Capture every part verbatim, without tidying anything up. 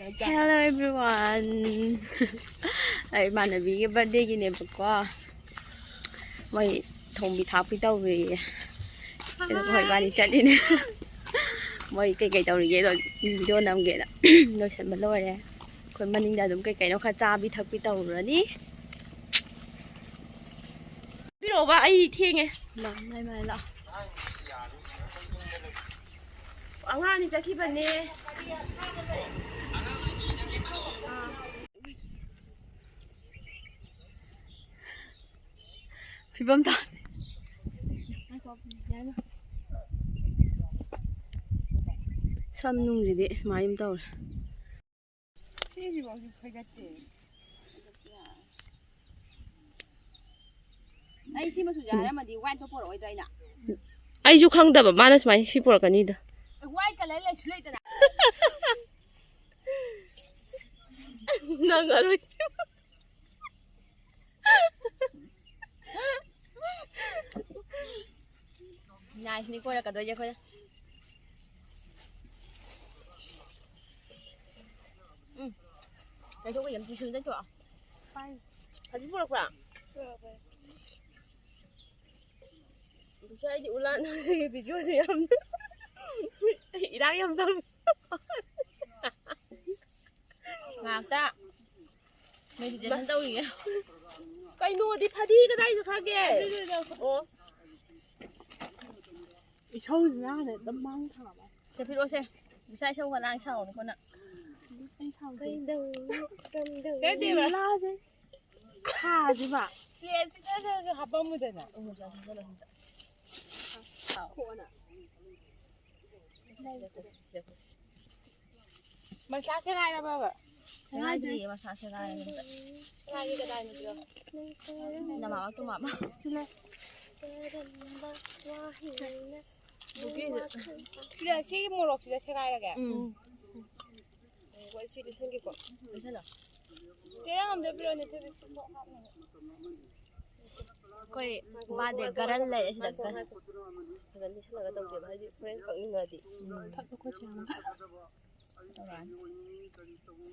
Hello everyone. ꯑꯩ ꯏꯃꯥꯟꯅꯕꯤꯒꯤ ꯕꯥꯔꯗꯦꯒꯤꯅꯦꯕꯀꯣ꯫ ꯃꯣꯏ ꯊꯣꯡꯕꯤ ꯊꯥꯛꯄꯤ ꯇꯧꯔꯤꯌꯦ꯫ ꯑꯗꯨꯒ ꯍꯣꯏ ꯏꯕꯥꯅꯤ ꯆꯠꯂꯤꯅꯦ꯫ ꯃꯣꯏ ꯀꯩꯀꯩ ꯇꯧꯔꯤꯒꯦꯗꯣ ꯚꯤꯗꯤꯑꯣ ꯅꯝꯒꯦꯅ꯫ ꯂꯣꯏꯁꯟꯕ ꯂꯣꯏꯔꯦ꯫ ꯑꯩꯈꯣꯏ ꯃꯅꯤꯡꯗ ꯑꯗꯨꯝ ꯀꯩ ꯀꯩꯅꯣ ꯈꯔ ꯆꯥꯕꯤ ꯊꯛꯄꯤ ꯇꯧꯔꯨꯔꯅꯤ꯫ ꯄꯤꯔꯛꯑꯣꯕ, ꯑꯩ ꯊꯦꯡꯉꯦ꯫ ꯂꯥꯛꯑꯣ, ꯃꯥꯏ ꯃꯥꯏ ꯂꯥꯛꯑꯣ꯫ ꯑꯉꯥꯡ ꯑꯅꯤ ꯆꯠꯈꯤꯕꯅꯦ꯫ ꯐꯤꯕꯝ ꯇꯥꯗꯦ꯫ ꯁꯝ ꯅꯨꯡꯁꯤꯗꯤ ꯁꯨꯃꯥꯏꯅ ꯑꯗꯨꯝ ꯇꯧꯔꯦ꯫ ꯁꯤꯁꯤꯐꯥꯎꯁꯨ ꯈꯣꯏꯒꯠꯇꯦ꯫ ꯑꯩ ꯁꯤ ꯃꯆꯨꯁꯦ ꯍꯥꯏꯔꯝꯃꯗꯤ ꯋꯥꯏꯠꯇꯣ ꯄꯣꯔꯛꯑꯣꯏꯗ꯭ꯔꯥ ꯑꯩꯅ? ꯑꯩꯁꯨ ꯈꯪꯗꯕ ꯃꯥꯅ ꯁꯨꯃꯥꯏꯅ ꯁꯤ ꯄꯨꯔꯛꯀꯅꯤꯗ꯫ ꯋꯥꯏꯠ ꯀꯂꯔ ꯂꯩꯁꯨ ꯂꯩꯇꯅ꯫ ꯅꯪ ꯑꯔꯣꯏ꯫ ꯅꯥꯏꯁꯅꯤ ꯀꯣꯏꯔꯛꯀꯗꯣꯏꯁꯦ ꯑꯩꯈꯣꯏꯅ꯫ ꯎꯝ꯫ ꯂꯩꯊꯣꯛꯄ ꯌꯥꯝ ꯇꯤꯁꯨ ꯂꯩꯊꯣꯛꯑꯣ꯫ ꯍꯧꯖꯤꯛ ꯄꯨꯔꯛꯄ꯭ꯔꯥ? ꯉꯁꯥꯏꯗꯤ ꯎꯂꯥꯟ ꯍꯧꯖꯤꯛꯀꯤ ꯚꯤꯗꯤꯑꯣꯁꯦ ꯌꯥꯝ ꯏꯔꯥꯡ ꯌꯥꯝ ꯇꯧꯏ꯫ ꯉꯥꯏꯍꯥꯛꯇ ꯃꯦꯗꯤꯇꯦꯁꯟ ꯇꯧꯔꯤꯌꯦ꯫ ꯀꯩꯅꯣꯗꯤ ꯐꯗꯤ ꯀꯗꯥꯏ ꯆꯠꯈ꯭ꯔꯒꯦ? ꯑꯣ꯫ ꯏꯁꯧꯁꯤꯅ ꯍꯥꯟꯅ ꯑꯗꯨꯝ ꯃꯥꯡ ꯊꯥꯕ꯫ ꯁꯦ ꯄꯤꯔꯛꯑꯣꯁꯦ꯫ ꯏꯁꯥ ꯏꯁꯧꯒ ꯂꯥꯡ ꯁꯥꯎꯅꯨ ꯀꯣꯟꯅ꯫ ꯑꯩ ꯁꯥꯎꯗꯦ꯫ ꯀꯩꯗꯧꯅꯤ? ꯀꯝꯗꯧꯅꯤ? ꯀꯩꯗꯧꯕ? ꯂꯥꯁꯦ꯫ ꯊꯥꯁꯤꯕ꯫ ꯄ꯭ꯂꯦꯠꯁꯤꯗꯁꯨ ꯍꯥꯞꯄꯝꯃꯨꯗꯅ꯫ ꯎꯝ, ꯆꯥꯁꯤ, ꯆꯥꯁꯤ, ꯆꯥꯁꯤ꯫ ꯀꯣꯟꯅ꯫ ꯃꯁꯂꯥ ꯁꯦꯒꯥꯏꯔꯕꯕ? ꯁꯦꯒꯥꯏꯗ꯭ꯔꯤꯌꯦ, ꯃꯁꯂꯥ ꯁꯦꯒꯥꯏꯔꯦ꯫ ꯁꯦꯒꯥꯏꯔꯦ, ꯀꯗꯥꯏꯅꯣ ꯄꯤꯔꯛꯑꯣ꯫ ꯅꯃꯥꯃ ꯇꯨꯃꯥꯃ꯫ ꯁꯤꯅꯦ꯫ ꯁꯤꯗ, ꯁꯤꯒꯤ ꯃꯣꯔꯣꯛꯁꯤꯗ ꯁꯦꯒꯥꯏꯔꯒꯦ? ꯎꯝ꯫ ꯍꯣꯏ, ꯁꯤ ꯂꯤꯁꯤꯟꯒꯦꯀꯣ꯫ ꯂꯤꯁꯜꯂꯣ꯫ ꯆꯦꯔꯪ ꯑꯝꯇ ꯄꯤꯔꯛꯑꯣꯅꯦ, ꯊꯣꯏꯕꯤ꯫ ꯑꯩꯈꯣꯏ ꯕꯥꯔꯗꯦ ꯒꯔꯜ ꯂꯩꯔꯦ ꯁꯤꯗ, ꯒꯔꯜ꯫ ꯐꯖꯅ ꯂꯤꯁꯜꯂꯒ ꯇꯧꯁꯦꯕ, ꯍꯥꯏꯗꯤ ꯍꯣꯔꯦꯟ ꯀꯛꯅꯤꯡꯉꯗꯤ꯫ ꯎꯝ꯫ ꯊꯛꯑꯣ, ꯑꯩꯈꯣꯏ ꯆꯦ ꯑꯃ꯫ ꯇꯧꯔꯛꯑꯅꯤ꯫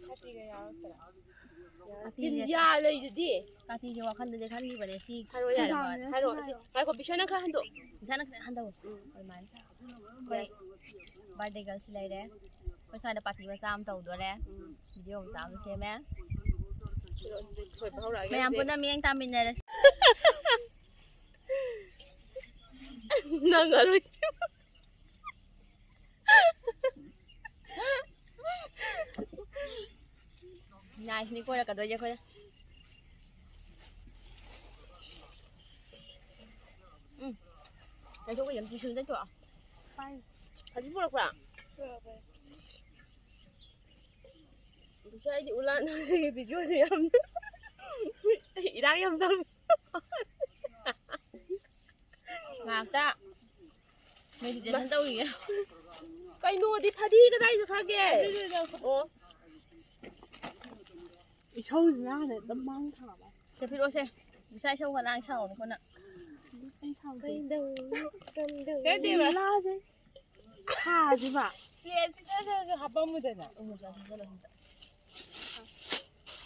ꯁꯥꯇꯤꯒ ꯌꯥꯎꯔꯛꯇ꯭ꯔꯥ? ꯆꯤꯟꯌꯥ ꯂꯩꯗꯨꯗꯤ꯫ ꯁꯥꯇꯤꯒꯤ ꯋꯥꯈꯜꯗꯗꯤ ꯈꯟꯈꯤꯕꯅꯦ ꯁꯤ꯫ ꯍꯥꯏꯔꯣ ꯌꯥꯔꯦ꯫ ꯍꯥꯏꯔꯣ꯫ ꯉꯥꯏꯈꯣ, ꯕꯤꯁ꯭ꯋꯥꯅ ꯈꯔ ꯍꯟꯗꯣꯛ꯫ ꯕꯤꯁ꯭ꯋꯥꯅ ꯈꯤꯇꯪ ꯍꯟꯗꯧ꯫ ꯎꯝ꯫ ꯑꯗꯨꯃꯥꯏꯅ꯫ ꯑꯩꯈꯣꯏ ꯕꯥꯔꯗꯦ ꯒꯔꯜꯁꯤ ꯂꯩꯔꯦ꯫ ꯑꯩꯈꯣꯏ ꯁ꯭ꯋꯥꯏꯗ ꯄꯥꯔꯇꯤ ꯃꯆꯥ ꯑꯃ ꯇꯧꯗꯣꯔꯦ꯫ ꯎꯝ꯫ ꯚꯤꯗꯤꯑꯣ ꯃꯆꯥ ꯑꯃ ꯁꯦꯝꯃꯦ꯫ ꯁꯤꯔꯣ, ꯑꯗꯨꯗꯤ ꯊꯣꯏꯕ ꯍꯧꯔꯛꯑꯒꯦ ꯃꯌꯥꯝ ꯍꯧꯖꯤꯛ꯫ ꯄꯨꯟꯅ ꯃꯤꯠꯌꯦꯡ ꯇꯥꯃꯤꯟꯅꯔꯁꯤ꯫ ꯅꯪ ꯑꯔꯣꯏ꯫ ꯅꯥꯏꯁꯅꯤ ꯀꯣꯏꯔꯛꯀꯗꯣꯏꯁꯦ ꯑꯩꯈꯣꯏꯅ꯫ ꯎꯝ꯫ ꯇꯩꯊꯣꯛꯄ ꯌꯥꯝ ꯇꯤꯁꯨ ꯇꯩꯊꯣꯛꯑꯣ꯫ ꯄꯥꯏ꯫ ꯍꯧꯖꯤꯛ ꯄꯨꯔꯛꯄ꯭ꯔꯥ? ꯄꯨꯔꯛꯄꯅꯦ꯫ ꯉꯁꯥꯏꯗꯤ ꯎꯂꯥꯟ ꯍꯧꯖꯤꯛꯀꯤ ꯚꯤꯗꯤꯑꯣꯁꯦ ꯌꯥꯝ ꯏꯔꯥꯡ ꯌꯥꯝ ꯇꯧ꯫ ꯉꯥꯏꯍꯥꯛꯇ ꯃꯦꯗꯤꯇꯦꯁꯟ ꯇꯧꯔꯤꯌꯦ꯫ ꯀꯩꯅꯣꯗꯤ ꯐꯗꯤ ꯀꯗꯥꯏ ꯆꯠꯈ꯭ꯔꯒꯦ? ꯑꯣ꯫ ꯏꯁꯧꯁꯤꯅ ꯍꯥꯟꯅ ꯑꯗꯨꯝ ꯃꯥꯡ ꯊꯥꯕ꯫ ꯁꯦ ꯄꯤꯔꯛꯑꯣꯁꯦ꯫ ꯉꯁꯥꯏ ꯏꯁꯧ ꯈꯔ ꯂꯥꯡ ꯁꯥꯎꯅꯨꯀꯣ ꯅꯪ꯫ ꯑꯩ ꯁꯥꯎꯗꯦ꯫ ꯀꯩꯗꯧꯅꯤ? ꯀꯝꯗꯧꯅꯤ? ꯀꯩꯗꯧꯕ? ꯂꯥꯁꯦ꯫ ꯊꯥꯁꯤꯕ꯫ ꯄ꯭ꯂꯦꯠꯁꯤꯗꯁꯨ ꯍꯥꯞꯄꯝꯃꯨꯗꯅ꯫ ꯎꯝ, ꯆꯥ ꯆꯥꯁꯤꯜꯂꯣ, ꯁꯤꯗ꯫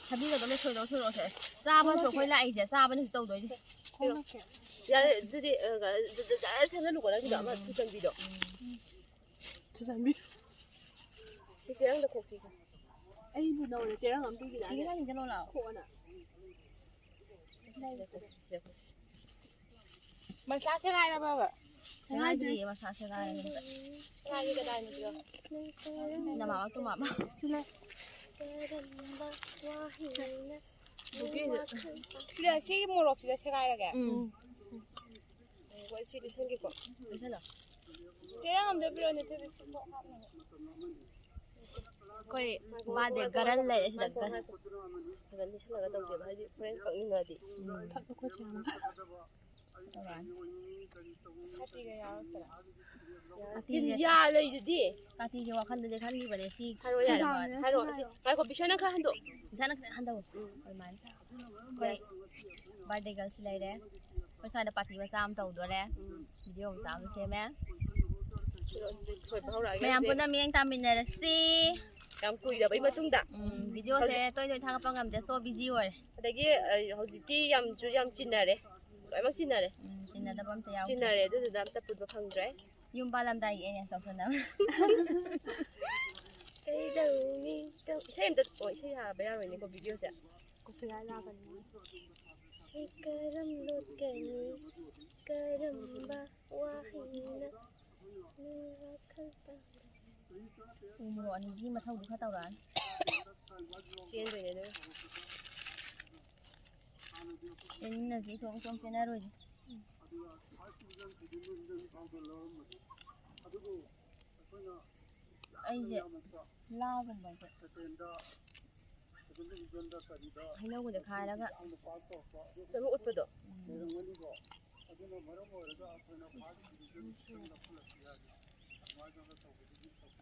ꯊꯕꯤꯒꯗꯣ ꯂꯣꯏ ꯁꯣꯏꯗꯣꯛ ꯁꯣꯏꯗꯣꯛꯁꯦ꯫ ꯆꯥꯕ ꯅꯠꯇ꯭ꯔꯣ ꯑꯩꯈꯣꯏ ꯂꯥꯛꯏꯁꯦ? ꯆꯥꯕꯅꯤ ꯍꯧꯖꯤꯛ ꯇꯧꯗꯣꯏꯁꯦ꯫ ꯈꯣꯝꯃꯛꯀꯦ꯫ ꯌꯥꯔꯦ, ꯑꯗꯨꯗꯤ, ꯑ, ꯖ-, ꯖ-, ꯖꯔ ꯁꯦꯝꯖꯜꯂꯨꯀꯣ, ꯅꯪꯒꯤꯗꯣ ꯑꯃ ꯎꯝ꯫ ꯊꯨꯖꯟꯕꯤꯗꯣ꯫ ꯎꯝ꯫ ꯊꯨꯖꯟꯕꯤ꯫ ꯆꯦ ꯆꯦꯔꯪꯗ ꯈꯣꯛꯁꯤꯁꯦ꯫ ꯑꯩꯕꯨ ꯅꯧꯅ ꯆꯦꯔꯪ ꯑꯃ ꯄꯤꯈꯤꯗꯥꯏꯅꯦ? ꯏꯔꯥꯡ ꯆꯠꯂꯣ ꯂꯥꯛꯑꯣ꯫ ꯈꯣꯛꯑꯣꯅ꯫ ꯃꯁꯂꯥ ꯁꯦꯒꯥꯏꯔꯕꯕ? ꯁꯦꯒꯥꯏꯗ꯭ꯔꯤꯌꯦ, ꯃꯁꯂꯥ ꯁꯦꯒꯥꯏꯔꯦ꯫ ꯁꯦꯒꯥꯏꯔꯦ ꯀꯗꯥꯏꯅꯣ ꯄꯤꯔꯣ꯫ ꯅꯃꯥꯃ ꯇꯨꯃꯥꯃ꯫ ꯁꯤꯂꯦ꯫ ꯁꯤꯗ, ꯁꯤꯒꯤ ꯃꯣꯔꯣꯛꯁꯤꯗ ꯁꯦꯒꯥꯏꯔꯒꯦ? ꯎꯝ꯫ ꯍꯣꯏ, ꯁꯤ ꯂꯤꯁꯤꯟꯒꯦꯀꯣ꯫ ꯂꯤꯁꯤꯜꯂꯣ꯫ ꯆꯦꯔꯪ ꯑꯝꯇ ꯄꯤꯔꯛꯑꯣꯅꯦ, ꯊꯣꯏꯕꯤ, ꯐꯨꯠ ꯐꯨꯠ ꯍꯥꯞꯅꯕ꯫ ꯑꯩꯈꯣꯏ ꯕꯥꯔꯗꯦ ꯒꯔꯜ ꯂꯩꯔꯦ ꯁꯤꯗ, ꯉꯥꯏꯈꯣ, ꯒꯔꯜ꯫ ꯉꯥꯏꯈꯣ꯫ ꯐꯖꯅ ꯂꯤꯁꯤꯜꯂꯒ ꯇꯧꯒꯦꯕ, ꯍꯥꯏꯗꯤ ꯍꯣꯔꯦꯟ ꯀꯛꯅꯤꯡꯉꯗꯤ꯫ ꯎꯝ꯫ ꯊꯛ ꯑꯩꯈꯣꯏ ꯆꯦ ꯑꯃ꯫ ꯇꯧꯔꯛꯑꯅꯤ꯫ ꯁꯥꯇꯤꯒ ꯌꯥꯎꯔꯛꯇ꯭ꯔꯥ? ꯁꯥꯇꯤꯁꯦ ꯆꯤꯟꯌꯥ ꯂꯩꯗꯨꯗꯤ꯫ ꯁꯥꯇꯤꯒꯤ ꯋꯥꯈꯜꯗꯗꯤ ꯈꯟꯈꯤꯕꯅꯦ ꯁꯤ꯫ ꯍꯥꯏꯔꯣ ꯌꯥꯔꯦ꯫ ꯍꯥꯏꯔꯣ꯫ ꯑꯁꯤ ꯉꯥꯏꯈꯣ, ꯕꯤꯁ꯭ꯋꯥ ꯅꯪ ꯈꯔ ꯍꯟꯗꯣꯛ꯫ ꯕꯤꯁ꯭ꯋꯥ ꯅꯪ ꯈꯤꯇꯪ ꯍꯟꯗꯧ꯫ ꯎꯝ꯫ ꯑꯗꯨꯃꯥꯏꯅ꯫ ꯑꯩꯈꯣꯏ ꯕꯥꯔꯗꯦ ꯒꯔꯜꯁꯤ ꯂꯩꯔꯦ꯫ ꯑꯩꯈꯣꯏ ꯁ꯭ꯋꯥꯏꯗ ꯄꯥꯔꯇꯤ ꯃꯆꯥ ꯑꯃ ꯇꯧꯗꯣꯔꯦ꯫ ꯎꯝ꯫ ꯚꯤꯗꯤꯑꯣ ꯃꯆꯥ ꯑꯃ ꯁꯦꯝꯃꯦ꯫ ꯁꯤꯔꯣ, ꯑꯗꯨꯗꯤ ꯊꯣꯏꯕ ꯍꯧꯔꯛꯑꯒꯦ ꯃꯌꯥꯝ ꯍꯧꯖꯤꯛ꯫ ꯄꯨꯟꯅ ꯃꯤꯠꯌꯦꯡ ꯇꯥꯃꯤꯟꯅꯔꯁꯤ꯫ ꯌꯥꯝ ꯀꯨꯏꯔꯕꯩ ꯃꯇꯨꯡꯗ꯫ ꯎꯝ, ꯚꯤꯗꯤꯑꯣꯁꯦ ꯇꯣꯏ ꯇꯣꯏ ꯊꯥꯒꯠꯄ ꯉꯝꯗꯦ, so busy ꯑꯣꯏꯔꯦ꯫ ꯑꯗꯒꯤ ꯑ, ꯍꯧꯖꯤꯛꯇꯤ ꯌꯥꯝꯁꯨ ꯌꯥꯝ ꯆꯤꯟꯅꯔꯦ, ꯂꯣꯏꯅꯃꯛ ꯆꯤꯟꯅꯔꯦ꯫ ꯎꯝ, ꯆꯤꯟꯅꯗꯕ ꯑꯝꯇ ꯌꯥꯎꯗ꯭ꯔꯦ꯫ ꯆꯤꯟꯅꯔꯦ, ꯑꯗꯨꯗꯨꯅ ꯑꯝꯇ ꯄꯨꯟꯕ ꯐꯪꯗ꯭ꯔꯦ꯫ ꯌꯨꯝ ꯄꯥꯜꯂꯝꯗꯥꯏꯒꯤ ꯑꯦꯔꯦꯟꯖ ꯇꯧꯁꯟꯅꯕ꯫ ꯀꯩꯗꯧꯅꯤ? ꯇꯧ-, ꯏꯁꯩ ꯑꯝꯇ, ꯑꯣ, ꯏꯁꯩ ꯍꯥꯏꯕ ꯌꯥꯔꯣꯏꯅꯦꯀꯣ ꯚꯤꯗꯤꯑꯣꯁꯦ꯫ ꯀꯣꯄꯤꯔꯥꯏꯠ ꯂꯥꯛꯀꯅꯤ꯫ ꯑꯩ ꯀꯔꯝ ꯂꯣꯠꯀꯅꯤ? ꯀꯔꯝꯕ ꯋꯥꯍꯩꯅ ꯅꯪ ꯋꯥꯈꯜ ꯄꯥꯟꯕ? ꯎ ꯃꯣꯔꯣꯛ ꯑꯅꯤꯁꯤꯒꯤ ꯃꯊꯧꯗꯤ ꯈꯔ ꯇꯧꯔꯛꯑꯅꯤ꯫ ꯆꯦꯟꯗꯣꯏꯅꯦ ꯑꯗꯨꯒ꯫ ꯆꯦꯟꯃꯤꯟꯅꯁꯤ, ꯏꯇꯣꯝ ꯏꯇꯣꯝ ꯆꯦꯟꯅꯔꯣꯏꯁꯤ꯫ ꯑꯩꯁꯦ ꯂꯥꯒꯨꯝꯕꯁꯦ, ꯍꯩꯅꯧꯒꯨꯝꯕꯁꯦ ꯈꯥꯏꯔꯒ ꯂꯣꯏꯅꯃꯛ ꯎꯠꯄꯗꯣ꯫ ꯎꯝ꯫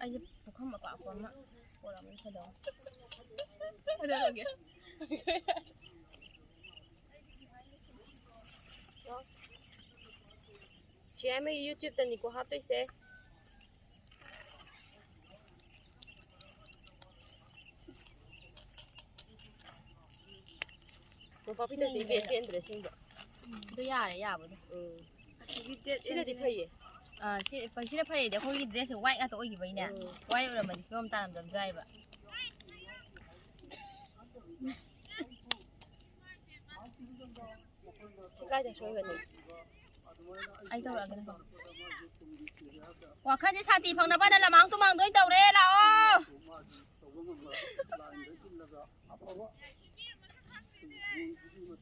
ꯑꯩꯁꯦ ꯄꯨꯈꯝ ꯑꯄꯥꯛꯄ ꯑꯃ ꯄꯣꯔꯛꯑꯝꯃꯗꯤ ꯐꯗꯧꯕ꯫ ꯀꯩꯗꯧꯔꯒꯦ? ꯆꯦ ꯑꯃꯒꯤ YouTube-ꯇꯅꯤꯀꯣ ꯍꯥꯞꯇꯣꯏꯁꯦ꯫ ꯃꯣꯝꯄꯥꯛꯐꯤꯗꯛꯁꯦ ꯏꯄꯦꯟ ꯄꯦꯟꯗ꯭ꯔꯦ ꯑꯁꯦꯡꯕ꯫ ꯑꯗꯨ ꯌꯥꯔꯦ, ꯌꯥꯕꯨꯗꯤ꯫ ꯎꯝ꯫ ꯁꯤꯅꯗꯤ ꯐꯩꯌꯦ꯫ ꯑꯥ, ꯁꯤ, ꯁꯤꯅ ꯐꯩꯌꯦꯗꯤ ꯑꯩꯈꯣꯏꯒꯤ dress-ꯁꯦ white ꯉꯥꯛꯇ ꯑꯣꯏꯈꯤꯕꯩꯅꯦ꯫ ꯎꯝ꯫ White ꯑꯣꯏꯔꯝꯃꯗꯤ ꯐꯤꯕꯝ ꯇꯥꯔꯝꯗꯕꯁꯨ ꯌꯥꯏꯕ꯫ ꯁꯤ ꯀꯥꯏꯗ ꯁꯣꯏꯕꯅꯣ? ꯑꯩ ꯇꯧꯔꯛꯑꯒꯦ ꯅꯪ꯫ ꯋꯥꯈꯜꯁꯦ ꯁꯥꯟꯇꯤ ꯐꯪꯅꯕꯅ ꯂꯃꯥꯡ ꯇꯨꯃꯥꯡꯗ ꯑꯣꯏꯅ ꯇꯧꯔꯦ, ꯂꯥꯛꯑꯣ꯫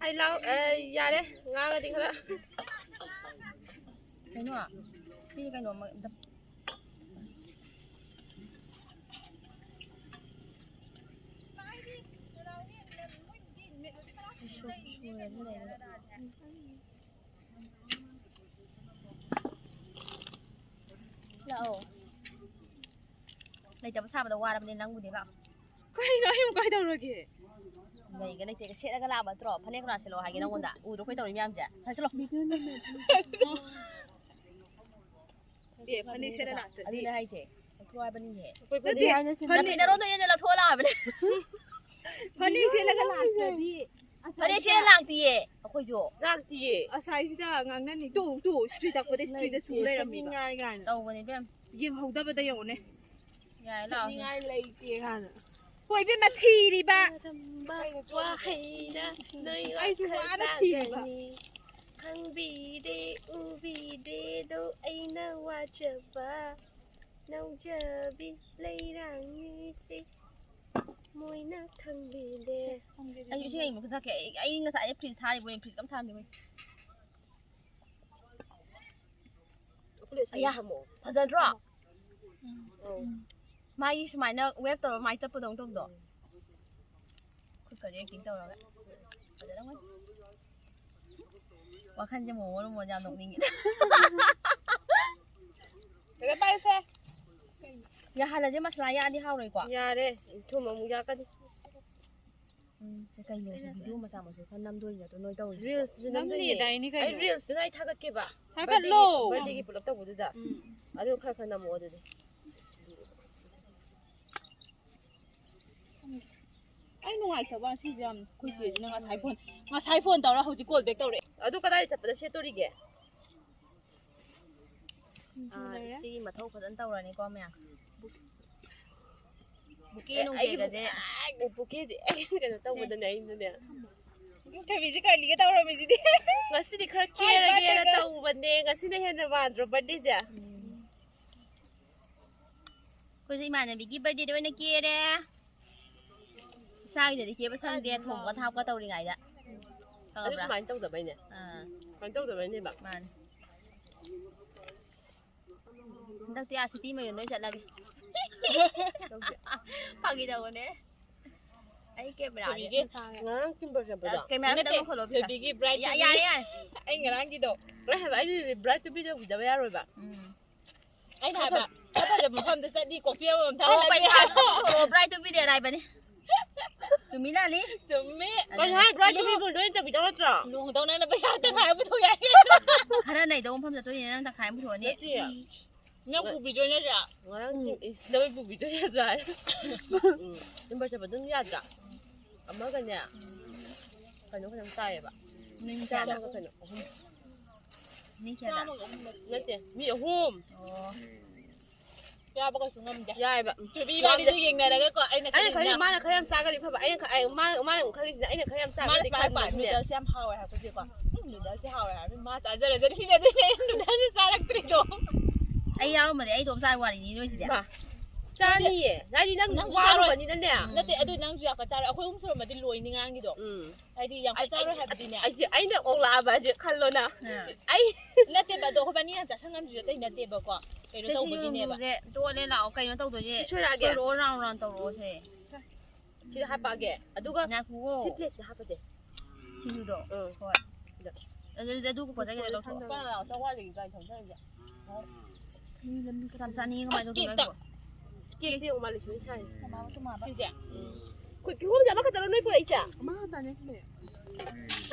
ꯑꯩ ꯂꯥꯛ-, ꯑꯦ, ꯌꯥꯔꯦ, ꯉꯥꯡꯉꯗꯤ ꯈꯔ꯫ ꯀꯩꯅꯣ? ꯁꯤ ꯀꯩꯅꯣ ꯑꯃ ꯑꯝꯇ ꯁꯨ-, ꯁꯨꯔꯗꯤ ꯂꯩꯔꯦ꯫ ꯂꯥꯛꯑꯣ꯫ ꯂꯩꯇꯕ ꯁꯥꯕꯗ ꯋꯥꯔꯕꯅꯦ ꯅꯪꯕꯨꯗꯤ, ꯂꯥꯛꯑꯣ꯫ ꯀꯩꯅꯣ ꯑꯩꯕꯨ ꯀꯩꯗꯧꯔꯒꯦ? ꯂꯩꯒ ꯂꯩꯇꯦꯒ ꯁꯦꯠꯂꯒ ꯂꯥꯛꯑꯕ ꯅꯠꯇ꯭ꯔꯣ? ꯐꯅꯦꯛ ꯀꯅꯥ ꯁꯦꯠꯂꯣ ꯍꯥꯏꯒꯦ ꯅꯪꯉꯣꯟꯗ? ꯎꯗ꯭ꯔꯣ ꯑꯩꯈꯣꯏ ꯇꯧꯔꯤ ꯃꯌꯥꯝꯁꯦ? ꯁ꯭ꯋꯥꯏ ꯆꯠꯂꯣ꯫ ꯑꯦ, ꯐꯅꯦꯛ ꯁꯦꯠꯂ ꯂꯥꯛꯇ꯭ꯔꯗꯤ꯫ ꯑꯗꯨꯅꯦ ꯍꯥꯏꯁꯦ꯫ ꯍꯥꯏꯕꯅꯤꯅꯦ꯫ ꯅꯠꯇꯦ, ꯐꯅꯦꯛ ꯅꯔꯣꯟꯗꯣ ꯌꯦꯟꯗ ꯂꯧꯊꯣꯛꯑ ꯂꯥꯛꯑꯕꯅꯦ꯫ ꯐꯅꯦꯛ ꯁꯦꯠꯂꯒ ꯂꯥꯛꯇ꯭ꯔꯗꯤ ꯐꯅꯦꯛ ꯁꯦꯠꯂ ꯂꯥꯛꯇꯤꯌꯦ ꯑꯩꯈꯣꯏꯁꯨ꯫ ꯂꯥꯛꯇꯤꯌꯦ꯫ ꯑꯁꯥꯏꯁꯤꯗ ꯉꯥꯡꯅꯅꯤ꯫ ꯇꯨ, ꯇꯨ, ꯏꯁꯇ꯭ꯔꯤ ꯇꯥꯛꯄꯗ ꯏꯁꯇ꯭ꯔꯤꯗ ꯆꯨ ꯂꯩꯔꯝꯃꯤꯕ꯫ ꯇꯧꯕꯅꯦ ꯏꯕꯦꯝ꯫ ꯌꯦꯡꯍꯧꯗꯕꯗ ꯌꯦꯡꯉꯨꯅꯦ꯫ ꯌꯥꯔꯦ, ꯂꯥꯛꯑꯣꯁꯦ꯫ ꯆꯠꯅꯤꯡꯉꯥꯏ ꯂꯩꯇꯦ ꯀꯥꯏꯅ꯫ ꯍꯣꯏ ꯏꯕꯦꯝꯃ, ꯊꯤꯔꯤꯕ꯫ ꯋꯥꯍꯩꯅ ꯅꯣꯏ ꯑꯩꯁꯨ ꯋꯥꯅ ꯊꯤꯔꯤꯕ꯫ ꯈꯪꯕꯤꯗꯦ ꯎꯕꯤꯗꯦꯗꯣ ꯑꯩꯅ ꯋꯥꯖꯕ꯫ ꯅꯧꯖꯕꯤ ꯂꯩꯔꯥꯡꯅꯤꯁꯤ ꯃꯣꯏꯅ ꯈꯪꯕꯤꯗꯦ꯫ ꯑꯩꯁꯨ ꯏꯁꯤꯡ ꯑꯏꯪꯕ ꯈꯔ ꯊꯛꯀꯦ꯫ ꯑꯩ, ꯑꯩ ꯉꯁꯥꯏ ꯐ꯭ꯔꯤꯖ ꯊꯥꯔꯤꯕ ꯐ꯭ꯔꯤꯖ ꯑꯝ ꯊꯥꯔꯝꯗꯦ ꯃꯣꯏ꯫ ꯑꯌꯥ, ꯐꯖꯗ꯭ꯔꯣ? ꯎꯝ꯫ ꯃꯥꯒꯤ ꯁꯨꯃꯥꯏꯅ ꯋꯦꯞ ꯇꯧꯔ ꯃꯥꯏ ꯆꯠꯄꯗꯧꯅ ꯇꯧꯕꯗꯣ꯫ ꯈꯨꯠꯀꯁꯦ ꯑꯦꯛꯇꯤꯡ ꯇꯧꯔꯒ꯫ ꯐꯖꯔꯝꯒꯅꯤ꯫ ꯋꯥꯈꯜꯁꯦ ꯃꯣꯃꯣꯟ ꯃꯣꯃꯣꯟ ꯌꯥꯝ ꯅꯣꯛꯅꯤꯡꯉꯤ꯫ ꯀꯩꯅꯣ ꯄꯥꯏꯌꯨꯁꯦ꯫ ꯌꯥꯍꯜꯂꯁꯦ, ꯃꯁꯂꯥ ꯌꯥꯛꯑꯗꯤ ꯍꯥꯎꯔꯣꯏꯀꯣ꯫ ꯌꯥꯔꯦ, ꯊꯨꯝ ꯑꯃꯨꯛ ꯌꯥꯛꯀꯅꯤ꯫ ꯎꯝ, ꯁꯦ ꯀꯩꯅꯣ ꯁꯤ ꯚꯤꯗꯤꯑꯣ ꯃꯆꯥ ꯃꯁꯨ ꯈꯔ ꯅꯝꯗꯣꯏ ꯅꯠꯇ꯭ꯔꯣ ꯅꯣꯏ ꯇꯧꯔꯤꯁꯦ? ꯔꯤꯜꯁꯁꯨ ꯅꯝꯗꯣꯏꯅꯦ꯫ ꯅꯝꯂꯤꯗꯥꯏꯅꯦ ꯀꯩꯅꯣ꯫ ꯑꯩ ꯔꯤꯜꯁꯇꯨꯅ ꯑꯩ ꯊꯥꯒꯠꯀꯦꯕ꯫ ꯊꯥꯒꯠꯂꯣ꯫ ꯕꯥꯔꯗꯦꯒꯤ ꯄꯨꯂꯞ ꯇꯧꯕꯗꯨꯗ꯫ ꯎꯝ꯫ ꯑꯗꯨ ꯈꯔ ꯈꯔ ꯅꯝꯃꯛꯑꯣ ꯑꯗꯨꯗꯤ꯫ ꯑꯩ ꯅꯨꯡꯉꯥꯏꯇꯕ ꯁꯤꯁꯦ ꯌꯥꯝ꯫ ꯑꯩꯈꯣꯏ ꯆꯦꯁꯤꯅ ꯉꯁꯥꯏ ꯐꯣꯟ, ꯉꯁꯥꯏ ꯐꯣꯟ ꯇꯧꯔ ꯍꯧꯖꯤꯛ ꯀꯣꯜ ꯕꯦꯛ ꯇꯧꯔꯛꯑꯦ꯫ ꯑꯗꯨ ꯀꯗꯥꯏ ꯆꯠꯄꯗ ꯁꯦꯠꯇꯣꯔꯤꯒꯦ? ꯁꯤꯡꯖꯨ ꯑꯥ, ꯂꯩꯔꯦ꯫ ꯁꯤꯒꯤ ꯃꯊꯧ ꯐꯖꯅ ꯇꯧꯔꯅꯤꯀꯣ ꯃꯌꯥꯝ꯫ ꯕꯨꯀꯦ ꯑꯦ, ꯅꯨꯡ ꯑꯩꯒꯤ ꯀꯩꯒꯁꯦ꯫ ꯕꯨ-, ꯑꯥ, ꯕꯨꯀꯦꯁꯦ ꯑꯩ ꯀꯩꯅꯣ ꯇꯧꯕꯗꯅꯦ ꯑꯩꯅꯅꯦ꯫ ꯊꯣꯏꯕꯤꯁꯦ ꯀꯔꯤꯒ ꯇꯧꯔꯝꯃꯤꯁꯤꯗꯤ? ꯉꯁꯤꯗꯤ ꯈꯔ ꯍꯣꯏ, ꯀꯦꯔꯒꯦꯅ ꯕꯥꯔꯗꯦꯒ꯫ ꯇꯧꯕꯅꯦ꯫ ꯉꯁꯤꯅ ꯍꯦꯟꯅ ꯃꯥꯟꯗ꯭ꯔꯣ ꯕꯥꯔꯗꯦꯁꯦ? ꯎꯝ꯫ ꯑꯩꯈꯣꯏꯁꯨ ꯏꯃꯥꯟꯅꯕꯤꯒꯤ ꯕꯥꯔꯗꯦꯗ ꯑꯣꯏꯅ ꯀꯦꯔꯦ꯫ ꯏꯁꯥꯒꯤꯗꯗꯤ ꯀꯦꯕ ꯁꯪꯗꯦ, ꯊꯣꯡꯕ ꯊꯥꯛꯄ ꯇꯧꯔꯤꯉꯩꯗ꯫ ꯑꯗꯨ ꯈꯪꯉꯕ꯭ꯔꯥ? ꯁꯨꯃꯥꯏꯅ ꯇꯧꯗꯕꯩꯅꯦ꯫ ꯑꯥ꯫ ꯁꯨꯃꯥꯏꯅ ꯇꯧꯗꯕꯩꯅꯦꯕ꯫ ꯃꯥꯅꯦ꯫ ꯍꯟꯗꯛꯇꯤ ꯑꯥ ꯁꯤꯇꯤ ꯃꯌꯨꯝꯗ ꯑꯣꯏꯅ ꯆꯠꯂꯒꯦ꯫ ꯇꯧꯁꯦ꯫ ꯐꯥꯒꯤ ꯇꯧꯕꯅꯦ꯫ ꯑꯩ ꯀꯦꯃꯦꯔꯥꯁꯦ ꯊꯣꯏꯕꯤꯒꯤ ꯉꯔꯥꯡ ꯀꯤꯝꯕꯔ ꯆꯠꯄꯗꯣ? ꯀꯦꯃꯦꯔꯥ ꯅꯠꯇꯦ, ꯈꯤꯇꯪ ꯃꯨꯠꯈꯠꯂꯣ, ꯄꯤꯁꯥ꯫ ꯊꯣꯏꯕꯤꯒꯤ ꯕ꯭ꯔꯥꯏꯠ ꯌꯥ-, ꯇꯨꯕꯤ꯫ ꯌꯥꯔꯦ, ꯌꯥꯔꯦ꯫ ꯑꯩ ꯉꯔꯥꯡꯒꯤꯗꯣ꯫ ꯑꯩ ꯍꯥꯏꯕ, ꯑꯩꯗꯤ ꯕ꯭ꯔꯥꯏꯠ ꯇꯨꯕꯤꯗ ꯎꯗꯕ ꯌꯥꯔꯣꯏꯕ꯫ ꯎꯝ꯫ ꯑꯩꯅ ꯍꯥꯏꯕ, ꯐꯖ ꯐꯖꯕ ꯃꯐꯝꯗ ꯆꯠꯅꯤ, ꯀꯣꯐꯤ ꯑꯃꯃꯝ ꯑꯣ, ꯊꯛꯍꯜꯂꯅꯤ꯫ ꯄꯩꯁꯥꯗꯣ ꯄꯨꯊꯣꯔꯛꯑꯣ, ꯕ꯭ꯔꯥꯏꯠ ꯇꯨꯕꯤꯗ ꯍꯥꯏꯕꯅꯤ꯫ ꯆꯨꯝꯃꯤ ꯂꯥꯜꯂꯤ? ꯆꯨꯝꯃꯤ꯫ ꯑꯗꯨꯅꯦ꯫ ꯄꯩꯁꯥ ꯕ꯭ꯔꯥꯏꯠ ꯇꯨꯕꯤꯕꯨ ꯂꯣꯏ ꯇꯧꯕꯤꯗꯧ ꯅꯠꯇ꯭ꯔꯣ? ꯂꯨꯍꯣꯡꯗꯧꯅ ꯅꯪꯅ ꯄꯩꯁꯥ ꯇꯪꯈꯥꯏ ꯑꯃ ꯄꯨꯊꯣꯛ ꯌꯥꯏ꯫ ꯈꯔ ꯅꯩꯗꯧ ꯃꯐꯝ ꯆꯠꯇꯣꯏꯅꯦ, ꯅꯪ ꯇꯪꯈꯥꯏ ꯑꯃ ꯄꯨꯊꯣꯛꯑꯅꯤ꯫ ꯅꯠꯇꯦ꯫ ꯅꯪ ꯄꯨꯕꯤꯗꯣꯏ ꯅꯠꯇ꯭ꯔꯥ? ꯉꯔꯥꯡ ꯎꯝ, ꯏꯁ, ꯅꯪ ꯄꯨꯕꯤꯗꯣꯏ ꯅꯠꯇ꯭ꯔꯥ? ꯎꯝ, ꯅꯝꯕꯔ ꯆꯠꯄ ꯑꯗꯨꯝ ꯌꯥꯗ꯭ꯔꯥ? ꯑꯃꯒꯅꯦ, ꯀꯩꯅꯣ ꯈꯤꯇꯪ ꯇꯥꯏꯌꯦꯕ꯫ ꯅꯤꯡ ꯆꯥꯝꯃꯒ ꯀꯌꯥꯅꯣ? ꯀꯩꯅꯣ, ꯑꯍꯨꯝ꯫ ꯅꯤꯡ ꯀꯌꯥꯅꯣ? ꯆꯥꯝꯃꯒ ꯑꯍꯨꯝ ꯅꯠꯇꯦ꯫ ꯅꯠꯇꯦ, ꯃꯤ ꯑꯍꯨꯝ꯫ ꯑꯣ꯫ ꯌꯥꯕ ꯀꯩꯁꯨ ꯉꯝꯗꯦ꯫ ꯌꯥꯏꯕ꯫ ꯆꯨꯕꯤ ꯏꯕꯥꯅꯤꯗꯣ ꯌꯦꯡꯅꯔꯒꯀꯣ, ꯑꯩꯅ ꯑꯩꯅ ꯈꯜꯂꯤꯁꯤꯅ ꯈꯜꯂꯤ, ꯃꯥꯅ ꯈꯔ ꯌꯥꯝ ꯆꯥꯒ꯭ꯔꯗꯤ ꯐꯕ꯫ ꯑꯩꯅ ꯈ-, ꯑꯩ, ꯃꯥꯅ, ꯃꯥꯅ ꯑꯃꯨꯛ ꯈꯜꯂꯤꯁꯤꯅ, ꯑꯩꯅ ꯈꯔ ꯌꯥꯝ ꯃꯥꯅ ꯆꯥꯒ꯭ꯔꯗꯤ ꯁꯨꯃꯥꯏꯅ ꯄꯥꯏ, ꯈꯟꯕꯅꯦ꯫ ꯅꯨꯗꯜꯁ ꯌꯥꯝ ꯍꯥꯎꯋꯦ ꯍꯥꯏꯔꯛꯄꯁꯦꯀꯣ꯫ ꯎꯝ, ꯅꯨꯗꯜꯁ ꯌꯥꯝ ꯍꯥꯎꯋꯦ ꯍꯥꯏꯔꯕꯅꯤꯅ ꯃꯥ ꯆꯥꯖꯔꯖꯅꯤ ꯁꯤꯅꯦ, ꯑꯗꯨꯅꯦ ꯑꯩꯅ ꯅꯨꯗꯜꯁ ꯆꯥꯔꯛꯇ꯭ꯔꯤꯗꯣ꯫ ꯑꯩ ꯌꯥꯎꯔꯝꯃꯗꯤ ꯑꯩ ꯏꯇꯣꯝ ꯆꯥꯕ ꯋꯥꯔꯤꯅꯤ ꯅꯣꯏꯁꯤꯗꯤ꯫ ꯃꯥ, ꯆꯥꯅꯤꯌꯦ꯫ ꯍꯥꯏꯗꯤ ꯅꯪ ꯅꯪꯁꯨ ꯋꯥꯔꯨꯕꯅꯤꯅꯅꯦ꯫ ꯆꯥꯔꯣꯏ꯫ ꯅꯠꯇꯦ, ꯑꯗꯨ ꯅꯪꯁꯨ ꯌꯥꯝ ꯀꯟ ꯆꯥꯔꯣꯏ꯫ ꯑꯩꯈꯣꯏ ꯑꯍꯨꯝ ꯁꯨꯔꯝꯃꯗꯤ ꯂꯣꯏꯅꯤ ꯉꯔꯥꯡꯒꯤꯗꯣ꯫ ꯎꯝ꯫ ꯍꯥꯏꯗꯤ ꯌꯥꯝ ꯀꯟ ꯆꯥꯔꯣꯏ ꯍꯥꯏꯕꯗꯤꯅꯦ꯫ ꯑꯩꯁꯦ, ꯑꯩꯅ ꯑꯣꯛꯂꯛꯑꯕꯁꯦ ꯈꯜꯂꯣꯅ꯫ ꯑꯥ꯫ ꯑꯩ ꯅꯠꯇꯦꯕ, ꯑꯗꯣ ꯑꯩꯈꯣꯏꯕꯥꯅꯤ ꯌꯥꯝ ꯆꯥꯁꯟ ꯉꯝꯗ꯭ꯔꯤꯁꯦ ꯑꯇꯩ ꯅꯠꯇꯦꯕꯀꯣ꯫ ꯀꯩꯅꯣ ꯁꯦ, ꯁꯤ ꯇꯧꯕꯒꯤꯅꯦꯕ꯫ ꯌꯨꯝꯁꯦ ꯇꯣꯛꯑꯣꯅꯦ, ꯂꯥꯛꯑꯣ꯫ ꯀꯩꯅꯣ ꯇꯧꯗꯣꯏꯁꯦ? ꯁꯤ ꯁꯣꯏꯔꯛꯑꯒꯦ? ꯁꯣꯏꯔꯛꯑꯣ, round round ꯇꯧꯔꯛꯑꯣꯁꯦ꯫ ꯁꯤꯗ ꯍꯥꯞꯄꯛꯑꯒꯦ꯫ ꯑꯗꯨꯒ ꯉꯥꯏꯈꯨꯋꯣ꯫ ꯁꯤ plateꯁꯤꯗ ꯍꯥꯞꯄꯁꯦ꯫ ꯁꯤꯡꯖꯨꯗꯣ? ꯎꯝ꯫ ꯍꯣꯏ꯫ ꯁꯤꯗ꯫ ꯑꯗꯨꯗꯤ ꯑꯗꯨ ꯀꯣꯠꯆꯒꯦ ꯂꯧꯊꯣꯛꯑꯣ꯫ ꯂꯨꯄꯥ ꯆꯥꯝꯃꯉꯥꯒꯤ ꯒꯥꯔꯤ ꯊꯧꯖꯔꯤꯁꯦ꯫ ꯆꯥꯝ-, ꯆꯥꯅꯤ ꯀꯃꯥꯏꯅ ꯑꯁ, ꯇꯧꯗꯣꯏꯅꯣ ꯀꯦꯛꯇ꯫ ꯍꯥꯏꯁꯤꯕꯣ? ꯀꯦꯛꯁꯦ ꯌꯦꯡꯉꯨ, ꯃꯥ ꯂꯩꯁꯨ ꯁꯥꯏ꯫ ꯁꯤꯁꯦ? ꯎꯝ꯫ ꯈꯨꯠ ꯀꯤꯍꯣꯝꯁꯦ ꯑꯃꯈꯛꯇꯔꯣ ꯅꯣꯏ ꯄꯨꯔꯛꯏꯁꯦ? ꯑꯃꯈꯛꯇꯅꯦ꯫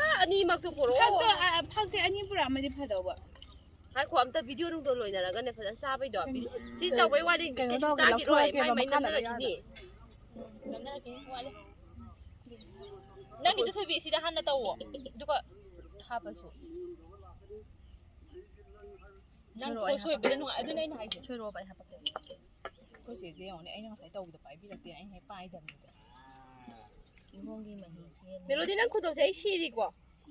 ꯑꯥ, ꯑꯅꯤꯃꯛꯇꯣ ꯄꯨꯔꯛꯑꯣ꯫ ꯐꯛꯇꯣ, ꯑ, ꯐꯛꯁꯦ ꯑꯅꯤ ꯄꯨꯔꯛꯑꯝꯃꯗꯤ ꯐꯗꯧꯕ꯫ ꯉꯥꯏꯈꯣ, ꯑꯝꯇ video ꯅꯨꯡꯗꯣ ꯂꯣꯏꯅꯔꯒꯅꯦ ꯐꯖꯅ ꯆꯥꯕꯩꯗꯣ꯫ ꯀꯩꯅꯣ, ꯁꯤ ꯇꯧꯕꯩ ꯋꯥꯅꯤ, ꯀꯩꯅꯣ ꯀꯩꯁꯨ ꯇꯧꯔꯒ ꯆꯥꯈꯤꯔꯣꯏ, ꯂꯧꯊꯣꯛꯑꯒꯦꯕ, ꯃꯥꯏ ꯃꯥꯏ ꯃꯈꯥꯗ ꯅꯝꯅꯔꯛꯈꯤꯅꯤ꯫ ꯅꯝꯅꯔꯛꯈꯤꯅꯤ, ꯋꯥꯠꯂꯤ꯫ ꯅꯪꯒꯤꯗꯨ ꯊꯣꯏꯕꯤ, ꯁꯤꯗ ꯍꯥꯟꯅ ꯇꯧꯋꯣ, ꯑꯗꯨꯒ ꯍꯥꯞꯄꯁꯨ꯫ ꯅꯪ ꯁꯣꯏꯔꯣ, ꯑꯩ ꯈꯨꯠ ꯁꯣꯏꯕꯗ ꯍꯥꯞꯄꯛꯀꯦ꯫ ꯅꯨꯡꯉꯥꯏ-, ꯑꯗꯨꯅꯦ ꯑꯩꯅ ꯍꯥꯏꯁꯦ꯫ ꯁꯣꯏꯔꯣꯕ, ꯑꯩ ꯍꯥꯞꯄꯛꯀꯦ꯫ ꯑꯩꯈꯣꯏ ꯆꯦꯁꯦ ꯌꯦꯡꯉꯨꯅꯦ, ꯑꯩꯅ ꯉꯁꯥꯏ ꯇꯧꯕꯗ ꯄꯥꯏꯕꯤꯔꯛꯇꯦ, ꯑꯩꯅ ꯍꯦꯛ ꯄꯥꯏꯗꯕꯅꯤꯗ꯫ ꯀꯤꯍꯣꯝꯒꯤ ꯃꯍꯤ ꯆꯦꯜꯂꯤ꯫ ꯃꯦꯂꯣꯗꯤ, ꯅꯪ ꯈꯨꯗꯣꯞꯁꯦ ꯑꯩ ꯁꯤꯔꯤꯀꯣ꯫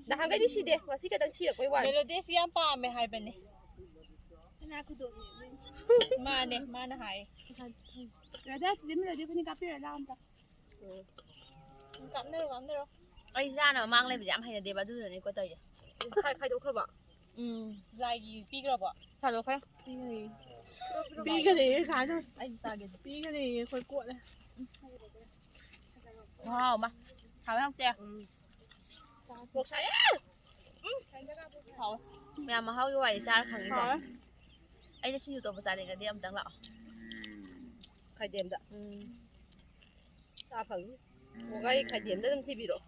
ꯅꯍꯥꯟꯒꯩꯗꯤ ꯁꯤꯗꯦ, ꯉꯁꯤ ꯈꯛꯇꯪ ꯁꯤꯔꯛꯄꯩ ꯋꯥꯅꯤ꯫ ꯃꯦꯂꯣꯗꯤ ꯁꯤ ꯌꯥꯝ ꯄꯥꯝꯃꯦ ꯍꯥꯏꯕꯅꯦ꯫ ꯁꯅꯥ ꯈꯨꯗꯣꯞꯅꯦ꯫ ꯃꯥꯅꯦ, ꯃꯥꯅ ꯍꯥꯏ꯫ ꯔꯙꯥ, ꯆꯤꯆꯦ ꯃꯦꯂꯣꯗꯤ ꯑꯩꯈꯣꯏꯅꯤ ꯀꯥꯞꯄꯤꯔꯣ, ꯂꯥꯛꯑꯣ ꯑꯝꯇ꯫ ꯎꯝ꯫ ꯀꯥꯞꯅꯔꯣ, ꯀꯥꯞꯅꯔꯣ꯫ ꯑꯩ ꯆꯥꯅꯕ ꯃꯥꯡ ꯂꯩꯕꯁꯦ ꯌꯥꯝ ꯍꯩꯅꯗꯦꯕ, ꯑꯗꯨꯗꯨꯅꯅꯦꯀꯣ ꯇꯧꯔꯤꯁꯦ꯫ ꯈꯥꯏ-, ꯈꯥꯏꯗꯣꯛꯈ꯭ꯔꯕꯣ? ꯎꯝ꯫ ꯂꯥꯏꯒꯤ ꯄꯤꯈ꯭ꯔꯕꯣ? ꯊꯥꯗꯣꯛꯈ꯭ꯔꯦ꯫ ꯄꯤꯈ꯭ꯔꯦ꯫ ꯄꯤꯈ꯭ꯔꯦ, ꯀꯥꯏꯅ꯫ ꯑꯩ ꯆꯥꯒꯦ꯫ ꯄꯤꯈ꯭ꯔꯦ, ꯑꯩꯈꯣꯏ ꯀꯣꯠꯂꯦ꯫ ꯈꯨꯍꯥꯎ ꯑꯃ꯫ ꯍꯥꯎꯋꯦ, ꯍꯥꯎꯇꯦ? ꯎꯝ꯫ ꯃꯣꯔꯣꯛ ꯁꯥꯏꯌꯦ! ꯎꯝ꯫ ꯍꯥꯎꯋꯦ꯫ ꯃꯌꯥꯝ ꯃꯍꯥꯎꯒꯤ ꯋꯥꯔꯤ ꯆꯥꯔ ꯈꯪꯅꯤꯀꯣ꯫ ꯍꯥꯎꯋꯦ꯫ ꯑꯩꯅ ꯁꯤꯡꯖꯨ ꯇꯧꯕ ꯆꯥꯅꯤꯡꯉꯗꯤ ꯑꯝꯇꯪ ꯂꯥꯛꯑꯣ꯫ ꯈꯥꯏꯗꯦꯝꯗ꯫ ꯎꯝ꯫ ꯆꯥ ꯐꯪꯅꯤ꯫ ꯋꯥꯒꯥꯏ ꯈꯥꯏꯗꯦꯝꯗ ꯑꯗꯨꯝ ꯊꯤꯕꯤꯔꯛꯑꯣ꯫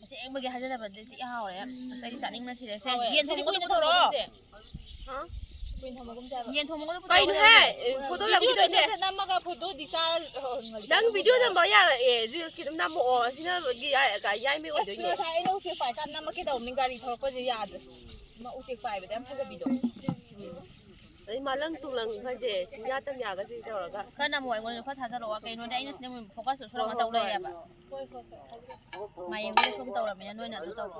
ꯑꯁꯦꯡꯕꯒꯤ ꯍꯥꯏꯖꯗꯕꯗꯤ ꯊꯤ ꯍꯥꯎꯔꯦ꯫ ꯑꯁ, ꯑꯩꯗꯤ ꯆꯥꯅꯤꯡꯕꯅ ꯁꯤꯔꯦ꯫ ꯁꯦ, ꯍꯥꯎꯋꯦ꯫ ꯌꯦꯟ ꯁꯤꯗꯤ ꯊꯣꯡꯕꯒꯗꯣ ꯀꯨꯏꯅ ꯄꯨꯊꯣꯔꯛꯑꯣ꯫ ꯊꯝꯃꯒꯨꯝꯁꯦ꯫ ꯍꯥ? ꯀꯨꯏꯅ ꯊꯝꯃꯒꯨꯝꯁꯦ ꯍꯥꯏꯕ꯫ ꯌꯦꯟ ꯊꯣꯡꯕꯒꯗꯣ ꯄꯨꯊꯣꯔꯛꯑꯣ ꯀꯩꯅꯣꯍꯦ? ꯍꯥꯏꯕ꯫ ꯐꯣꯇꯣ ꯅꯝꯈꯤꯗꯣꯏꯅꯦ꯫ ꯅꯝꯃꯒ ꯐꯣꯇꯣꯗꯤ ꯆꯥ-, ꯑ, ꯅꯪ ꯚꯤꯗꯤꯑꯣ ꯅꯝꯕ ꯌꯥꯔꯛꯑꯦ꯫ ꯔꯤꯜꯁꯀꯤ ꯑꯗꯨꯝ ꯅꯝꯃꯛꯑꯣ꯫ ꯁꯤꯅ ꯌꯥꯏ-, ꯌꯥꯏꯃ ꯑꯁ, ꯑꯣꯏꯗꯣꯏꯅꯦ꯫ ꯉꯁꯥꯏ ꯑꯩꯅ ꯎꯆꯦꯛ ꯄꯥꯏ ꯀꯥꯟꯗ ꯅꯝꯃꯛꯀꯦ ꯇꯧꯕꯅꯤ, ꯒꯥꯔꯤ ꯊꯧꯔꯛꯄꯁꯦ ꯌꯥꯗ꯭ꯔꯦ꯫ ꯃꯥ ꯎꯆꯦꯛ ꯄꯥꯏꯕꯗ ꯌꯥꯝ ꯐꯖꯕꯤꯗꯣ꯫ ꯑꯗꯩ ꯃꯥꯂꯪ ꯇꯨꯂꯪ ꯈꯔꯁꯦ, ꯆꯤꯡꯌꯥ ꯇꯝꯌꯥꯒꯁꯦ ꯇꯧꯔꯒ꯫ ꯈꯔ ꯅꯝꯃꯣ, ꯑꯩꯉꯣꯟꯗꯁꯨ ꯈꯔ ꯊꯥꯖꯔꯛꯑꯣ꯫ ꯀꯩꯅꯣꯗꯤ ꯑꯩꯅ ꯁꯤꯗ ꯐꯣꯀꯁꯁꯨ ꯁꯣꯔꯣꯛ ꯍꯣꯏ, ꯃꯇꯧ ꯍꯣꯏ, ꯂꯩꯔꯦꯕ꯫ ꯍꯣꯏ꯫ ꯃꯥꯌꯦꯡꯕꯗ ꯁꯨꯝ ꯇꯧꯔꯝꯃꯤꯅ ꯅꯣꯏꯅ ꯑꯗꯨ ꯇꯧꯔꯣ꯫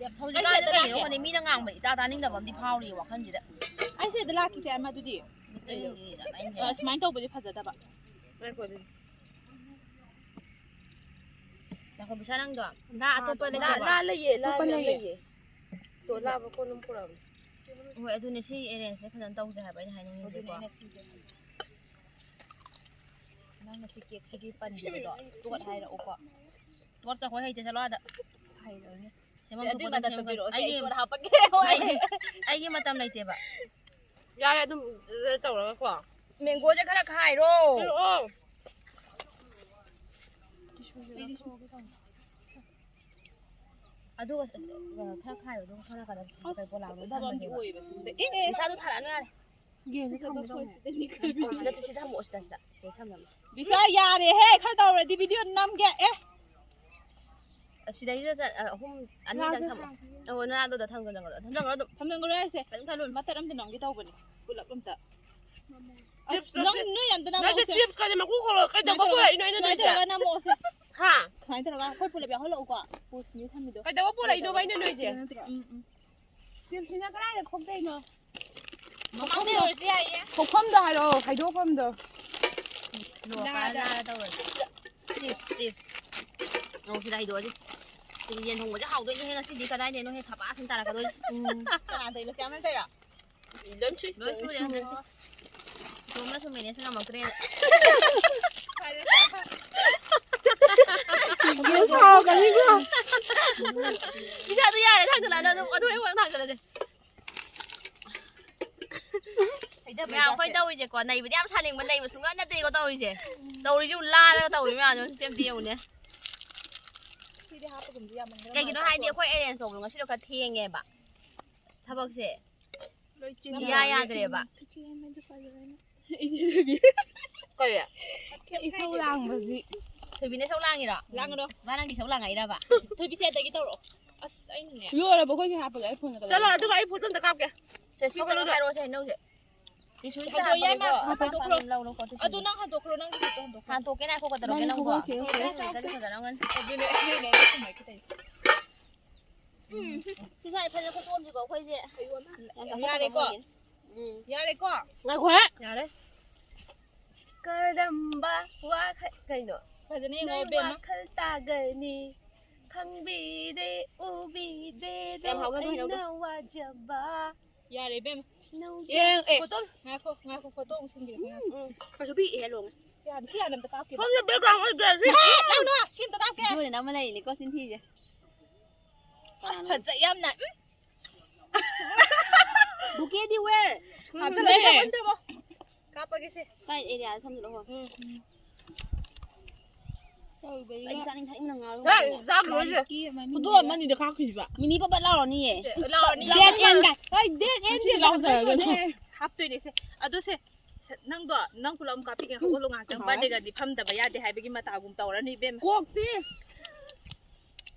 ꯑꯁ, ꯍꯧꯖꯤꯛꯀꯥꯟꯁꯦ ꯀꯩꯒꯤꯅꯣ ꯈꯪꯗꯦ, ꯃꯤꯅ ꯉꯥꯡꯕ ꯏꯇꯥ ꯇꯥꯅꯤꯡꯗꯕ ꯑꯃꯗꯤ ꯐꯥꯎꯔꯤꯌꯦ ꯋꯥꯈꯜꯁꯤꯗ꯫ ꯑꯩ ꯁꯤꯗ ꯂꯥꯛꯈꯤꯁꯦ ꯍꯥꯏ ꯃꯗꯨꯗꯤ꯫ ꯃꯤꯇꯩꯒꯤ ꯇꯥꯅꯤꯡꯗꯦ꯫ ꯑ, ꯁꯨꯃꯥꯏꯅ ꯇꯧꯕꯗꯤ ꯐꯖꯗꯕ꯫ ꯉꯥꯏꯈꯣ ꯑꯗꯨꯗꯤ꯫ ꯉꯥꯏꯈꯣ, ꯕꯤꯁꯥ ꯅꯪꯗꯣ꯫ ꯉꯥ ꯑꯇꯣꯞꯄ ꯂꯥ, ꯂꯩꯇ꯭ꯔꯕꯣ? ꯂꯥ ꯂꯩꯌꯦ, ꯂꯥ ꯑꯇꯣꯞꯄ ꯃꯌꯥꯝ ꯂꯩꯌꯦ꯫ ꯂꯩꯌꯦ꯫ ꯇꯣ, ꯂꯥꯕ ꯀꯣꯟ ꯑꯃ ꯄꯨꯔꯛꯑꯕꯅꯦ꯫ ꯍꯣꯏ, ꯑꯗꯨꯅꯦ, ꯁꯤ ꯑꯦꯔꯦꯟꯖꯁꯦ ꯐꯖꯅ ꯇꯧꯁꯦ ꯍꯥꯏꯕ ꯑꯩꯅ ꯍꯥꯏꯅꯤꯡꯉꯤꯁꯦꯀꯣ꯫ ꯑꯗꯨꯅꯦ ꯑꯩꯅ ꯁꯤꯁꯦ꯫ ꯅꯪꯅ ꯁꯤ ꯀꯦꯛꯁꯤꯒꯤ ꯄꯟꯈꯤꯕꯗꯣ ꯇꯣꯠ ꯍꯥꯏꯔꯛꯎꯀꯣ꯫ ꯇꯣꯠꯀ ꯑꯩꯈꯣꯏ ꯍꯩꯇꯦ, ꯆꯠꯂꯣ ꯑꯥꯗ꯫ ꯍꯩꯔꯣꯏꯅꯦ꯫ ꯁꯦꯝꯐꯝ ꯑꯗꯨꯏ ꯊꯣꯛꯄꯗ ꯃꯇꯝꯗ ꯁꯦꯝꯒꯗꯕꯅꯤ꯫ ꯄꯤꯔꯛꯑꯣꯁꯦ, ꯑꯩ ꯑꯩꯒꯤ, ꯇꯣꯠ ꯍꯥꯞꯄꯛꯀꯦ꯫ ꯑꯩꯒꯤ, ꯑꯩꯒꯤ ꯃꯇꯝ ꯂꯩꯇꯦꯕ꯫ ꯌꯥꯔꯦ, ꯑꯗꯨꯝ ꯇꯧꯔꯒꯀꯣ꯫ ꯃꯦꯡꯒꯣꯁꯦ ꯈꯔ ꯈꯥꯏꯔꯣ꯫ ꯄꯤꯔꯛꯑꯣ꯫ ꯑꯗꯨꯒ ꯈꯔ ꯈꯥꯏꯔꯣ, ꯑꯗꯨꯒ ꯈꯔ ꯀꯩꯅꯣ ꯑꯁ, ꯄꯣꯂꯥꯡꯗꯣ ꯊꯕꯛ ꯑꯃꯗꯤ ꯊꯝꯃꯁꯦꯕ꯫ ꯑꯣꯏꯌꯦꯕ ꯁꯤꯗ꯫ ꯑꯦ, ꯑꯦ꯫ ꯄꯩꯁꯥꯗꯣ ꯊꯥꯔꯛꯑꯅꯨ ꯌꯥꯔꯦ꯫ ꯒꯦꯝꯁꯦ ꯊꯝꯒꯦ ꯇꯧꯕꯅꯦ꯫ ꯑꯣ, ꯁꯤꯗ, ꯁꯤꯗ ꯊꯝꯃꯣ, ꯁꯤꯗ, ꯁꯤꯗ꯫ ꯁꯤꯗ ꯊꯝꯃꯝꯃꯁꯦ꯫ ꯕꯤꯁꯥ, ꯌꯥꯔꯦꯍꯦ, ꯈꯔ ꯇꯧꯔꯗꯤ ꯚꯤꯗꯤꯑꯣ ꯅꯝꯒꯦ꯫ ꯑꯦ꯫ ꯑꯁꯤꯗꯩꯗ ꯆꯠ-, ꯑ, ꯑꯍꯨꯝ, ꯑꯅꯤꯗꯪ ꯊꯝꯃꯣ꯫ ꯑꯣ, ꯅꯅꯥꯗꯣꯗ ꯊꯝꯖꯟꯈ꯭ꯔꯣ꯫ ꯊꯝꯖꯟꯈ꯭ꯔꯣ ꯑꯗꯨꯝ꯫ ꯊꯝꯖꯟꯈ꯭ꯔꯣ ꯌꯥꯔꯦꯁꯦ꯫ ꯀꯩꯝ ꯈꯜꯂꯨꯅꯨ꯫ ꯃꯇꯠ ꯑꯝꯇ ꯅꯝꯒꯦ ꯇꯧꯕꯅꯦ꯫ ꯄꯨꯂꯞ ꯑꯝꯇ꯫ ꯑꯁ, ꯅꯪ, ꯅꯣꯏ ꯑꯝꯇ ꯅꯠꯇꯦ, ꯅꯝꯃꯛꯑꯣꯁꯦ꯫ ꯆꯤꯞꯁꯀꯁꯦ ꯃꯀꯨ ꯈꯣꯛꯂꯒ ꯀꯩꯗꯧꯕ ꯁꯨꯃꯥꯏꯅ ꯇꯧꯔꯒ, ꯄꯨꯔꯛꯏꯅꯣ ꯑꯩꯅ ꯁꯨꯃꯥꯏꯅ ꯅꯣꯏꯁꯦ? ꯇꯧꯔꯒ ꯅꯝꯃꯛꯑꯣꯁꯦ꯫ ꯍꯥ? ꯁꯨꯃꯥꯏꯅ ꯇꯧꯔꯒ ꯑꯩꯈꯣꯏ ꯄꯨꯂꯞ ꯌꯥꯎꯍꯜꯂꯛꯎꯀꯣ꯫ ꯄꯣꯁ ꯅ꯭ꯌꯨ ꯊꯝꯃꯤꯗꯣ꯫ ꯀꯩꯗꯧꯕ ꯄꯨꯔꯛꯏꯅꯣꯕ ꯑꯩꯅ ꯅꯣꯏꯁꯦ? ꯎꯝ, ꯎꯝ꯫ ꯆꯤꯞꯁꯁꯤꯅ ꯀꯗꯥꯏꯗ ꯈꯣꯛꯇꯣꯏꯅꯣ? ꯃꯐꯝꯗ ꯑꯣꯏꯔꯁꯨ ꯌꯥꯏꯌꯦ꯫ ꯈꯣꯛꯐꯝꯗꯣ ꯍꯥꯏꯔꯛꯑꯣ, ꯈꯥꯏꯗꯣꯛꯐꯝꯗꯣ꯫ ꯂꯣ ꯀꯥꯔ ꯂꯥꯔ ꯇꯧꯔꯁꯦ꯫ Chips, chips. ꯑꯣ, ꯁꯤꯗ ꯍꯩꯗꯣꯛꯑꯁꯤ꯫ ꯁꯤꯗꯤ ꯌꯦꯟ ꯊꯣꯡꯕꯁꯦ ꯍꯥꯎꯗꯣꯏꯅꯦꯍꯦ ꯉꯁꯤꯗꯤ꯫ ꯀꯗꯥꯏꯗꯩꯅꯣꯍꯦ ꯁꯕꯥꯁ ꯑꯅ ꯇꯥꯔꯛꯀꯗꯣꯏꯁꯦ꯫ ꯎꯝ꯫ ꯀꯅꯥꯗꯩꯅꯣ? ꯆꯦ ꯑꯃꯅ ꯇꯩꯔꯣ? ꯂꯣꯏ ꯁꯨꯏ꯫ ꯂꯣꯏ ꯁꯨꯔꯦ꯫ ꯏꯇꯣꯝꯅ ꯁꯨꯝ ꯃꯦꯅꯦꯖ ꯉꯝꯃꯛꯇ꯭ꯔꯦꯅ꯫ ꯁꯥꯎꯒꯅꯤꯀꯣ꯫ ꯏꯁꯥꯗꯣ ꯌꯥꯔꯦ, ꯊꯥꯡꯒꯠꯂꯛꯑꯅꯨ ꯑꯗꯨꯝ, ꯑꯗꯨ ꯑꯩꯉꯣꯟꯗ ꯊꯥꯡꯒꯠꯂꯁꯦ꯫ ꯃꯌꯥꯝ ꯑꯩꯈꯣꯏ ꯇꯧꯔꯤꯁꯦꯀꯣ, ꯅꯩꯕꯗꯤ ꯌꯥꯝ ꯁꯥꯅꯤꯡꯕ, ꯅꯩꯕ ꯁꯨꯡꯅꯠ ꯅꯠꯇꯦꯀꯣ ꯇꯧꯔꯤꯁꯦ꯫ ꯇꯧꯔꯤꯁꯤ ꯂꯥꯜꯂꯒ ꯇꯧꯔꯤ ꯃꯌꯥꯝꯗꯣ ꯁꯤ ꯑꯝꯇ ꯌꯦꯡꯉꯨꯅꯦ꯫ ꯀꯩꯒꯤꯅꯣ ꯍꯥꯏꯗꯤ ꯑꯩꯈꯣꯏ ꯑꯦꯔꯦꯟꯖ ꯇꯧꯕꯗꯣ ꯉꯁꯤꯗꯣ ꯈꯔ ꯊꯦꯡꯉꯦꯕ ꯊꯕꯛꯁꯦ꯫ ꯏꯌꯥ ꯌꯥꯗ꯭ꯔꯦꯕ꯫ ꯀꯔꯤ? ꯏꯁꯧ ꯂꯥꯡꯕꯁꯤ꯫ ꯊꯣꯏꯕꯤꯅ ꯏꯁꯧ ꯂꯥꯡꯉꯤꯔꯣ? ꯂꯥꯡꯒꯅꯣ꯫ ꯃꯥ ꯅꯪꯒꯤ ꯏꯁꯧ ꯂꯥꯡꯉꯛꯏꯔꯕ? ꯊꯣꯏꯕꯤꯁꯦ ꯑꯗꯒꯤ ꯇꯧꯔꯛꯑꯣ꯫ ꯑꯁ ꯑꯩꯅꯅꯦ꯫ ꯂꯣꯏꯔꯕ ꯑꯩꯈꯣꯏꯁꯦ ꯍꯥꯞꯄꯒ ꯑꯩ ꯐꯣꯟꯗ ꯆꯠꯂꯣ, ꯑꯗꯨꯒ ꯑꯩ ꯐꯣꯇꯣ ꯑꯝꯇ ꯀꯥꯞꯀꯦ꯫ ꯁꯦ ꯁꯤ ꯑꯝꯇ ꯍꯥꯏꯔꯛꯑꯣ ꯁꯦ ꯍꯩꯅꯧꯁꯦ꯫ ꯇꯤꯁꯨꯁꯤꯗ ꯍꯟꯗꯣꯛꯑꯣ, ꯌꯥꯏꯃ, ꯍꯥꯞꯄꯒꯤꯀꯣ꯫ ꯍꯟꯗꯣꯛꯈ꯭ꯔꯣ꯫ ꯂꯧꯔꯣꯀꯣ, ꯇꯤꯁꯨ꯫ ꯑꯗꯨ ꯅꯪ ꯍꯟꯗꯣꯛꯈ꯭ꯔꯣ, ꯅꯪꯒꯤꯗꯨꯁꯨ ꯍꯟꯗꯣꯛꯈ꯭ꯔꯣ꯫ ꯍꯥꯟꯇꯣꯛꯀꯦ ꯉꯥꯏꯈꯣ, ꯀꯩꯗꯧꯔꯒꯦ ꯅꯪꯕꯣ? ꯅꯪꯒꯤ ꯍꯣꯏ, ꯍꯣꯏ, ꯍꯣꯏ, ꯍꯣꯏ꯫ ꯐꯖꯅ ꯉꯟ-, ꯑꯗꯨꯅꯦ, ꯑꯗꯨꯅꯦ, ꯑꯩꯅ ꯁꯨꯃꯥꯏꯅ ꯈꯤꯇꯪ꯫ ꯎꯝ, ꯁꯤ ꯁ꯭ꯋꯥꯏ ꯐꯖꯅ ꯐꯣꯇꯣ ꯑꯃꯁꯤꯀꯣ ꯑꯩꯈꯣꯏꯁꯦ꯫ ꯌꯥꯝ ꯆꯥꯎꯈꯠꯇꯕ ꯌꯥꯔꯦꯀꯣ? ꯑꯃꯒꯤ꯫ ꯎꯝ꯫ ꯌꯥꯔꯦꯀꯣ? ꯉꯥꯏꯈꯣꯍꯦ꯫ ꯌꯥꯔꯦ꯫ ꯀꯔꯝꯕ ꯋꯥꯈꯜ, ꯀꯩꯅꯣ? ꯐꯖꯅ ꯌꯦꯡꯉꯣ, ꯅꯪ ꯏꯕꯦꯝꯃ꯫ ꯋꯥꯈꯜ ꯇꯥꯒꯅꯤ, ꯈꯪꯕꯤꯗꯦ, ꯎꯕꯤꯗꯦꯗꯣ ꯌꯥꯝ ꯍꯥꯎꯕ ꯑꯗꯨ ꯍꯩꯅꯧꯗꯣ꯫ ꯑꯩꯅ ꯋꯥꯖꯕ꯫ ꯌꯥꯔꯦ, ꯏꯕꯦꯝꯃ꯫ ꯅꯧꯖ-, ꯑꯦ, ꯑꯦ꯫ ꯐꯣꯇꯣ, ꯉꯥꯏꯈꯣ, ꯉꯥꯏꯈꯣ, ꯐꯣꯇꯣ ꯑꯃꯨꯛ ꯁꯤꯟꯈꯤꯒꯦ, ꯉꯥꯏꯈꯣ꯫ ꯎꯝ, ꯀꯩꯁꯨ ꯄꯤꯛꯑꯦ, ꯂꯣꯡꯉꯦ꯫ ꯁꯤ ꯍꯥꯟꯅ, ꯁꯤ ꯍꯥꯟꯅ ꯑꯝꯇ ꯀꯥꯞꯈꯤꯕ꯫ ꯁꯣꯝꯗ background ꯑꯣꯏꯗ꯭ꯔꯦ, ꯁꯤ ꯑꯦ, ꯑꯦ, ꯂꯥꯎꯅꯣ, ꯁꯤ ꯑꯝꯇ ꯀꯥꯞꯀꯦ꯫ ꯚꯤꯗꯤꯑꯣꯅ ꯑꯃ ꯂꯩꯔꯤꯅꯤꯀꯣ, ꯆꯤꯟ ꯊꯤꯁꯦ꯫ ꯑꯁ, ꯀꯅꯥꯅꯣ? ꯐꯖꯩ ꯌꯥꯝꯅ꯫ ꯎꯝ꯫ Bouquet D where? ꯍꯥꯞꯆꯜꯂꯣ, ꯂꯩꯔꯦ꯫ ꯊꯝꯃꯣ, ꯊꯝꯃꯣ꯫ ꯀꯥꯞꯄꯒꯦꯁꯦ꯫ ꯀꯥꯏ area ꯗ ꯊꯝꯗꯣꯏꯅꯣ? ꯎꯝ, ꯎꯝ꯫ ꯑꯁ, ꯑꯩ ꯆꯥꯅꯤꯡ ꯊꯛꯅꯤꯡꯕꯅ ꯉꯥꯎꯔꯦ꯫ ꯍꯦ, ꯆꯥꯛ ꯂꯣꯏꯔꯦ꯫ ꯐꯣꯇꯣ ꯑꯃꯅꯤꯗ ꯀꯥꯞꯈꯤꯁꯤꯕ꯫ ꯃꯤꯃꯤ ꯄꯠ ꯄꯠ ꯂꯥꯎꯔꯅꯤꯌꯦ꯫ ꯂꯥꯎꯔꯅꯤ꯫ Dead end ꯀꯥꯏ꯫ ꯍꯣꯏ, dead end ꯁꯤ ꯁꯤ ꯂꯥꯎꯖꯔꯒꯅꯨ꯫ ꯍꯥꯞꯇꯣꯏꯅꯦ ꯁꯦ꯫ ꯑꯗꯣ ꯁꯦ, ꯁꯦ, ꯅꯪꯗꯣ, ꯅꯪ ꯄꯨꯂꯞ ꯑꯃ ꯀꯥꯞꯄꯤꯒꯦ꯫ ꯍꯧꯒꯠꯂꯣ ꯉꯥꯏꯍꯥꯛꯇꯪ꯫ ꯍꯣꯏ꯫ Birthday ꯒꯗꯤ ꯐꯝꯗꯕ ꯌꯥꯗꯦ ꯍꯥꯏꯕꯒꯤ ꯃꯇꯥꯒꯨꯝ ꯇꯧꯔꯅꯤ ꯏꯕꯦꯝꯃ꯫ ꯀꯣꯛꯇꯤ꯫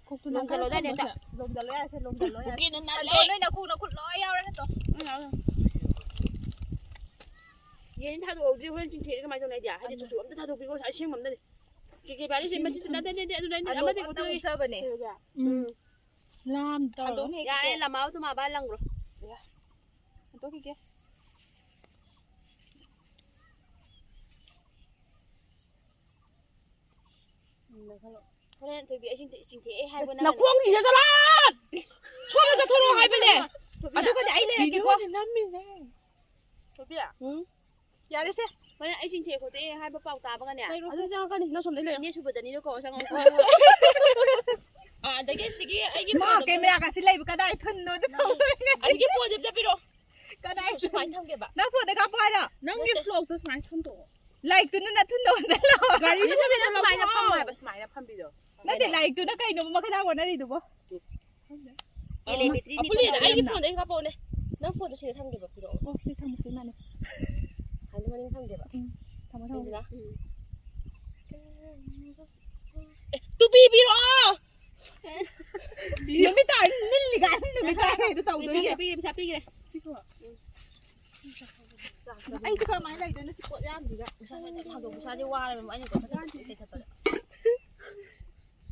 ꯀꯣꯛꯇꯨ ꯂꯣꯝꯖꯜꯂꯣ, ꯅꯪ ꯑꯗꯥꯏꯗ ꯍꯦꯛꯇ꯫ ꯂꯣꯝꯖꯜꯂꯣ ꯌꯥꯔꯦꯁꯦ, ꯂꯣꯝꯖꯜꯂꯣ ꯌꯥꯔꯦ꯫ ꯀꯨꯀꯤꯅ ꯅꯥꯜꯂꯦ꯫ ꯑꯗꯣ ꯅꯣꯏ ꯅꯈꯨ ꯅꯈꯨꯠ ꯂꯣꯏ ꯌꯥꯎꯔꯦ ꯍꯦꯛꯇ꯫ ꯎꯝ, ꯌꯥꯎꯔꯦ꯫ ꯌꯦꯟ ꯊꯥꯗꯣꯛꯍꯧꯗ꯭ꯔꯤ, ꯍꯣꯔꯦꯟ ꯆꯤꯡꯊꯣꯛꯑꯗꯤ ꯀꯃꯥꯏꯅ ꯇꯧꯅꯤ ꯑꯩꯗꯤ? ꯍꯥꯏꯗꯤ ꯑꯗꯨ ꯆꯨꯁꯨ ꯑꯝꯇ ꯊꯥꯗꯣꯛꯄꯤꯈꯣ, ꯑꯁꯦꯡꯕ ꯑꯝꯇꯗꯤ꯫ ꯀꯦ ꯀꯦ ꯄꯥꯏꯔꯤꯁꯦ ꯃꯆꯤꯟ ꯅꯠꯇꯦ, ꯅꯠꯇꯦ, ꯑꯗꯨ ꯅꯠꯇꯦ, ꯑꯗꯣ ꯑꯃꯗꯤ ꯑꯝꯇ ꯄꯨꯊꯣꯛꯑꯦ꯫ ꯎꯞꯆꯕꯅꯦ꯫ ꯎꯝ꯫ ꯂꯥꯝ ꯇꯧꯔꯦ꯫ ꯍꯟꯗꯣꯛꯅꯦ ꯌꯥꯔꯦ, ꯀꯦ꯫ ꯂꯃꯥꯎ ꯇꯨꯃꯥ ꯕꯥ ꯂꯪꯈ꯭ꯔꯣ꯫ ꯍꯟꯗꯣꯛꯈꯤꯒꯦ꯫ ꯍꯣꯔꯦꯟ ꯊꯣꯏꯕꯤ ꯑꯩ ꯆꯤꯡꯊꯦ-, ꯆꯤꯡꯊꯦꯛꯑꯦ ꯍꯥꯏꯕ ꯅꯪꯅ꯫ ꯅꯈꯣꯡꯒꯤꯁꯦ ꯆꯠꯂꯣ! ꯁꯣꯝꯗ ꯆꯠꯊꯣꯔꯛꯑꯣ ꯍꯥꯏꯕꯅꯦ꯫ ꯊꯣꯏꯕꯤ꯫ ꯑꯗꯨꯒꯗꯤ ꯑꯩ ꯂꯩꯔꯛꯀꯦꯀꯣ꯫ ꯚꯤꯗꯤꯑꯣꯗꯤ ꯅꯝꯃꯤꯁꯦ꯫ ꯊꯣꯏꯕꯤ꯫ ꯎꯝ? ꯌꯥꯔꯦꯁꯦ꯫ ꯍꯣꯔꯦꯟ ꯑꯩ ꯆꯤꯡꯊꯦꯛ ꯈꯣꯠꯇꯦ ꯍꯥꯏꯕ ꯄꯥꯎ ꯇꯥꯕꯒꯅꯦ꯫ ꯂꯩꯔꯣ꯫ ꯑꯗꯨꯝ ꯆꯪꯉꯛꯀꯅꯤ, ꯅꯪ ꯁꯣꯝꯗ ꯂꯩꯔꯣ꯫ ꯏꯅꯦ ꯁꯨꯕꯗꯅꯤꯗꯀꯣ, ꯆꯪꯉꯛꯑꯣ꯫ ꯑꯥ, ꯑꯗꯒꯤ ꯁꯤꯒꯤ ꯑꯩꯒꯤ ꯃꯥ ꯐꯣꯟ ꯑꯝꯇ ꯀꯦꯃꯦꯔꯥꯒꯁꯤ ꯂꯩꯕ ꯀꯗꯥꯏ ꯊꯨꯟꯅꯣꯗ ꯇꯧꯔꯦ꯫ ꯑꯁꯤꯒꯤ ꯐꯣꯟꯁꯦ ꯑꯝꯇ ꯄꯤꯔꯛꯑꯣ꯫ ꯀꯗꯥꯏ ꯁꯤ ꯁꯨꯃꯥꯏꯅ ꯊꯝꯒꯦꯕ꯫ ꯅꯪ ꯐꯣꯟꯗ ꯀꯥꯞꯄꯣ ꯍꯥꯏꯔꯣ? ꯅꯪꯒꯤ ꯅꯠꯇꯦ꯫ Vlog ꯇꯣ ꯁꯨꯃꯥꯏꯅ ꯁꯟꯗꯣꯛꯑꯣ꯫ ꯂꯥꯏꯔꯤꯛꯇꯨꯅ ꯅꯊꯨꯟꯗ ꯑꯣꯟꯁꯤꯜꯂꯣ꯫ ꯒꯥꯔꯤꯁꯦ ꯁꯨꯃꯥꯏꯅ ꯐꯝꯃꯣ ꯍꯥꯏꯕ, ꯁꯨꯃꯥꯏꯅ ꯐꯝꯕꯤꯗꯣ꯫ ꯅꯠꯇꯦ, ꯂꯥꯏꯔꯤꯛꯇꯨꯅ ꯀꯩꯅꯣꯕ ꯃꯈꯥꯗ ꯑꯣꯟꯅꯔꯤꯗꯨꯕꯣ? ꯑꯦ, ꯂꯩ, ꯕꯦꯇ꯭ꯔꯤ ꯑꯄꯨꯂꯤꯗ ꯅꯤꯛꯄ ꯑꯩꯒꯤ ꯌꯥꯝꯅ꯫ ꯐꯣꯟꯗꯒꯤ ꯀꯥꯞꯄꯛꯑꯣꯅꯦ꯫ ꯅꯪ ꯐꯣꯟꯗꯣ ꯁꯤꯗ ꯊꯝꯒꯦꯕ, ꯄꯤꯔꯛꯑꯣ꯫ ꯑꯣ, ꯁꯤ ꯊꯝꯃꯨ, ꯁꯤ ꯃꯥꯅꯦ꯫ ꯍꯥꯏꯗꯤ ꯃꯅꯤꯡ ꯊꯝꯒꯦꯕ꯫ ꯎꯝ, ꯊꯝꯃꯣ, ꯊꯝꯃꯣ꯫ ꯏꯟꯗꯤꯔꯥ꯫ ꯎꯝ꯫ ꯑꯦ, ꯇꯨꯄꯤ ꯄꯤꯔꯛꯑꯣ! ꯅꯨꯃꯤꯠ ꯇꯥꯔꯗꯤ ꯅꯤꯜꯂꯤ ꯀꯥꯏꯅ ꯅꯨꯃꯤꯠ ꯇꯥꯔꯗꯤ ꯀꯩꯗ ꯇꯧꯗꯣꯏꯒꯦ? ꯄꯤꯒꯦ, ꯄꯤꯒꯦ, ꯄꯩꯁꯥ ꯄꯤꯒꯦ꯫ ꯑꯩꯁꯦ ꯀꯃꯥꯏꯅ ꯂꯩꯗꯣꯏꯅꯣ ꯁꯤ ꯄꯣꯠ ꯌꯥꯝꯁꯤꯒ? ꯄꯩꯁꯥꯁꯦ ꯊꯥꯡꯗꯣꯛ, ꯄꯩꯁꯥꯁꯦ ꯋꯥꯔꯦꯕ ꯑꯩꯅ ꯀꯩꯊꯠꯄꯗ꯫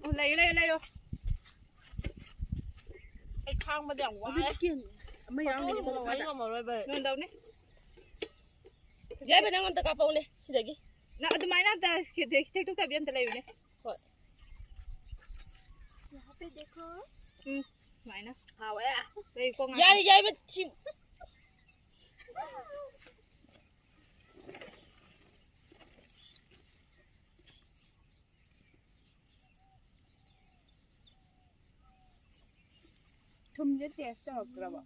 ꯑꯣ, ꯂꯩꯌꯣ, ꯂꯩꯌꯣ, ꯂꯩꯌꯣ꯫ ꯑꯩ ꯈꯥꯡꯕꯗ ꯌꯥꯝ ꯋꯥꯔꯦ꯫ ꯑꯗꯨꯗꯤ ꯀꯦꯟ ꯑꯃ ꯌꯥꯎꯔꯝꯒꯅꯤ ꯐꯣꯇꯣ ꯋꯥꯔꯤ ꯃꯈꯥꯗ꯫ ꯉꯝꯃꯔꯣꯏꯕ꯫ ꯌꯣꯟꯗꯧꯅꯦ꯫ ꯌꯥꯏꯃ, ꯅꯪ ꯑꯝꯇ ꯀꯥꯞꯄꯛꯎꯅꯦ ꯁꯤꯗꯒꯤ꯫ ꯅꯪ ꯑꯗꯨꯃꯥꯏꯅ ꯑꯝꯇ ꯊꯦꯛꯇꯣꯛꯇꯕꯤ ꯑꯝꯇ ꯂꯩꯌꯨꯅꯦ꯫ ꯍꯣꯏ꯫ ꯎꯝ, ꯁꯨꯃꯥꯏꯅ꯫ ꯍꯥꯎꯋꯦ꯫ ꯂꯩꯀꯣ ꯉꯥꯛꯇ꯫ ꯌꯥꯔꯦ, ꯌꯥꯏꯃ, ꯁꯤ꯫ ꯊꯨꯝꯁꯦ ꯇꯦꯁ ꯇꯧꯔꯛꯇ꯭ꯔꯕꯣ?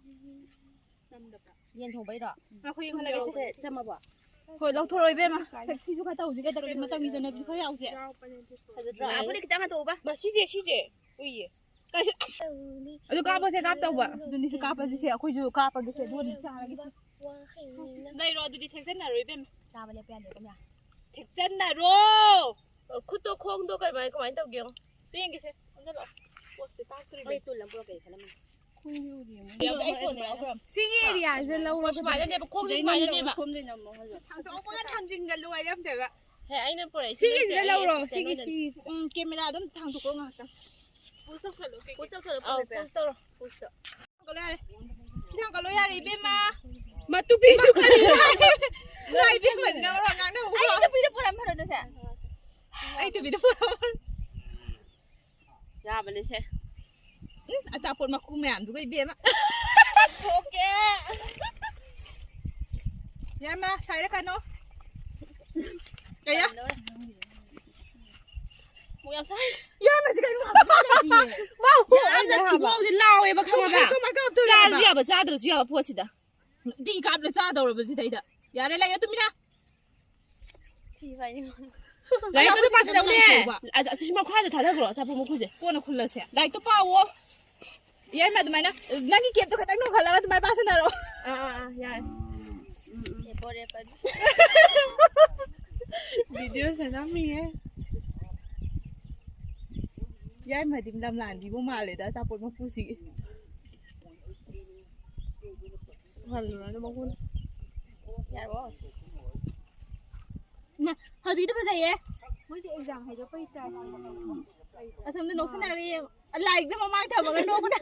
ꯌꯦꯟ ꯊꯣꯡꯕꯩꯔꯣ? ꯉꯥꯏꯈꯣ, ꯌꯦꯡꯍꯜꯂꯒꯦ꯫ ꯁꯦ, ꯆꯝꯃꯕꯣ? ꯍꯣꯏ, ꯂꯧꯊꯣꯔꯛꯑꯣ, ꯏꯕꯦꯝꯃ꯫ ꯁꯦꯛꯁꯤꯁꯨ ꯈꯔ ꯇꯧꯁꯤ, ꯀꯩꯗꯧꯔꯒꯦ? ꯃꯇꯝꯒꯤ ꯆꯠꯅꯕꯤꯁꯨ ꯈꯔ ꯌꯥꯎꯁꯦ꯫ ꯐꯖꯗ꯭ꯔꯣ? ꯂꯥꯛꯄꯗꯤ ꯈꯤꯇꯪ ꯍꯟꯗꯣꯛꯎꯕ꯫ ꯃꯥ, ꯁꯤꯁꯦ, ꯁꯤꯁꯦ꯫ ꯎꯏꯌꯦ꯫ ꯀꯥꯏꯁꯦ? ꯑꯁ! ꯑꯗꯨ ꯀꯥꯞꯄꯁꯦ, ꯀꯥꯞꯇꯧꯕ꯫ ꯑꯗꯨꯅꯤ, ꯁꯤ ꯀꯥꯞꯄꯁꯤꯁꯦ, ꯑꯩꯈꯣꯏꯁꯨ ꯀꯥꯞꯄꯒꯦꯁꯦ, ꯑꯗꯨꯒ ꯑꯗꯨꯝ ꯆꯥꯔꯒꯦ꯫ ꯂꯩꯔꯣ, ꯑꯗꯨꯗꯤ ꯊꯦꯡꯖꯟꯅꯔꯣꯏ, ꯏꯕꯦꯝꯃ꯫ ꯆꯥꯕ ꯂꯦꯞꯄ ꯌꯥꯗꯦ, ꯏꯕꯦꯝꯃ꯫ ꯊꯦꯡꯖꯟꯅꯔꯣ! ꯈꯨꯠꯇꯣ, ꯈꯣꯡꯗꯣ ꯀꯃꯥꯏ-, ꯀꯃꯥꯏꯅ ꯇꯧꯒꯦ ꯌꯦꯡꯉꯣ꯫ ꯌꯦꯡꯒꯦꯁꯦ, ꯑꯣꯟꯁꯤꯜꯂꯣ꯫ ꯄꯣꯠꯁꯦ ꯇꯥꯛꯇꯣꯔꯤꯕꯅꯤ꯫ ꯑꯩ ꯇꯨꯜ ꯑꯃ ꯄꯨꯔꯛꯀꯦ ꯈꯜꯂꯝꯃꯤꯅꯦ꯫ ꯌꯦꯡꯉꯣ, ꯑꯩ ꯐꯣꯟꯗ ꯌꯥꯎꯈ꯭ꯔꯕꯅꯦ꯫ ꯁꯤꯒꯤ ꯑꯦꯔꯤꯌꯥꯁꯦ ꯂꯧꯔꯣ꯫ ꯁꯨꯃꯥꯏꯅꯅꯦꯕ, ꯈꯣꯡꯁꯦ ꯁꯤꯗꯩ ꯁꯨꯃꯥꯏꯅꯅꯦꯕ꯫ ꯅꯝꯃꯒ ꯁꯣꯝꯗꯩ ꯅꯝꯃꯣ ꯍꯥꯏꯕ꯫ ꯊꯥꯡꯗꯣꯛꯄꯒ ꯊꯥꯡꯖꯤꯟꯒ ꯂꯣꯏꯔꯦ ꯑꯝꯇꯒ꯫ ꯍꯦ, ꯑꯩꯅ ꯄꯨꯔꯛꯏꯁꯦ ꯁꯤꯒꯤꯁꯤꯗ ꯂꯩꯔꯤꯁꯦ, ꯑꯩ ꯂꯧꯔꯣ, assistant ꯁꯤꯒꯤ, ꯑꯣꯏꯅ꯫ ꯁꯤ, ꯎꯝ, ꯀꯦꯃꯦꯔꯥ ꯑꯗꯨꯝ ꯊꯥꯡꯗꯣꯛꯀꯣ ꯉꯥꯏꯍꯥꯛꯇꯪ꯫ Pause ꯇꯧꯁꯜꯂꯣ, ꯀꯩꯀꯩ? Pause ꯇꯧꯁꯜꯂꯣ, ꯑꯧ, pause ꯇꯧꯔꯣ꯫ Pause ꯇꯧ꯫ ꯊꯥꯡꯒꯠꯂꯣ ꯌꯥꯔꯦ꯫ ꯁꯤ ꯊꯥꯡꯒꯠꯂꯣ ꯌꯥꯔꯦ, ꯏꯕꯦꯝꯃ꯫ ꯃꯇꯨ ꯄꯤꯗꯨ ꯀꯔꯤꯅꯣ? ꯏꯃꯥ, ꯏꯕꯦꯝꯃ, ꯅꯪ ꯋꯥ ꯉꯥꯡꯅꯧꯀꯣ꯫ ꯑꯩ ꯇꯨꯄꯤꯗꯣ ꯄꯨꯔꯛꯑꯝꯃꯔꯣꯏꯗꯣ ꯁꯦ꯫ ꯑꯩ ꯇꯨꯄꯤꯗꯣ ꯄꯨꯔꯛꯑꯝꯃꯔꯣꯏ꯫ ꯌꯥꯕꯅꯦ ꯁꯦ꯫ ꯎꯝ, ꯑꯆꯥꯄꯣꯠ ꯃꯀꯨ ꯃꯌꯥꯝꯗꯨꯒ, ꯏꯕꯦꯝꯃ꯫ ꯊꯣꯛꯀꯦ꯫ ꯌꯥꯝꯃ, ꯁꯥꯏꯔ ꯀꯩꯅꯣ? ꯀꯌꯥ? ꯃꯣꯛ ꯌꯥꯝ ꯁꯥꯏ꯫ ꯌꯥꯝꯃꯁꯤ ꯀꯩꯅꯣ? ꯋꯥꯎ! ꯌꯥꯝꯅ ꯊꯤꯕꯣꯡꯁꯦ ꯂꯥꯎꯋꯦꯕ, ꯈꯪꯉꯕ? ꯀꯃꯥꯏ ꯀꯥꯞꯇꯣꯏꯅꯣ? ꯆꯥꯔꯁꯨ ꯌꯥꯕ, ꯆꯥꯗ꯭ꯔꯁꯨ ꯌꯥꯕ ꯄꯣꯠꯁꯤꯗ꯫ ꯅꯨꯡꯇꯤꯒꯤ ꯀꯥꯞꯂ ꯆꯥꯗꯧꯔꯕ ꯁꯤꯗꯩꯗ꯫ ꯌꯥꯔꯦ, ꯂꯩꯌꯣ ꯇꯨꯃꯤꯟꯅ꯫ ꯂꯥꯏꯔꯤꯛꯇꯨ ꯄꯥꯁꯤꯜꯂꯛꯎꯅꯦ꯫ ꯑꯆꯥꯄꯣꯠꯁꯦ ꯀꯩꯅꯣ ꯇꯧꯕ? ꯑꯁ, ꯑꯁꯤ ꯃꯈꯥꯗ ꯊꯥꯗꯈ꯭ꯔꯣ, ꯑꯆꯥꯄꯣꯠ ꯃꯀꯨꯁꯦ꯫ ꯀꯣꯟꯅ ꯈꯨꯜꯂꯁꯦ꯫ ꯂꯥꯏꯔꯤꯛꯇꯣ ꯄꯥꯎꯋꯣ꯫ ꯌꯥꯏꯃ, ꯑꯗꯨꯃꯥꯏꯅ ꯅꯪꯒꯤ ꯀꯦꯞꯇꯣ ꯈꯇꯪ ꯅꯣꯡꯈꯠꯂꯒ ꯑꯗꯨꯃꯥꯏꯅ ꯄꯥꯁꯤꯟꯅꯔꯣ꯫ ꯑꯥ, ꯑꯥ, ꯑꯥ, ꯌꯥꯔꯦ꯫ ꯔꯦꯞꯄꯣ, ꯔꯦꯞꯄꯣ꯫ ꯚꯤꯗꯤꯑꯣ ꯁꯦꯝꯃꯝꯃꯤꯌꯦ꯫ ꯌꯥꯏꯃꯗꯤ ꯂꯝꯂꯥꯟꯕꯤꯕꯨ ꯃꯥꯜꯂꯦꯗ ꯑꯆꯥꯄꯣꯠ ꯃꯀꯨꯁꯤꯒꯤ꯫ ꯍꯜꯂꯨꯔꯅꯨ ꯃꯀꯨꯅ꯫ ꯌꯥꯔꯕꯣ? ꯏꯃꯥ, ꯍꯧꯖꯤꯛꯀꯤꯗꯣ ꯐꯖꯩꯌꯦ꯫ ꯃꯣꯏꯁꯦ ꯑꯦꯛꯖꯥꯝ ꯍꯥꯏꯗꯣꯛꯄꯒꯤ ꯇꯥꯏꯞ꯫ ꯑꯁꯣꯝꯗ ꯅꯣꯛꯁꯟꯅꯔꯒ ꯌꯦꯡꯉꯣ꯫ ꯂꯥꯏꯔꯤꯛꯅ ꯃꯃꯥꯡ ꯊꯝꯃꯒ ꯅꯣꯛꯄꯗ꯫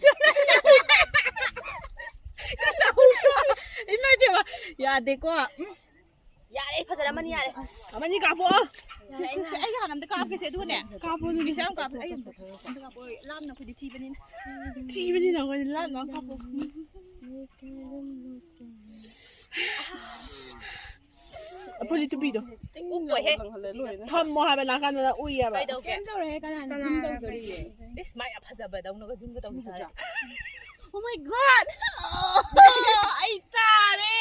ꯏꯃꯥ ꯏꯕꯦꯝꯃ, ꯌꯥꯗꯦꯀꯣ꯫ ꯎꯝ꯫ ꯌꯥꯔꯦ, ꯐꯖꯔꯝꯃꯅꯤ, ꯌꯥꯔꯦ꯫ ꯑꯃꯅꯤ ꯀꯥꯞꯄꯣ꯫ ꯁꯦ, ꯑꯩ ꯍꯥꯟꯅ ꯑꯝꯇ ꯀꯥꯞꯀꯦꯁꯦ, ꯑꯗꯨꯒꯅꯦ꯫ ꯀꯥꯞꯄꯣ, ꯑꯗꯨꯒꯤ ꯁꯦ ꯑꯃ ꯀꯥꯞꯄꯣ꯫ ꯑꯩ ꯑꯝꯇ ꯀꯥꯞꯄꯣ꯫ ꯂꯥꯞꯅ ꯑꯩꯈꯣꯏꯗꯤ ꯊꯤꯕꯅꯤꯅ꯫ ꯊꯤꯕꯅꯤꯅ ꯑꯩꯈꯣꯏꯗꯤ ꯂꯥꯞꯅ ꯀꯥꯞꯄꯣ꯫ ꯑꯐꯨꯂꯤ ꯇꯨꯄꯤꯗꯣ꯫ ꯎꯞꯄꯣꯏꯍꯦ꯫ ꯊꯝꯃꯣ ꯍꯥꯏꯕ ꯅꯥꯀꯟꯗꯨꯗ ꯎꯏꯌꯦꯕ꯫ ꯀꯩꯗꯧꯒꯦ? ꯀꯩꯝ ꯇꯧꯔꯣꯏꯍꯦ, ꯀꯅꯥꯅ ꯀꯅꯥ zoom ꯇꯧꯗꯣꯔꯤꯒꯦ? ꯀꯔꯤ? ꯏꯁ, ꯃꯥ ꯌꯥꯝ ꯐꯖꯕꯗꯧꯅꯒ zoomꯒ ꯇꯧꯕꯤ ꯁꯥꯔꯦ꯫ Oh my God! ꯑꯩ ꯇꯥꯔꯦ!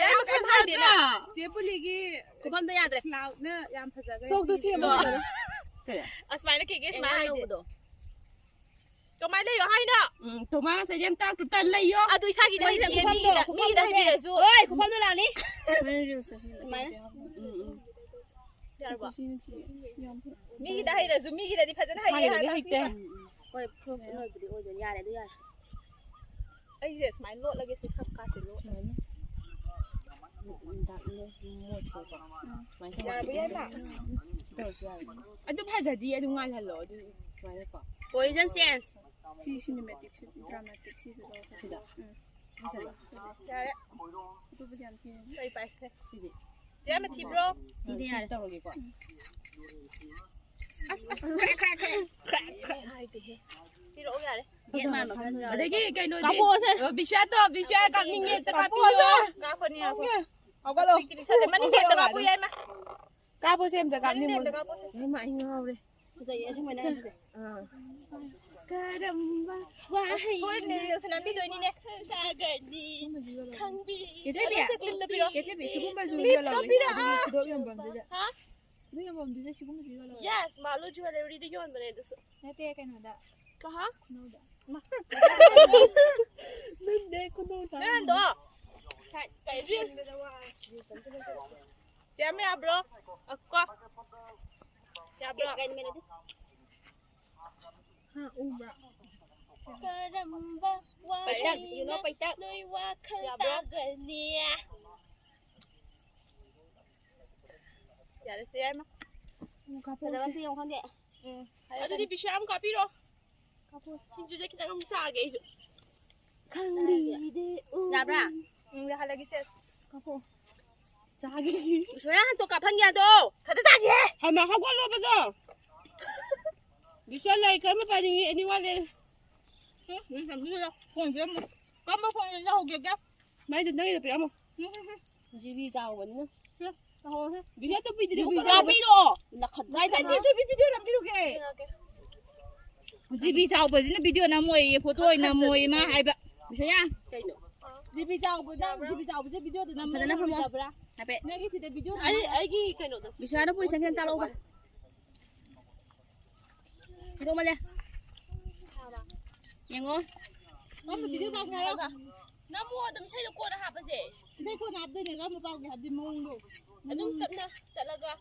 ꯌꯥꯝ ꯐꯖꯗꯦꯅ꯫ ꯆꯦ ꯄꯨꯂꯤꯒꯤ ꯈꯨꯐꯝꯗꯣ ꯌꯥꯗ꯭ꯔꯦ꯫ Cloudꯅ ꯌꯥꯝ ꯐꯖꯈ꯭ꯔꯦ꯫ ꯊꯣꯛꯇꯣ ꯁꯦꯝꯃꯣ꯫ ꯑꯁꯨꯃꯥꯏꯅ ꯀꯦꯒꯦ, ꯑꯦ, ꯁꯨꯃꯥꯏꯅ ꯉꯥ ꯍꯥꯏꯗꯦ꯫ ꯂꯧꯕꯗꯣ꯫ ꯀꯃꯥꯏꯅ ꯂꯩꯌꯣ ꯍꯥꯏꯅꯣ? ꯎꯝ, ꯊꯣꯃꯥꯁ, ꯑꯩꯗꯤ ꯌꯥꯝ ꯇꯥꯛꯇꯨ ꯇꯟ ꯂꯩꯌꯣ꯫ ꯑꯗꯨ ꯏꯁꯥꯒꯤꯗ ꯃꯣꯏꯁꯦ ꯍꯥꯏꯕꯤꯌꯦ, ꯈꯨꯐꯝꯗꯣ, ꯃꯤꯒꯤꯗ, ꯈꯨꯐꯝꯗꯣ ꯃꯤꯒꯤꯗ ꯁꯦꯝꯃꯣ꯫ ꯍꯥꯏꯕꯤꯔꯁꯨ꯫ ꯍꯣꯏ, ꯈꯨꯐꯝꯗꯣ ꯂꯥꯛꯅꯤ꯫ ꯃꯣꯏ reels ꯁꯦ ꯁꯤ ꯑꯗꯨꯃꯥꯏꯅ꯫ ꯃꯇꯦꯛ ꯃꯇꯦꯛ ꯍꯥꯞꯄꯣ꯫ ꯎꯝ, ꯎꯝ꯫ ꯌꯥꯔꯕꯣ? ꯁꯤꯅ ꯊꯤ-, ꯌꯥꯝ ꯐ-, ꯃꯤꯒꯤꯗ ꯍꯩꯔꯁꯨ ꯃꯤꯒꯤꯗꯗꯤ ꯐꯖꯅ ꯍꯩꯌꯦ ꯏꯁꯥꯒꯤꯗꯗꯤ ꯍꯥꯏ ꯍꯩꯇꯦ꯫ ꯇꯥꯛꯄꯤꯕ꯫ ꯍꯣꯏ, ꯐ꯭ꯔꯣꯛ ꯑꯅꯣꯏꯕꯗꯤ ꯑꯣꯏꯗꯣꯏꯅꯤ꯫ ꯌꯥꯔꯦ, ꯑꯗꯨ ꯌꯥꯔꯦ꯫ ꯑꯩꯁꯦ ꯁꯨꯃꯥꯏꯅ ꯂꯣꯠꯂꯒꯦ, ꯁꯤ ꯁꯝ ꯀꯥꯁꯦ ꯂꯣꯠꯂꯒꯦ꯫ ꯁꯨꯃꯥꯏꯅ꯫ ꯎꯝ, ꯎꯝ, darkness ꯃꯣꯠꯁꯦꯀꯣ꯫ ꯎꯝ꯫ ꯁꯨꯃꯥꯏꯅ ꯇꯧꯔꯁꯦ꯫ ꯌꯥꯔꯕ, ꯌꯥꯏꯃ? ꯁꯤ ꯇꯧꯔꯁꯨ ꯌꯥꯔꯦ꯫ ꯑꯗꯨ ꯐꯖꯗꯤ ꯑꯗꯨ ꯉꯥꯜꯍꯜꯂꯣ, ꯑꯗꯨ ꯁꯨꯃꯥꯏꯅꯀꯣ꯫ Position change꯫ ꯁꯤ cinematic, ꯁꯤ dramatic, ꯁꯤꯁꯨ ꯇꯧꯔꯁꯦ꯫ ꯁꯤꯗ꯫ ꯎꯝ꯫ ꯐꯖꯕ꯭ꯔꯥ? ꯌꯥꯔꯦ꯫ ꯑꯇꯣꯞꯄꯗꯤ ꯌꯥꯝ ꯊꯤꯔꯅꯤ꯫ ꯀꯩ ꯄꯥꯏꯁꯦ? ꯁꯤꯗꯤ꯫ ꯌꯥꯝꯅ ꯊꯤꯕ꯭ꯔꯣ? ꯁꯤꯗꯤ ꯌꯥꯔꯦ꯫ ꯇꯧꯔꯒꯦꯀꯣ꯫ ꯑꯁ, ꯑꯁ, ꯈ꯭ꯔꯦꯛ, ꯈ꯭ꯔꯦꯛ, ꯈ꯭ꯔꯦꯛ꯫ ꯈ꯭ꯔꯦꯛ, ꯈ꯭ꯔꯦꯛ ꯍꯥꯏꯗꯦꯍꯦ꯫ ꯄꯤꯔꯛꯑꯣ ꯌꯥꯔꯦ꯫ ꯌꯦꯠ ꯃꯥꯟꯕ ꯈꯔꯁꯨ ꯌꯥꯎꯔꯦ꯫ ꯑꯗꯒꯤ ꯀꯩꯅꯣꯗꯤ, ꯀꯥꯞꯄꯛꯑꯣꯁꯦ꯫ ꯑ, ꯕꯤꯁ꯭ꯋꯥꯗꯣ, ꯕꯤꯁ꯭ꯋꯥ ꯀꯥꯞꯅꯤꯡꯉꯦ, ꯑꯝꯇ ꯀꯥꯞꯄꯤꯌꯣ꯫ ꯀꯥꯞꯄꯅꯤ, ꯀꯥꯞꯄꯅꯤ꯫ ꯍꯧꯒꯠꯂꯣ꯫ ꯍꯧꯖꯤꯛꯇꯤ ꯄꯤꯛꯁꯜꯂꯦ꯫ ꯃꯅꯤꯡꯗ ꯑꯝꯇ ꯀꯥꯞꯄꯨ, ꯌꯥꯏꯃ꯫ ꯀꯥꯞꯄꯣꯁꯦ, ꯑꯝꯇ ꯃꯅꯤꯡꯗ ꯀꯥꯞꯅꯤꯡꯉꯣ꯫ ꯑꯝꯇ ꯀꯥꯞꯄꯣꯁꯦ꯫ ꯌꯥꯏꯃ, ꯑꯩ ꯉꯥꯎꯔꯦ꯫ ꯐꯖꯩꯌꯦ, ꯑꯁꯦꯡꯕꯩꯅꯦ ꯌꯥꯝ ꯐꯖꯩ꯫ ꯑꯥ꯫ ꯀꯔꯝꯕ ꯋꯥꯍꯩꯅ ꯍꯣꯏꯅꯦ, ꯁꯅꯥ ꯄꯤꯗꯣꯏꯅꯤꯅꯦ꯫ ꯋꯥꯈꯜ ꯁꯥꯒꯅꯤ? ꯁꯤꯒꯨꯝꯕꯁꯨ ꯌꯣꯜꯍꯧꯋꯤ꯫ ꯈꯪꯕꯤ꯫ ꯆꯦ ꯊꯣꯏꯕꯤ, ꯀꯩꯅꯣꯁꯦ ꯀ꯭ꯂꯤꯞꯇ ꯄꯤꯔꯛꯑꯣ꯫ ꯆꯦ ꯊꯣꯏꯕꯤ, ꯁꯤꯒꯨꯝꯕꯁꯨ ꯀ꯭ꯂꯤꯞꯇ ꯌꯣꯜꯍꯧꯋꯤ꯫ ꯄꯤꯔꯛꯑꯣ꯫ ꯑꯗꯨꯒꯤ ꯈꯨꯗꯣꯞ ꯌꯣꯟꯐꯝꯗꯨꯗ꯫ ꯍꯥ? ꯈꯨꯗꯣꯞ ꯌꯣꯟꯐꯝꯗꯨꯗ ꯁꯤꯒꯨꯝꯕꯁꯨ ꯌꯣꯜꯍꯧꯋꯤ꯫ Yes, ꯃꯥꯂꯨ ꯖꯨꯋꯦꯂꯔꯤꯗ ꯌꯣꯟꯕꯅꯦ ꯑꯗꯨꯁꯨ꯫ ꯅꯠꯇꯦ, ꯀꯩꯅꯣꯗ꯫ ꯀꯍꯥ? ꯈꯨꯅꯧꯗ꯫ ꯅꯪꯗꯦ ꯈꯨꯅꯧꯗ꯫ ꯅꯪꯗꯣ꯫ ꯁꯥꯏ-, ꯀꯩ ꯔꯤꯜ? ꯌꯦꯡꯕꯗ ꯋꯥꯔꯦ꯫ ꯇꯦꯝ ꯌꯥꯕ꯭ꯔꯣ? ꯑꯀꯣ꯫ ꯌꯥꯕ꯭ꯔꯣ? ꯀꯩꯅꯣ ꯃꯦꯂꯣꯗꯤ? ꯍꯥ, ꯎꯕ꯭ꯔꯥ? ꯀꯔꯝꯕ ꯄꯩꯇꯛ, you know, ꯋꯥꯍꯩꯅ ꯄꯩꯇꯛ꯫ ꯅꯣꯏ ꯋꯥꯈꯜ ꯌꯥꯕ꯭ꯔꯣ? ꯇꯥꯒꯅꯤ? ꯌꯥꯔꯦꯁꯦ, ꯌꯥꯏꯃ꯫ ꯎꯝ, ꯀꯥꯞꯄꯣꯛꯑꯁꯤ꯫ ꯐꯖꯕ ꯑꯝꯇ ꯌꯦꯡꯉꯣ ꯈꯪꯗꯦ꯫ ꯎꯝ꯫ ꯑꯗꯨꯗꯤ ꯕꯤꯁꯨ ꯌꯥꯝ ꯀꯥꯞꯄꯤꯔꯣ꯫ ꯀꯥꯞꯄꯣꯛꯑꯁꯤ꯫ ꯁꯤꯡꯖꯨꯗ ꯈꯤꯇꯪ ꯑꯃꯨꯛ ꯆꯥꯒꯦ ꯑꯩꯁꯨ꯫ ꯈꯪꯕꯤꯗꯦ ꯌꯥꯕ꯭ꯔꯥ? ꯎꯝ, ꯌꯥꯍꯜꯂꯒꯦ ꯁꯦ꯫ ꯀꯥꯞꯄꯣꯛꯑꯣ꯫ ꯆꯥꯒꯦ꯫ ꯕꯤꯁꯨ ꯌꯥꯝ ꯍꯟꯇꯣꯛ ꯀꯥꯞꯍꯟꯒꯦ ꯑꯗꯣ꯫ ꯈꯔ ꯆꯥꯒꯦ꯫ ꯍꯩꯃꯥ, ꯍꯧꯒꯠꯂꯣꯕꯗꯣ꯫ ꯕꯤꯁꯨ ꯂꯩ ꯀꯔꯝꯕ ꯄꯥꯏꯅꯤꯡꯉꯤ? ꯑꯦꯅꯤ ꯋꯥꯟ ꯂꯩ꯫ ꯎꯝ, ꯎꯝ, ꯊꯝꯕꯤꯔꯣ꯫ ꯐꯣꯟꯁꯦ ꯑꯃꯨꯛ꯫ ꯀꯔꯝꯕ ꯐꯣꯟ ꯂꯧꯍꯧꯒꯦꯒꯦ? ꯃꯥꯏꯗꯨ ꯅꯪꯒꯤꯗꯣ ꯄꯤꯔꯝꯃꯣ꯫ ꯎꯝ, ꯎꯝ, ꯎꯝ꯫ ꯖꯤꯕꯤ ꯆꯥꯎꯕꯅꯤꯅ꯫ ꯎꯝ, ꯂꯧꯍꯧꯔꯁꯦ꯫ ꯕꯤꯁꯨ ꯑꯗꯨ ꯄꯤꯗꯨꯗꯤ ꯖꯤꯕꯤ ꯎꯕ꯭ꯔꯥ? ꯆꯥꯎꯕ꯫ ꯄꯤꯔꯛꯑꯣ꯫ ꯅꯈꯠ ꯅꯠꯇꯦ, ꯖꯥꯏꯗꯅ꯫ ꯖꯤꯕꯤ ꯚꯤꯗꯤꯑꯣ ꯅꯝꯕꯤꯔꯨꯒꯦ꯫ ꯖꯤꯕꯤ ꯆꯥꯎꯕꯁꯤꯅ ꯚꯤꯗꯤꯑꯣ ꯅꯝꯃꯣꯏꯌꯦ, ꯐꯣꯇꯣ ꯑꯣꯏꯅ ꯅꯝꯃꯣꯏꯌꯦ ꯃꯥ ꯍꯥꯏꯕ꯫ ꯕꯤꯁꯨꯌꯥ꯫ ꯀꯩꯅꯣ? ꯖꯤꯕꯤ ꯆꯥꯎꯕꯗ, ꯖꯤꯕꯤ ꯆꯥꯎꯕꯁꯦ ꯚꯤꯗꯤꯑꯣꯗ ꯅꯝꯃꯒ ꯐꯖꯅ ꯐꯝꯃꯣ꯫ ꯌꯥꯕ꯭ꯔꯥ? ꯍꯥꯏꯐꯦꯠ꯫ ꯅꯪꯒꯤ ꯁꯤꯗ ꯚꯤꯗꯤꯑꯣ ꯑꯩ, ꯑꯩꯒꯤ ꯀꯩꯅꯣꯗꯣ꯫ ꯕꯤꯁꯨꯌꯥꯗꯣ ꯄꯨꯔꯤꯁꯦ ꯈꯤꯇꯪ ꯇꯥꯛꯂꯛꯎꯕ꯫ ꯄꯤꯔꯛꯑꯣ ꯃꯥꯂꯦ꯫ ꯌꯦꯡꯉꯣ꯫ ꯀꯔꯝꯕ ꯚꯤꯗꯤꯑꯣ ꯄꯥꯎꯒꯦ ꯍꯥꯏꯔꯣ? ꯅꯝꯃꯣ ꯑꯗꯨꯝ ꯏꯁꯩꯗꯣ ꯀꯣꯟꯅ ꯍꯥꯞꯄꯁꯦ꯫ ꯏꯁꯩ ꯀꯣꯟꯅ ꯍꯥꯞꯇꯣꯏꯅꯦ, ꯀꯔꯝꯕ ꯄꯥꯎꯒꯦ ꯍꯥꯏꯕꯗꯤ ꯃꯑꯣꯡꯗꯣ꯫ ꯑꯗꯨꯝ ꯇꯞꯅ ꯆꯠꯂꯒ꯫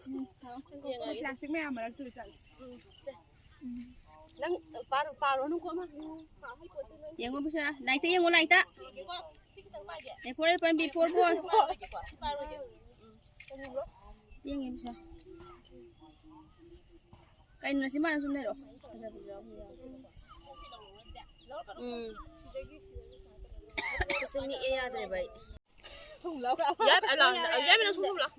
ꯎꯝ, ꯊꯥꯎ꯫ ꯌꯦꯡꯉꯒꯦ꯫ ꯄ꯭ꯂꯥꯁꯇꯤꯛ ꯃꯌꯥꯝ ꯃꯔꯛꯇꯨꯗ ꯆꯠꯂꯦ꯫ ꯎꯝ, ꯁꯦ꯫ ꯎꯝ꯫ ꯅꯪ ꯄꯥꯔꯣ, ꯄꯥꯔꯣꯅꯨꯀꯣ ꯑꯃ꯫ ꯄꯥ ꯍꯩꯄꯣꯠꯇꯦ ꯅꯣꯏ꯫ ꯌꯦꯡꯉꯣ ꯕꯤꯁꯥ, ꯂꯥꯏꯔꯤꯛꯇ ꯌꯦꯡꯉꯣ, ꯂꯥꯏꯔꯤꯛꯇ꯫ ꯌꯦꯡꯉꯣ, ꯁꯤ ꯈꯤꯇꯪ ꯄꯥꯏꯒꯦ꯫ ꯑꯦ ꯐꯣꯔ ꯑꯦꯄꯜ, ꯕꯤ ꯐꯣꯔ ꯕꯣꯜ꯫ ꯁꯤ ꯄꯥꯔꯣꯏꯒꯦꯀꯣ, ꯁꯤ ꯄꯥꯔꯣꯏꯒꯦ꯫ ꯎꯝ꯫ ꯌꯦꯡꯉꯦ ꯕꯤꯁꯥ꯫ ꯀꯩꯅꯣ ꯁꯤ ꯃꯥꯅ ꯁꯨꯝ ꯂꯩꯔꯣ꯫ ꯐꯖꯕꯁꯨ ꯌꯥꯎꯕ ꯌꯥꯎꯕ꯫ ꯎꯝ꯫ ꯀꯣꯛꯁꯦ ꯅꯤꯛꯑꯦ ꯌꯥꯗ꯭ꯔꯦꯕ ꯑꯩ꯫ ꯌꯥꯏ, ꯑ, ꯂꯥꯎ, ꯌꯥꯏ, ꯅꯪ ꯁꯨꯝ ꯂꯥꯎ꯫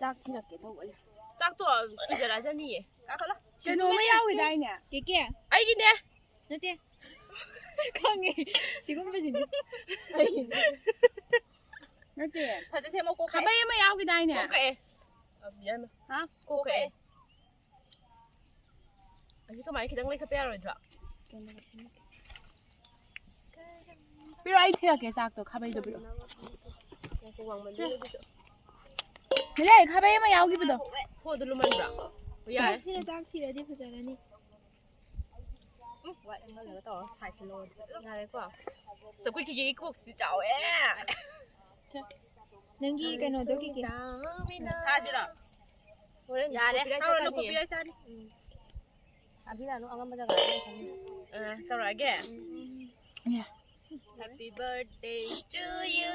ꯆꯥꯛ ꯊꯤꯜꯂꯛꯀꯦ ꯇꯧꯕ ꯑꯩ꯫ ꯆꯥꯛꯇꯣ ꯊꯤꯖꯔꯛꯑꯖꯅꯤꯌꯦ꯫ ꯀꯥꯈꯠꯂꯣ꯫ ꯀꯩꯅꯣꯝꯃ ꯌꯥꯎꯈꯤꯗꯥꯏꯅꯦ? ꯀꯦꯀꯦ꯫ ꯑꯩꯒꯤꯅꯦ꯫ ꯅꯠꯇꯦ꯫ ꯈꯪꯉꯦ꯫ ꯁꯤꯒꯨꯝꯕꯁꯤꯗꯤ꯫ ꯑꯩꯒꯤꯅꯦ꯫ ꯅꯠꯇꯦ꯫ ꯐꯖ ꯁꯦꯝꯃꯣ, ꯀꯣꯛ ꯀꯛꯑꯦ꯫ ꯈꯥꯕꯩ ꯑꯃ ꯌꯥꯎꯈꯤꯗꯥꯏꯅꯦ? ꯀꯣꯛ ꯀꯛꯑꯦ꯫ ꯑ, ꯌꯥꯏꯃ꯫ ꯍꯥ? ꯀꯣꯛ ꯀꯛꯑꯦ꯫ ꯑꯁꯤ ꯀꯃꯥꯏꯅ ꯈꯤꯇꯪ ꯂꯩꯈꯠꯄ ꯌꯥꯔꯣꯏꯗ꯭ꯔꯣ? ꯄꯤꯔꯛꯑꯣ, ꯑꯩ ꯊꯤꯔꯛꯀꯦ ꯆꯥꯛꯇꯣ, ꯈꯥꯕꯩꯗꯣ ꯄꯤꯔꯛꯑꯣ꯫ ꯉꯥꯏꯈꯣ, ꯋꯥꯡꯃꯟꯗ꯭ꯔꯣ ꯑꯗꯨꯁꯨ? ꯂꯩ, ꯈꯥꯕꯩ ꯑꯃ ꯌꯥꯎꯈꯤꯕꯗꯣ꯫ ꯍꯣ, ꯑꯗꯨ ꯂꯨꯃꯟꯕ꯭ꯔꯥ? ꯍꯣ, ꯌꯥꯔꯦ꯫ ꯁꯤꯗ ꯆꯥꯛ ꯊꯤꯔꯗꯤ ꯐꯖꯔꯅꯤ꯫ ꯎꯝ, ꯋꯥꯏ ꯑꯃ ꯂꯩꯔꯒ ꯇꯧꯔꯣ, ꯁꯥꯏꯁꯦ ꯂꯧꯔꯣ꯫ ꯌꯥꯔꯦꯀꯣ? ꯑꯁ, ꯑꯩꯈꯣꯏ ꯀꯤꯀꯤꯒꯤ ꯀꯣꯛꯁꯤꯗꯤ ꯆꯥꯎꯋꯦ꯫ ꯅꯪꯒꯤ ꯀꯩꯅꯣꯗꯣ ꯀꯤꯀꯤ꯫ ꯊꯥꯁꯤꯔꯣ? ꯍꯣꯔꯦꯟ ꯌꯥꯔꯦ, copyright ꯇꯧꯔꯅꯨ, ꯆꯠꯀꯅꯤꯌꯦ꯫ copyright ꯆꯥꯅꯤ꯫ ꯎꯝ꯫ ꯑꯕꯤꯅꯥꯗꯣ ꯑꯉꯝꯕ ꯖꯒꯥꯗ ꯂꯩꯈ꯭ꯔꯅꯤ꯫ ꯑ, ꯇꯧꯔꯛꯑꯒꯦ꯫ ꯌꯥ꯫ Happy birthday to you.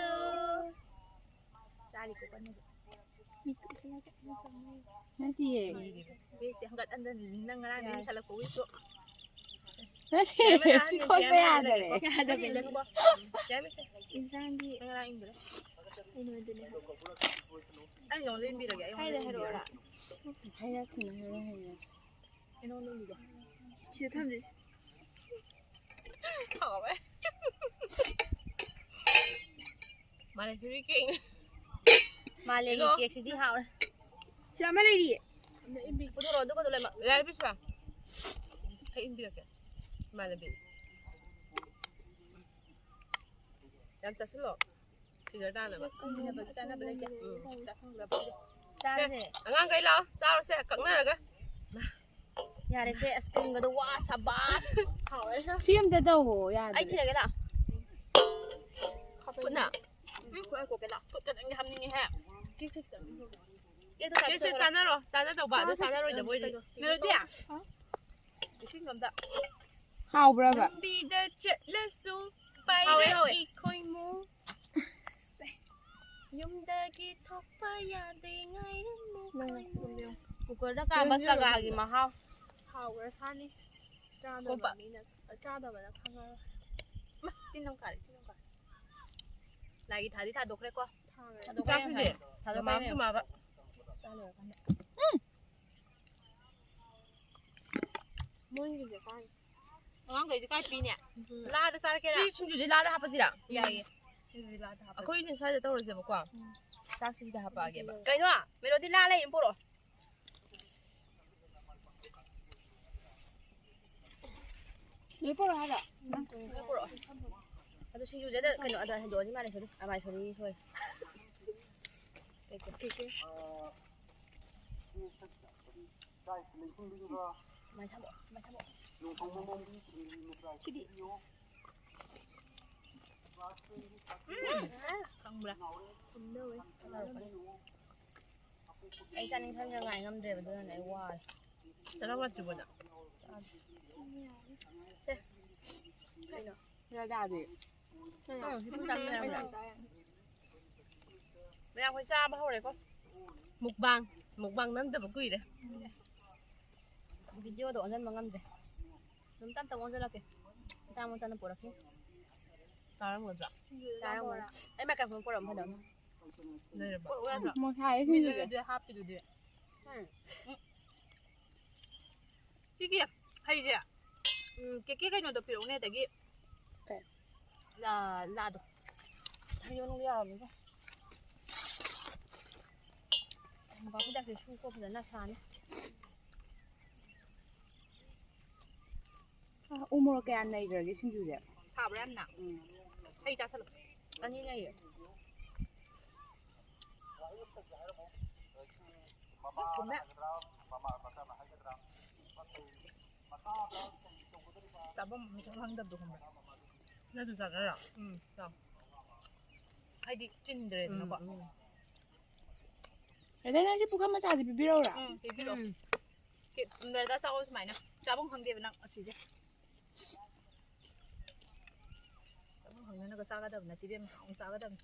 ꯆꯥꯔꯤꯀꯣ ꯀꯟꯅ꯫ ꯅꯠꯇꯤꯌꯦ꯫ ꯋꯤꯁꯇꯤ ꯍꯟꯒꯠ ꯍꯟꯗꯟ ꯅꯪ ꯉꯔꯥꯡꯗꯩ ꯏꯟꯈꯠꯂꯛꯄ ꯋꯤꯁꯇꯣ꯫ ꯅꯠꯇꯤꯌꯦ, ꯁꯤ ꯈꯣꯠꯄ ꯌꯥꯗꯔꯦ꯫ ꯌꯥꯗꯕꯅꯤ꯫ ꯌꯥꯔꯝꯃꯤꯁꯦ꯫ ꯏꯟꯁꯥꯡꯒꯤ ꯅꯪ ꯉꯔꯥꯡ ꯏꯟꯕꯗꯣ꯫ ꯀꯩꯅꯣꯗꯨꯅꯦ꯫ ꯑꯩ ꯅꯉꯣꯟꯗ ꯏꯟꯕꯤꯔꯒꯦ, ꯑꯩꯉꯣꯟꯗ ꯍꯥꯏꯗ ꯏꯟꯕꯤꯔꯒꯦ꯫ ꯍꯥꯏꯔꯛꯑꯣꯔꯥ? ꯍꯥꯏꯔꯛꯈꯤꯅꯨ, ꯍꯥꯏꯔꯛꯈꯤꯅꯨ꯫ ꯑꯩ ꯅꯉꯣꯟꯗ ꯏꯟꯕꯤꯒꯦ꯫ ꯁꯤꯗ ꯊꯝꯖꯤꯁꯦ꯫ ꯍꯥꯎꯋꯦ꯫ ꯃꯥꯂꯦꯁꯣꯔꯤ ꯀꯦꯛꯅꯦ꯫ ꯃꯥꯂꯦꯒꯤ ꯏꯂꯣ꯫ ꯀꯦꯛꯁꯤꯗꯤ ꯍꯥꯎꯔꯦ꯫ ꯁꯤ ꯑꯃ ꯂꯩꯔꯤꯌꯦ꯫ ꯄꯨꯊꯣꯔꯛꯑꯣ, ꯑꯗꯨꯒꯗꯣ ꯂꯩꯃ꯫ ꯌꯥꯔꯦ, ꯄꯤꯁꯥ꯫ ꯑꯩ ꯏꯟꯕꯤꯔꯛꯀꯦ꯫ ꯏꯃꯥꯟꯅꯕꯤ꯫ ꯌꯥꯝ ꯆꯥꯁꯤꯜꯂꯣ꯫ Figure ꯇꯥꯅꯕ꯫ ꯎꯝ꯫ ꯆꯥꯔꯁꯦ꯫ ꯑꯉꯥꯡꯈꯩ ꯂꯥꯛꯑꯣ, ꯆꯥꯔꯁꯦ, ꯀꯛꯅꯔꯒ꯫ ꯌꯥꯔꯦꯁꯦ, ice creamꯒꯗꯣ, ꯋꯥ, ꯁꯕꯥꯁ꯫ ꯁꯤ ꯑꯝꯇ ꯇꯧꯋꯣ, ꯑꯩ ꯌꯥꯗ꯭ꯔꯦ꯫ ꯊꯤꯔꯒꯦ ꯂꯥꯛꯑꯣ꯫ ꯈꯨꯠꯅ꯫ ꯎꯝ, ꯈꯨꯠ ꯀꯣꯛꯀꯦ ꯂꯥꯛꯑꯣ꯫ ꯈꯨꯠ ꯈꯛꯇꯪꯗꯤ ꯍꯥꯞꯅꯤꯡꯉꯦꯍꯦ꯫ ꯀꯦꯛꯇꯣ ꯆꯥꯕꯤ ꯁꯦ, ꯁꯦ, ꯆꯠꯈ꯭ꯔꯣ꯫ ꯆꯥꯅꯔꯣ, ꯆꯥꯅꯗꯧꯕ꯫ ꯑꯗꯣ ꯆꯥꯅꯔꯣꯏꯗꯕ ꯑꯣꯏꯗꯤ꯫ ꯃꯦꯂꯣꯗꯤ? ꯏꯁꯤꯡ ꯑꯝꯇ꯫ ꯍꯥꯎꯕ꯭ꯔꯕ? ꯂꯝꯕꯤꯗ ꯆꯠꯂꯁꯨ ꯍꯥꯎꯋꯦ, ꯍꯥꯎꯋꯦ꯫ ꯄꯥꯏꯔꯛꯏ ꯈꯣꯏꯃꯨ꯫ ꯌꯨꯝꯗꯒꯤ ꯊꯣꯛꯄ ꯌꯥꯗꯦ, ꯉꯥꯏꯔꯝꯃꯨ ꯈꯣꯏꯃꯨ꯫ Cookerꯗ ꯀꯥꯝꯕ ꯆꯒꯥꯒꯤ ꯃꯍꯥꯎ꯫ ꯍꯥꯎꯈ꯭ꯔ ꯁꯥꯅꯤ꯫ ꯀꯣꯝꯄꯥ꯫ ꯆꯥꯗꯕ ꯃꯤꯅ, ꯆꯥꯗꯕꯅ ꯈꯪꯉꯔꯣꯏ꯫ ꯏꯃꯥ, ꯇꯤꯟ ꯑꯃ ꯀꯥꯔꯦ, ꯇꯤꯟ ꯑꯃ ꯀꯥꯔꯦ꯫ ꯂꯥꯏꯒꯤ ꯊꯥꯗꯤ ꯊꯥꯗꯣꯛꯈ꯭ꯔꯦꯀꯣ꯫ ꯊꯥꯗꯣꯛꯄ ꯌꯥꯏ꯫ ꯆꯥꯛꯁꯤꯗꯤ? ꯊꯥꯗꯣꯛꯄ ꯌꯥꯏ꯫ ꯃꯃꯥ ꯃꯃꯥ꯫ ꯆꯥ ꯂꯣꯏꯔꯀꯥꯟꯗ꯫ ꯃꯣꯏꯒꯤꯁꯦ ꯀꯥꯏ? ꯑꯉꯥꯡꯈꯩꯁꯦ ꯀꯥꯏ ꯄꯤꯅꯦ? ꯂꯥꯗ ꯆꯥꯔꯛꯀꯦꯔꯥ? ꯁꯤ ꯁꯤꯡꯖꯨꯁꯦ ꯂꯥꯗ ꯍꯥꯞꯄꯁꯤꯔꯥ? ꯌꯥꯏꯌꯦ꯫ ꯁꯤꯡꯖꯨꯁꯦ ꯂꯥꯗ ꯍꯥꯞꯄꯁꯦ꯫ ꯑꯩꯈꯣꯏꯅ ꯁ꯭ꯋꯥꯏꯗ ꯇꯧꯔꯁꯦꯕꯀꯣ꯫ ꯆꯥꯛꯁꯦ ꯁꯤꯗ ꯍꯥꯞꯄꯛꯑꯒꯦꯕ꯫ ꯀꯩꯅꯣ? ꯃꯦꯂꯣꯗꯤ ꯂꯥ ꯂꯩ ꯑꯃ ꯄꯨꯔꯛꯑꯣ꯫ ꯂꯣꯏ ꯄꯨꯔꯛꯑꯣ ꯍꯥꯏꯔꯣ? ꯂꯣꯏ ꯄꯨꯔꯛꯑꯣ꯫ ꯑꯗꯨ ꯁꯤꯡꯖꯨꯁꯦ ꯑꯗ ꯀꯩꯅꯣ ꯑꯗ ꯍꯦꯟꯗꯣꯛꯑꯗꯤ ꯃꯥꯜꯂꯦ, ꯁꯣꯔꯤ꯫ ꯑ, ꯃꯥꯏ ꯁꯣꯔꯤ ꯁꯣꯏꯔꯦ꯫ ꯀꯩ ꯀꯩ? ꯃꯥꯏ ꯊꯝꯃꯣ, ꯃꯥꯏ ꯊꯝꯃꯣ꯫ ꯁꯤꯗꯤ꯫ ꯎꯝ, ꯈꯪꯕ꯭ꯔꯥ? ꯊꯨꯝꯗꯧꯋꯦ꯫ ꯑꯩ ꯆꯥꯅꯤꯡ ꯊꯛꯅꯤꯡ ꯉꯥꯏ ꯉꯝꯗ꯭ꯔꯦꯕ, ꯑꯗꯨꯅꯅꯦ ꯑꯩ ꯋꯥꯔꯦ꯫ ꯆꯔꯥ ꯋꯥꯠꯇ꯭ꯔꯤꯕꯣ ꯅꯪ? ꯆꯥꯗ꯭ꯔꯤ꯫ ꯁꯦ꯫ ꯀꯩꯅꯣ? ꯔꯥꯖꯥꯗꯤ? ꯎꯝ, ꯁꯤ ꯄꯨꯡ ꯇꯥꯔꯥ ꯂꯩꯔꯝꯃꯦ꯫ ꯃꯌꯥꯝ ꯍꯣꯏ ꯆꯥꯕ ꯍꯧꯔꯦꯀꯣ꯫ ꯃꯨꯛꯕꯥꯡ꯫ ꯃꯨꯛꯕꯥꯡ ꯅꯝꯗꯕ ꯀꯨꯏꯔꯦ꯫ ꯚꯤꯗꯤꯑꯣꯗꯣ ꯑꯣꯟꯁꯤꯟꯕ ꯉꯝꯗ꯭ꯔꯦ꯫ ꯑꯗꯨꯝ ꯇꯞ ꯇꯞ ꯑꯣꯟꯁꯤꯜꯂꯛꯀꯦ꯫ ꯃꯇꯥꯡ ꯃꯇꯝꯅ ꯄꯨꯔꯛꯈꯤ꯫ ꯇꯥꯔꯝꯒꯗ꯭ꯔꯥ? ꯇꯥꯔꯝꯒꯅꯤ꯫ ꯑꯩ ꯃꯥꯏꯀ꯭ꯔꯐꯣꯟ ꯄꯨꯔꯛꯑꯝ ꯐꯗꯧꯅꯤ꯫ ꯂꯩꯔꯕ? ꯄꯨꯔꯛꯎ ꯌꯥꯗ꯭ꯔꯣ? ꯃꯁꯥꯏ ꯃꯤ ꯁꯤꯡꯖꯨꯁꯦ꯫ ꯂꯩꯔꯗꯤ ꯍꯥꯞꯄꯤꯗꯨꯗꯤ꯫ ꯎꯝ꯫ ꯁꯤꯒꯤ ꯍꯩꯁꯦ, ꯎꯝ, ꯀꯦꯀꯦ ꯀꯩꯅꯣꯗꯣ ꯄꯤꯔꯛꯎꯅꯦ, ꯑꯗꯒꯤ ꯀꯩ? ꯂꯥ-, ꯂꯥꯗꯣ꯫ ꯊꯥꯡꯖꯤꯡ ꯃꯅꯨꯡꯗ ꯌꯥꯎꯔꯝꯅꯤꯀꯣ꯫ ꯃꯣꯝꯄꯥꯛ ꯐꯤꯗꯛꯁꯦ ꯁꯨꯀꯣ ꯐꯖꯅ ꯁꯥꯅꯤ꯫ ꯑ, ꯎ ꯃꯣꯔꯣꯛ ꯀꯌꯥ ꯅꯩꯈ꯭ꯔꯒꯦ ꯁꯤꯡꯖꯨꯁꯦ? ꯁꯥꯕ꯭ꯔꯥ ꯌꯥꯝꯅ? ꯎꯝ꯫ ꯍꯩ ꯆꯥꯁꯜꯂꯣ꯫ ꯑꯅꯤ ꯅꯩꯌꯦ꯫ ꯊꯨꯝꯃꯦ꯫ ꯆꯥꯐꯝ ꯑꯃ ꯈꯪꯗꯕꯗꯣ ꯈꯪꯕ꯭ꯔꯥ? ꯅꯪ ꯑꯗꯨꯝ ꯆꯥꯖꯔꯣ? ꯎꯝ, ꯆꯥꯎ꯫ ꯍꯥꯏꯗꯤ ꯆꯤꯟꯗ꯭ꯔꯦꯗꯅꯀꯣ꯫ ꯎꯝ, ꯎꯝ꯫ ꯑꯗꯩ ꯅꯪꯁꯤ ꯄꯨꯈꯝ ꯃꯆꯥꯁꯦ ꯄꯤꯕꯤꯔꯛꯎꯔꯥ? ꯎꯝ, ꯄꯤꯕꯤꯔꯛꯑꯣ꯫ ꯎꯝ꯫ ꯀꯦ-, ꯂꯣꯏꯔꯒ ꯆꯥꯎ ꯁꯨꯃꯥꯏꯅ꯫ ꯆꯥꯐꯝ ꯈꯪꯗꯦꯕ ꯅꯪ ꯑꯁꯤꯁꯦ꯫ ꯆꯥꯐꯝ ꯈꯪꯗꯅꯒ ꯆꯥꯒꯗꯕ ꯅꯠꯇꯦ ꯏꯕꯦꯝꯃ, ꯍꯥꯎꯅ ꯆꯥꯒꯗꯕꯅꯤ꯫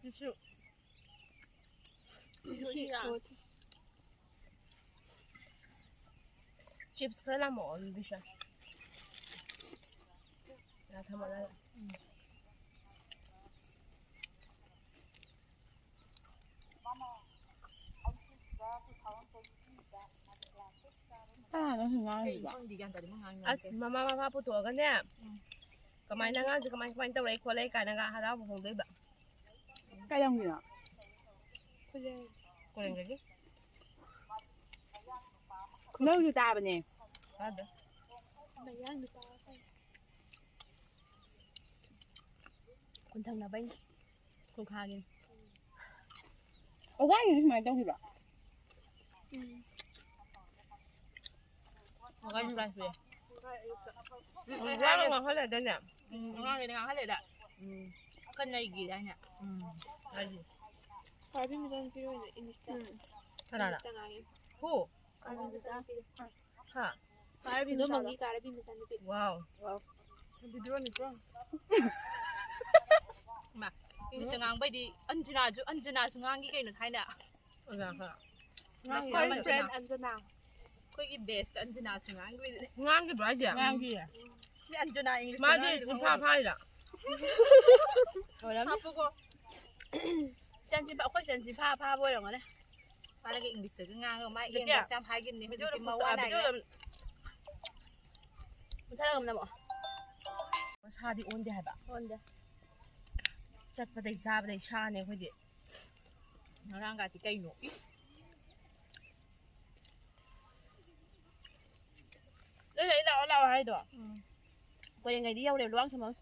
ꯁꯤꯁꯨ꯫ ꯁꯤꯁꯨ ꯁꯤ ꯌꯥ-, ꯄꯣꯠꯁꯤ꯫ Chips ꯈꯔ ꯂꯥꯝꯃꯛꯑꯣ ꯑꯗꯨꯗꯤ ꯁꯦ꯫ ꯌꯥ ꯊꯝꯃꯣ ꯑꯗꯥꯏꯗ꯫ ꯀꯅꯥꯅꯣ ꯁꯤ ꯉꯥꯡꯉꯤꯕ? ꯀꯩꯅꯣ ꯈꯪꯗꯦ, ꯒ꯭ꯌꯥꯟ ꯇꯥꯗꯦ ꯃꯣꯏ ꯉꯥꯡꯉꯤ ꯑꯁ, ꯃꯌꯥꯝꯁꯦ꯫ ꯃꯃꯥ ꯃꯄꯥ ꯄꯨꯊꯣꯛꯑꯒꯅꯦ, ꯎꯝ꯫ ꯀꯃꯥꯏꯅ ꯑꯉꯥꯡꯁꯦ ꯀꯃꯥꯏ ꯀꯃꯥꯏꯅ ꯇꯧꯔꯛꯏ ꯈꯣꯠꯂꯛꯏ ꯀꯥꯏꯅꯒ ꯍꯔꯥꯎꯕ ꯐꯣꯡꯗꯣꯏꯕ꯫ ꯀꯩ ꯂꯝꯒꯤꯅꯣ? ꯀꯣꯂꯦꯖ꯫ ꯀꯣꯂꯦꯖꯇꯒꯤ꯫ ꯈꯨꯅꯧꯁꯨ ꯇꯥꯕꯅꯦ꯫ ꯇꯥꯗꯦ꯫ ꯃꯌꯥꯡ ꯅꯨꯄꯥ ꯀꯩ? ꯈꯨꯟ ꯊꯪꯅꯕꯩꯅꯤ꯫ ꯈꯨꯈꯥꯒꯤꯅꯤ꯫ ꯑꯣꯖꯥꯒꯤꯗꯤ ꯁꯨꯃꯥꯏꯅ ꯇꯧꯈꯤꯕ꯭ꯔꯣ? ꯎꯝ꯫ ꯑꯣꯖꯥꯒꯤ prize ꯄꯤꯔꯦ꯫ ꯎꯝ, ꯑꯉꯥꯡ ꯉꯥꯡꯍꯜꯂꯦꯗꯅꯦ꯫ ꯎꯝ, ꯑꯉꯥꯡꯒꯤꯗꯤ ꯉꯥꯡꯍꯜꯂꯦꯗ꯫ ꯎꯝ꯫ ꯈꯔ ꯅꯩꯈꯤꯗꯥꯏꯅꯦ? ꯎꯝ꯫ ꯍꯥꯏꯗꯤ꯫ ꯈ꯭ꯋꯥꯏꯗꯒꯤ ꯃꯆꯥꯅꯨꯄꯤ ꯑꯣꯏꯅ English ꯇ ꯀꯅꯥꯅ? English ꯇ ꯉꯥꯡꯉꯤ꯫ Who? ꯍꯥ? ꯑꯗꯣ ꯃꯪꯒꯤ ꯀꯥꯔꯕꯤ ꯃꯆꯥꯅꯨꯄꯤ꯫ Wow꯫ Wow꯫ Video ꯅꯤꯀꯣ꯫ ꯏꯃꯥ, English ꯇ ꯉꯥꯡꯕꯩꯗꯤ ꯑꯟꯖꯅꯥꯁꯨ, ꯑꯟꯖꯅꯥꯁꯨ ꯉꯥꯡꯉꯤ ꯀꯩꯅꯣ ꯊꯥꯏꯅ꯫ ꯑꯣꯖꯥ ꯈꯔ꯫ First friend ꯑꯟꯖꯅꯥ꯫ ꯑꯩꯈꯣꯏꯒꯤ best ꯑꯟꯖꯅꯥꯁꯨ ꯉꯥꯡꯈ꯭ꯔꯤꯗꯨꯗꯤ꯫ ꯉꯥꯡꯈꯤꯕ꯭ꯔꯣ ꯍꯥꯏꯁꯦ? ꯉꯥꯡꯈꯤꯌꯦ꯫ ꯃꯤ ꯑꯟꯖꯅꯥ English ꯇ ꯃꯥꯗꯤ ꯉꯥꯡꯉꯤꯗꯣ ꯆꯤꯟꯐꯥ ꯈꯪꯍꯧꯗ꯭ꯔꯣ? ꯐꯥꯔꯤꯔꯣ? ꯑꯣꯏꯔꯝꯅꯤ꯫ ꯍꯥꯞꯄꯨꯀꯣ꯫ ꯆꯦꯟ ꯆꯤꯟꯐꯥ, ꯑꯩꯈꯣꯏ ꯆꯦꯟ ꯆꯤꯟꯐꯥ ꯐꯥꯕ ꯑꯣꯏꯔꯝꯒꯅꯤ꯫ ꯃꯥꯅꯒ English ꯇꯒ ꯉꯥꯡꯉꯒ ꯃꯥ ꯕꯤꯇꯤꯌꯥ, English ꯌꯥꯝ ꯍꯥꯏꯈꯤꯕꯅꯦ꯫ ꯕꯤꯗꯤꯑꯣꯗꯣ ꯍꯧꯖꯤꯛꯇꯤ ꯃꯋꯥ ꯄꯨꯊꯣꯛ-, ꯑ, ꯅꯥꯏꯔꯦ꯫ ꯕꯤꯗꯤꯑꯣꯗꯣ ꯃꯨꯊꯠꯂꯒ ꯑꯃꯨꯛ ꯅꯝꯃꯛꯑꯣ꯫ ꯃꯁꯥꯗꯤ ꯑꯣꯟꯗꯦ ꯍꯥꯏꯕ꯫ ꯑꯣꯟꯗꯦ꯫ ꯆꯠꯄꯗꯩ ꯆꯥꯕꯗꯩ ꯁꯥꯅꯦ ꯑꯩꯈꯣꯏꯗꯤ꯫ ꯉꯔꯥꯡꯒꯗꯤ ꯀꯩꯅꯣ? ꯏ! ꯅꯣꯏ ꯂꯥꯛꯑꯣ, ꯂꯥꯛꯑꯣ ꯍꯥꯏꯗꯣ꯫ ꯎꯝ꯫ ꯀꯣꯏꯔꯦꯡꯒꯩꯗꯤ ꯌꯧꯔꯦ, ꯂꯨꯋꯥꯡꯁꯪꯕꯝ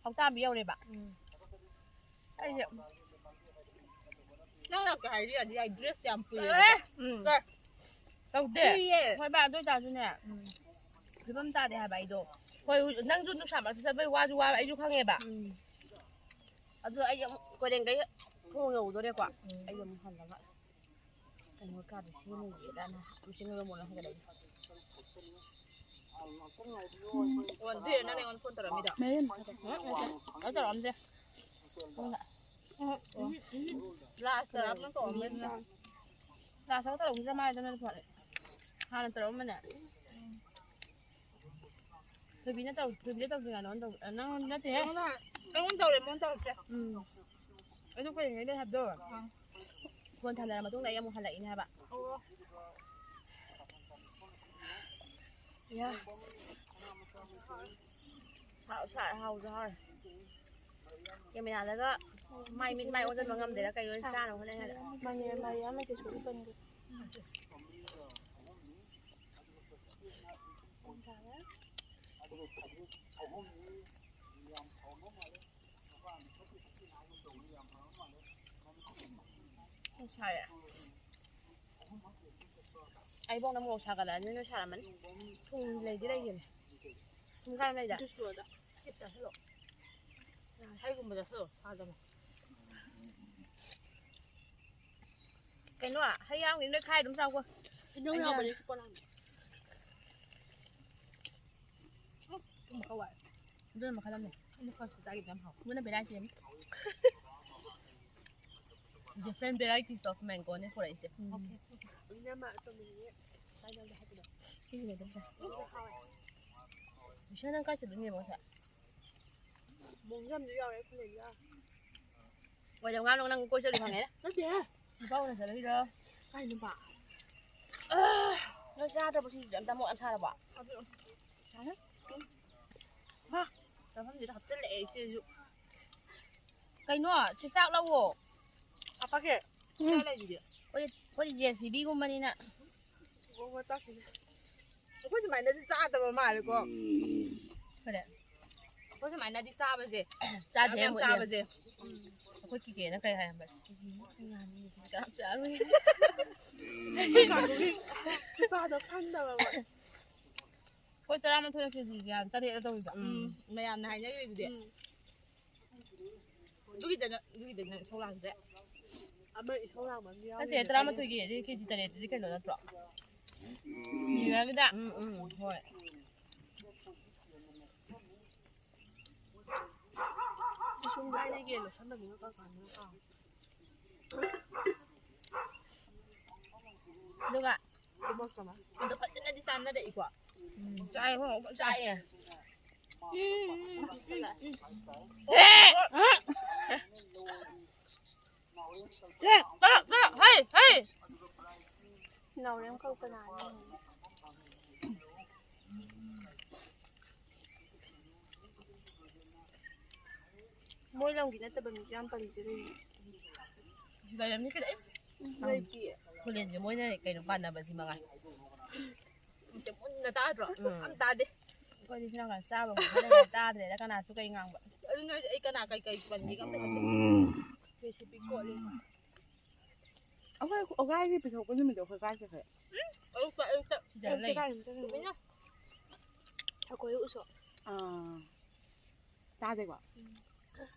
ꯍꯧꯇꯥꯝꯕꯤ ꯌꯧꯔꯦꯕ꯫ ꯎꯝ꯫ ꯑꯩꯁꯦ ꯅꯪ ꯂꯥꯛꯀꯦ ꯍꯥꯏꯔꯗꯤ ꯌꯥꯗꯤ ꯌꯥꯏ, dress ꯌꯥꯝ ꯄꯨꯏꯌꯦ꯫ ꯑꯦ! ꯎꯝ꯫ ꯀꯩ? ꯇꯧꯗꯦ꯫ ꯄꯨꯏꯌꯦ꯫ ꯍꯣꯏ ꯕꯥ, ꯑꯗꯨ ꯑꯣꯏꯇꯥꯔꯁꯨꯅꯦ, ꯎꯝ꯫ ꯐꯤꯕꯝ ꯇꯥꯗꯦ ꯍꯥꯏꯕ ꯑꯩꯗꯣ꯫ ꯍꯣꯏ, ꯅꯪꯁꯨ ꯅꯨꯡꯁꯥ ꯃꯔꯛꯇ ꯆꯠꯄꯩ ꯋꯥꯁꯨ ꯋꯥꯕ ꯑꯩꯁꯨ ꯈꯪꯉꯦꯕ꯫ ꯎꯝ꯫ ꯑꯗꯣ ꯑꯩ ꯑꯃꯨꯛ ꯀꯣꯏꯔꯦꯡꯒꯩ ꯊꯣꯡ ꯌꯧꯗꯣꯔꯦꯀꯣ꯫ ꯎꯝ꯫ ꯑꯩ ꯑꯃꯨꯛ ꯍꯜꯂꯒ ꯀꯩꯅꯣ ꯀꯥꯗ ꯁꯦꯝꯃꯨꯒꯦꯗꯅ ꯃꯤꯁꯤꯡ ꯃꯣꯏ ꯍꯥꯏꯒꯠꯂꯛꯏ꯫ ꯑꯣ, ꯑꯗꯨꯏꯔ ꯅꯪꯅ ꯑꯩꯉꯣꯟꯗ phone ꯇꯧꯔꯛꯑꯝꯃꯤꯗꯣ? ꯎꯝ, ꯅꯠꯇꯦ꯫ ꯑꯩ ꯇꯧꯔꯛꯑꯝꯗꯦ꯫ ꯎꯝ, ꯎꯝ, ꯎꯝ꯫ Last ꯇ ꯅꯪ ꯇꯧꯔꯛꯑꯝꯃꯦ꯫ Last ꯇ ꯇꯧꯔꯛꯑꯝꯗ꯭ꯔꯦ ꯃꯥꯏꯗ ꯅꯪ ꯐꯔꯦ꯫ ꯍꯥꯟꯅ ꯇꯧꯔꯛꯑꯝꯕꯅꯦ꯫ ꯊꯣꯏꯕꯤꯅ ꯇꯧ-, ꯊꯣꯏꯕꯤꯅ ꯇꯧꯗ꯭ꯔꯤꯉꯩꯗ ꯅꯉꯣꯟꯗ ꯇꯧ-, ꯑ, ꯅꯉꯣꯟꯗ ꯅꯠꯇꯦꯍꯦ꯫ ꯑꯩꯉꯣꯟꯗ, ꯑꯩꯉꯣꯟꯗ ꯇꯧꯔꯦ, ꯃꯉꯣꯟꯗ ꯇꯧꯔꯛꯇ꯭ꯔꯦ꯫ ꯎꯝ꯫ ꯑꯩꯗꯣ ꯀꯩꯅꯣ ꯂꯩ ꯍꯥꯏꯕꯗꯣ? ꯑꯥ꯫ Phone ꯊꯝꯅꯔ ꯃꯇꯨꯡꯗ ꯑꯩ ꯑꯃꯨꯛ ꯍꯜꯂꯛꯏꯅꯦ ꯍꯥꯏꯕ꯫ ꯑꯣ꯫ ꯌꯥ꯫ ꯁꯥ-, ꯁꯥ-, ꯍꯥꯎꯁꯨ ꯍꯥꯎꯔꯦ꯫ Camera ꯗꯒ ꯃꯥꯏ ꯃꯤꯠ ꯃꯥꯏ ꯑꯣꯟꯁꯤꯟꯕ ꯉꯝꯗꯦꯔꯥ ꯀꯩꯅꯣ ꯆꯥꯅꯕ ꯍꯣꯠꯅꯩ ꯀꯥꯟꯗ꯫ ꯃꯥꯅꯦ, ꯃꯥꯅꯦ, ꯑꯃ ꯆꯦꯁꯨ ꯀꯟꯒꯦ꯫ ꯁꯥꯏꯌꯦ꯫ ꯑꯩꯕꯧꯅ ꯃꯣꯔꯣꯛ ꯁꯥꯒꯠꯂꯛꯑꯅꯤ, ꯅꯣꯏ ꯁꯥꯔꯝꯃꯅꯤ꯫ ꯊꯨꯝ ꯂꯩꯗꯤ ꯂꯩꯒꯤꯕꯅꯦ꯫ ꯊꯨꯝ ꯀꯥꯏ ꯂꯩꯗ? ꯖꯨꯁ ꯂꯣꯏꯔꯦ꯫ ꯆꯤꯞ ꯆꯥꯁꯤꯜꯂꯣ꯫ ꯍꯩꯒꯨꯝꯕ ꯆꯥꯁꯤꯜꯂꯣ, ꯁꯥꯗꯅ꯫ ꯀꯩꯅꯣ, ꯍꯩ ꯌꯥꯎꯔꯝꯒꯤꯅꯤ, ꯅꯣꯏ ꯈꯥꯏ ꯑꯗꯨꯝ ꯆꯥꯎꯀꯣ꯫ ꯍꯩꯅꯧ ꯌꯥꯎꯕꯅꯦ ꯁꯤ ꯄꯣꯂꯥꯡꯗ꯫ ꯎꯝ, ꯊꯨꯝꯕ ꯈꯔ ꯋꯥꯠꯂꯦ꯫ ꯑꯗꯨꯅ ꯃꯈꯜ ꯑꯃꯅꯦ꯫ ꯑꯩꯅ ꯐꯥꯔꯁꯇ ꯆꯥꯈꯤꯕꯗꯣ ꯌꯥꯝ ꯍꯥꯎꯋꯦ꯫ ꯑꯗꯨꯅ variety ꯑꯃ꯫ Different varieties of mango ꯅꯦ ꯄꯨꯔꯛꯏꯁꯦ꯫ ꯎꯝ꯫ ꯏꯅꯝꯃ ꯑꯇꯣꯝꯕꯤꯒꯤ ꯀꯥꯏꯗ ꯍꯥꯏꯕꯗꯣ? ꯁꯤꯁꯤꯅ ꯑꯗꯨꯝ ꯆꯥꯏ꯫ ꯎꯝ, ꯍꯥꯎꯋꯦ꯫ ꯏꯁꯥ ꯅꯪ ꯀꯥꯏ ꯆꯠꯂꯨꯏꯅꯦꯕ ꯉꯁꯥꯏ? ꯃꯣꯡꯁꯝꯗ ꯌꯥꯎꯔꯦ, ꯈꯨꯂꯦꯟꯗ ꯌꯥꯎꯔꯦ꯫ ꯋꯥꯏꯖꯝ ꯉꯥ ꯅꯪ ꯀꯣꯏ ꯆꯠꯂꯨꯏ ꯈꯪꯉꯦ꯫ ꯅꯠꯇꯦꯍꯦ꯫ ꯅꯨꯄꯥ ꯎꯅ ꯆꯠꯂꯨꯏꯔꯣ? ꯀꯥꯏ ꯅꯨꯄꯥ? ꯅꯣꯏ ꯆꯥꯗ꯭ꯔꯕꯣ ꯁꯤꯡꯖꯨꯗꯤ ꯑꯝꯇ? ꯃꯣꯠ ꯌꯥꯝ ꯁꯥꯔꯕꯣ? ꯁꯥꯔꯦ꯫ ꯃꯥ, ꯆꯥꯐꯝꯁꯤꯗ ꯍꯥꯞꯆꯤꯜꯂꯛꯑꯦ ꯏꯆꯦꯁꯨ꯫ ꯀꯩꯅꯣ? ꯁꯤ ꯆꯥꯛ ꯂꯧꯋꯣ꯫ ꯍꯥꯞꯄꯛꯀꯦ꯫ ꯎꯝ꯫ ꯆꯥ ꯂꯩꯁꯤꯗꯤ꯫ ꯑꯩꯈꯣꯏ, ꯑꯩꯈꯣꯏꯗꯤ ꯖꯦ ꯁꯤ ꯕꯤ ꯒꯨꯝꯕꯅꯤꯅ꯫ ꯍꯣꯏ, ꯍꯣꯏ, ꯆꯥꯛꯁꯤꯅꯦ꯫ ꯑꯩꯈꯣꯏ ꯁꯨꯃꯥꯏꯅꯗꯤ ꯆꯥꯗꯕ ꯃꯥꯜꯂꯦꯀꯣ꯫ ꯀꯔꯤ? ꯑꯩꯈꯣꯏ ꯁꯨꯃꯥꯏꯅꯗꯤ ꯆꯥꯕꯁꯦ꯫ ꯆꯥꯗꯦ, ꯌꯥꯝ ꯌꯥꯝ ꯃꯨꯠꯂꯦ꯫ ꯆꯥꯕꯁꯦ꯫ ꯎꯝ꯫ ꯑꯩꯈꯣꯏ ꯀꯤꯀꯦꯅ ꯀꯩ ꯍꯥꯏ ꯈꯪꯕ꯭ꯔꯥ? ꯀꯦꯖꯤ ꯑꯃ ꯌꯥꯅꯤ, ꯀꯦꯖꯤ ꯀꯅꯥꯝ ꯆꯥꯔꯣꯏ꯫ ꯆꯥꯗ ꯐꯪꯗꯕ ꯃꯣꯏ꯫ ꯑꯩꯈꯣꯏ ꯇꯔꯥꯃꯥꯊꯣꯏꯅ ꯀꯦꯖꯤ ꯀꯌꯥ? ꯇꯔꯦꯠꯂ ꯇꯧꯔꯤꯗꯣ? ꯎꯝ, ꯃꯌꯥꯝꯅ ꯍꯥꯏꯅꯈ꯭ꯔꯤꯗꯨꯗꯤ꯫ ꯎꯝ꯫ ꯑꯗꯨꯒꯤꯗ ꯅꯪ, ꯑꯗꯨꯒꯤꯗ ꯅꯪ ꯏꯁꯧ ꯂꯥꯡꯗ꯭ꯔꯦ꯫ ꯑꯃ ꯏꯁꯧ ꯂꯥꯡꯕ ꯑꯃ ꯌꯥꯎꯔꯤ꯫ ꯅꯠꯇꯦ, ꯇꯔꯥꯃꯥꯊꯣꯏꯒꯤ ꯑꯗꯨꯗꯤ ꯀꯦꯖꯤ ꯇꯔꯦꯠꯇꯨꯗꯤ ꯀꯩꯅꯣ ꯅꯠꯇ꯭ꯔꯣ? ꯌꯦꯡꯉꯒꯗ꯫ ꯎꯝ, ꯎꯝ, ꯍꯣꯏ꯫ ꯄꯤꯁꯨꯝꯗꯣ ꯑꯩꯅ ꯌꯦꯟ ꯂꯧꯁꯟꯕꯅꯤꯅ ꯀꯔꯝ ꯀꯥꯟꯗꯅꯣ ꯀꯥꯎꯔꯦ꯫ ꯑꯗꯨꯒ ꯑꯗꯨ ꯐꯖꯅꯗꯤ ꯆꯥꯟꯅꯔꯛꯏꯀꯣ꯫ ꯎꯝ, ꯆꯥꯏ, ꯍꯣꯏ, ꯐꯖꯅ ꯆꯥꯏꯌꯦ꯫ ꯎꯝ, ꯎꯝ, ꯎꯝ, ꯎꯝ꯫ ꯑꯦ! ꯆꯦ, ꯆꯠꯂꯣ, ꯆꯠꯂꯣ, ꯍꯩ, ꯍꯩ! ꯅꯥꯎꯔꯦꯝ ꯀꯧ ꯀꯅꯥꯅꯣ? ꯃꯣꯏ ꯂꯝꯒꯤ ꯅꯠꯇꯕ ꯃꯤꯁꯨ ꯌꯥꯝ ꯄꯜꯂꯤꯁꯦ ꯀꯩꯒꯤꯅꯣ? ꯂꯩꯔꯝꯅꯤ ꯀꯩꯗ, ꯏꯁ꯫ ꯎꯝ, ꯂꯩꯇꯤꯌꯦ꯫ ꯈꯨꯂꯦꯟꯁꯦ ꯃꯣꯏꯅ ꯀꯩꯅꯣ ꯄꯥꯟꯅꯕꯁꯤ ꯃꯉꯥꯏ꯫ ꯃꯨꯟꯅ ꯇꯥꯗ꯭ꯔꯣ? ꯎꯝ꯫ ꯑꯝ ꯇꯥꯗꯦ꯫ ꯑꯩꯈꯣꯏꯗꯤ ꯁꯤ ꯅꯥꯀꯟ ꯆꯥꯕ ꯈꯣꯠꯄ ꯂꯩꯔꯦ, ꯇꯥꯗ꯭ꯔꯦꯗ ꯀꯅꯥꯁꯨ ꯀꯩ ꯉꯥꯡꯕ꯫ ꯑꯗꯨꯅ ꯑꯩ ꯀꯅꯥ ꯀꯩ ꯀꯩ ꯄꯟꯒꯦꯒ ꯑꯝꯇ ꯈꯪꯗꯦ꯫ ꯎꯝ꯫ ꯖꯦ ꯁꯤ ꯕꯤ ꯀꯣꯠꯂꯤ꯫ ꯑꯩꯈꯣꯏ ꯑꯣꯒꯥꯏꯒꯤ ꯄꯤꯊꯣꯛꯄ ꯅꯨꯃꯤꯠꯇꯣ ꯑꯩꯈꯣꯏ ꯀꯥꯏ ꯆꯠꯈ꯭ꯔꯦ? ꯑꯌꯨꯛꯇ, ꯑꯌꯨꯛꯇ꯫ ꯁꯤꯗ ꯂꯩ꯫ ꯇꯨꯃꯤꯟꯅ꯫ ꯑꯩꯈꯣꯏ ꯎꯁꯣꯞ꯫ ꯑꯥ꯫ ꯇꯥꯗꯦꯀꯣ?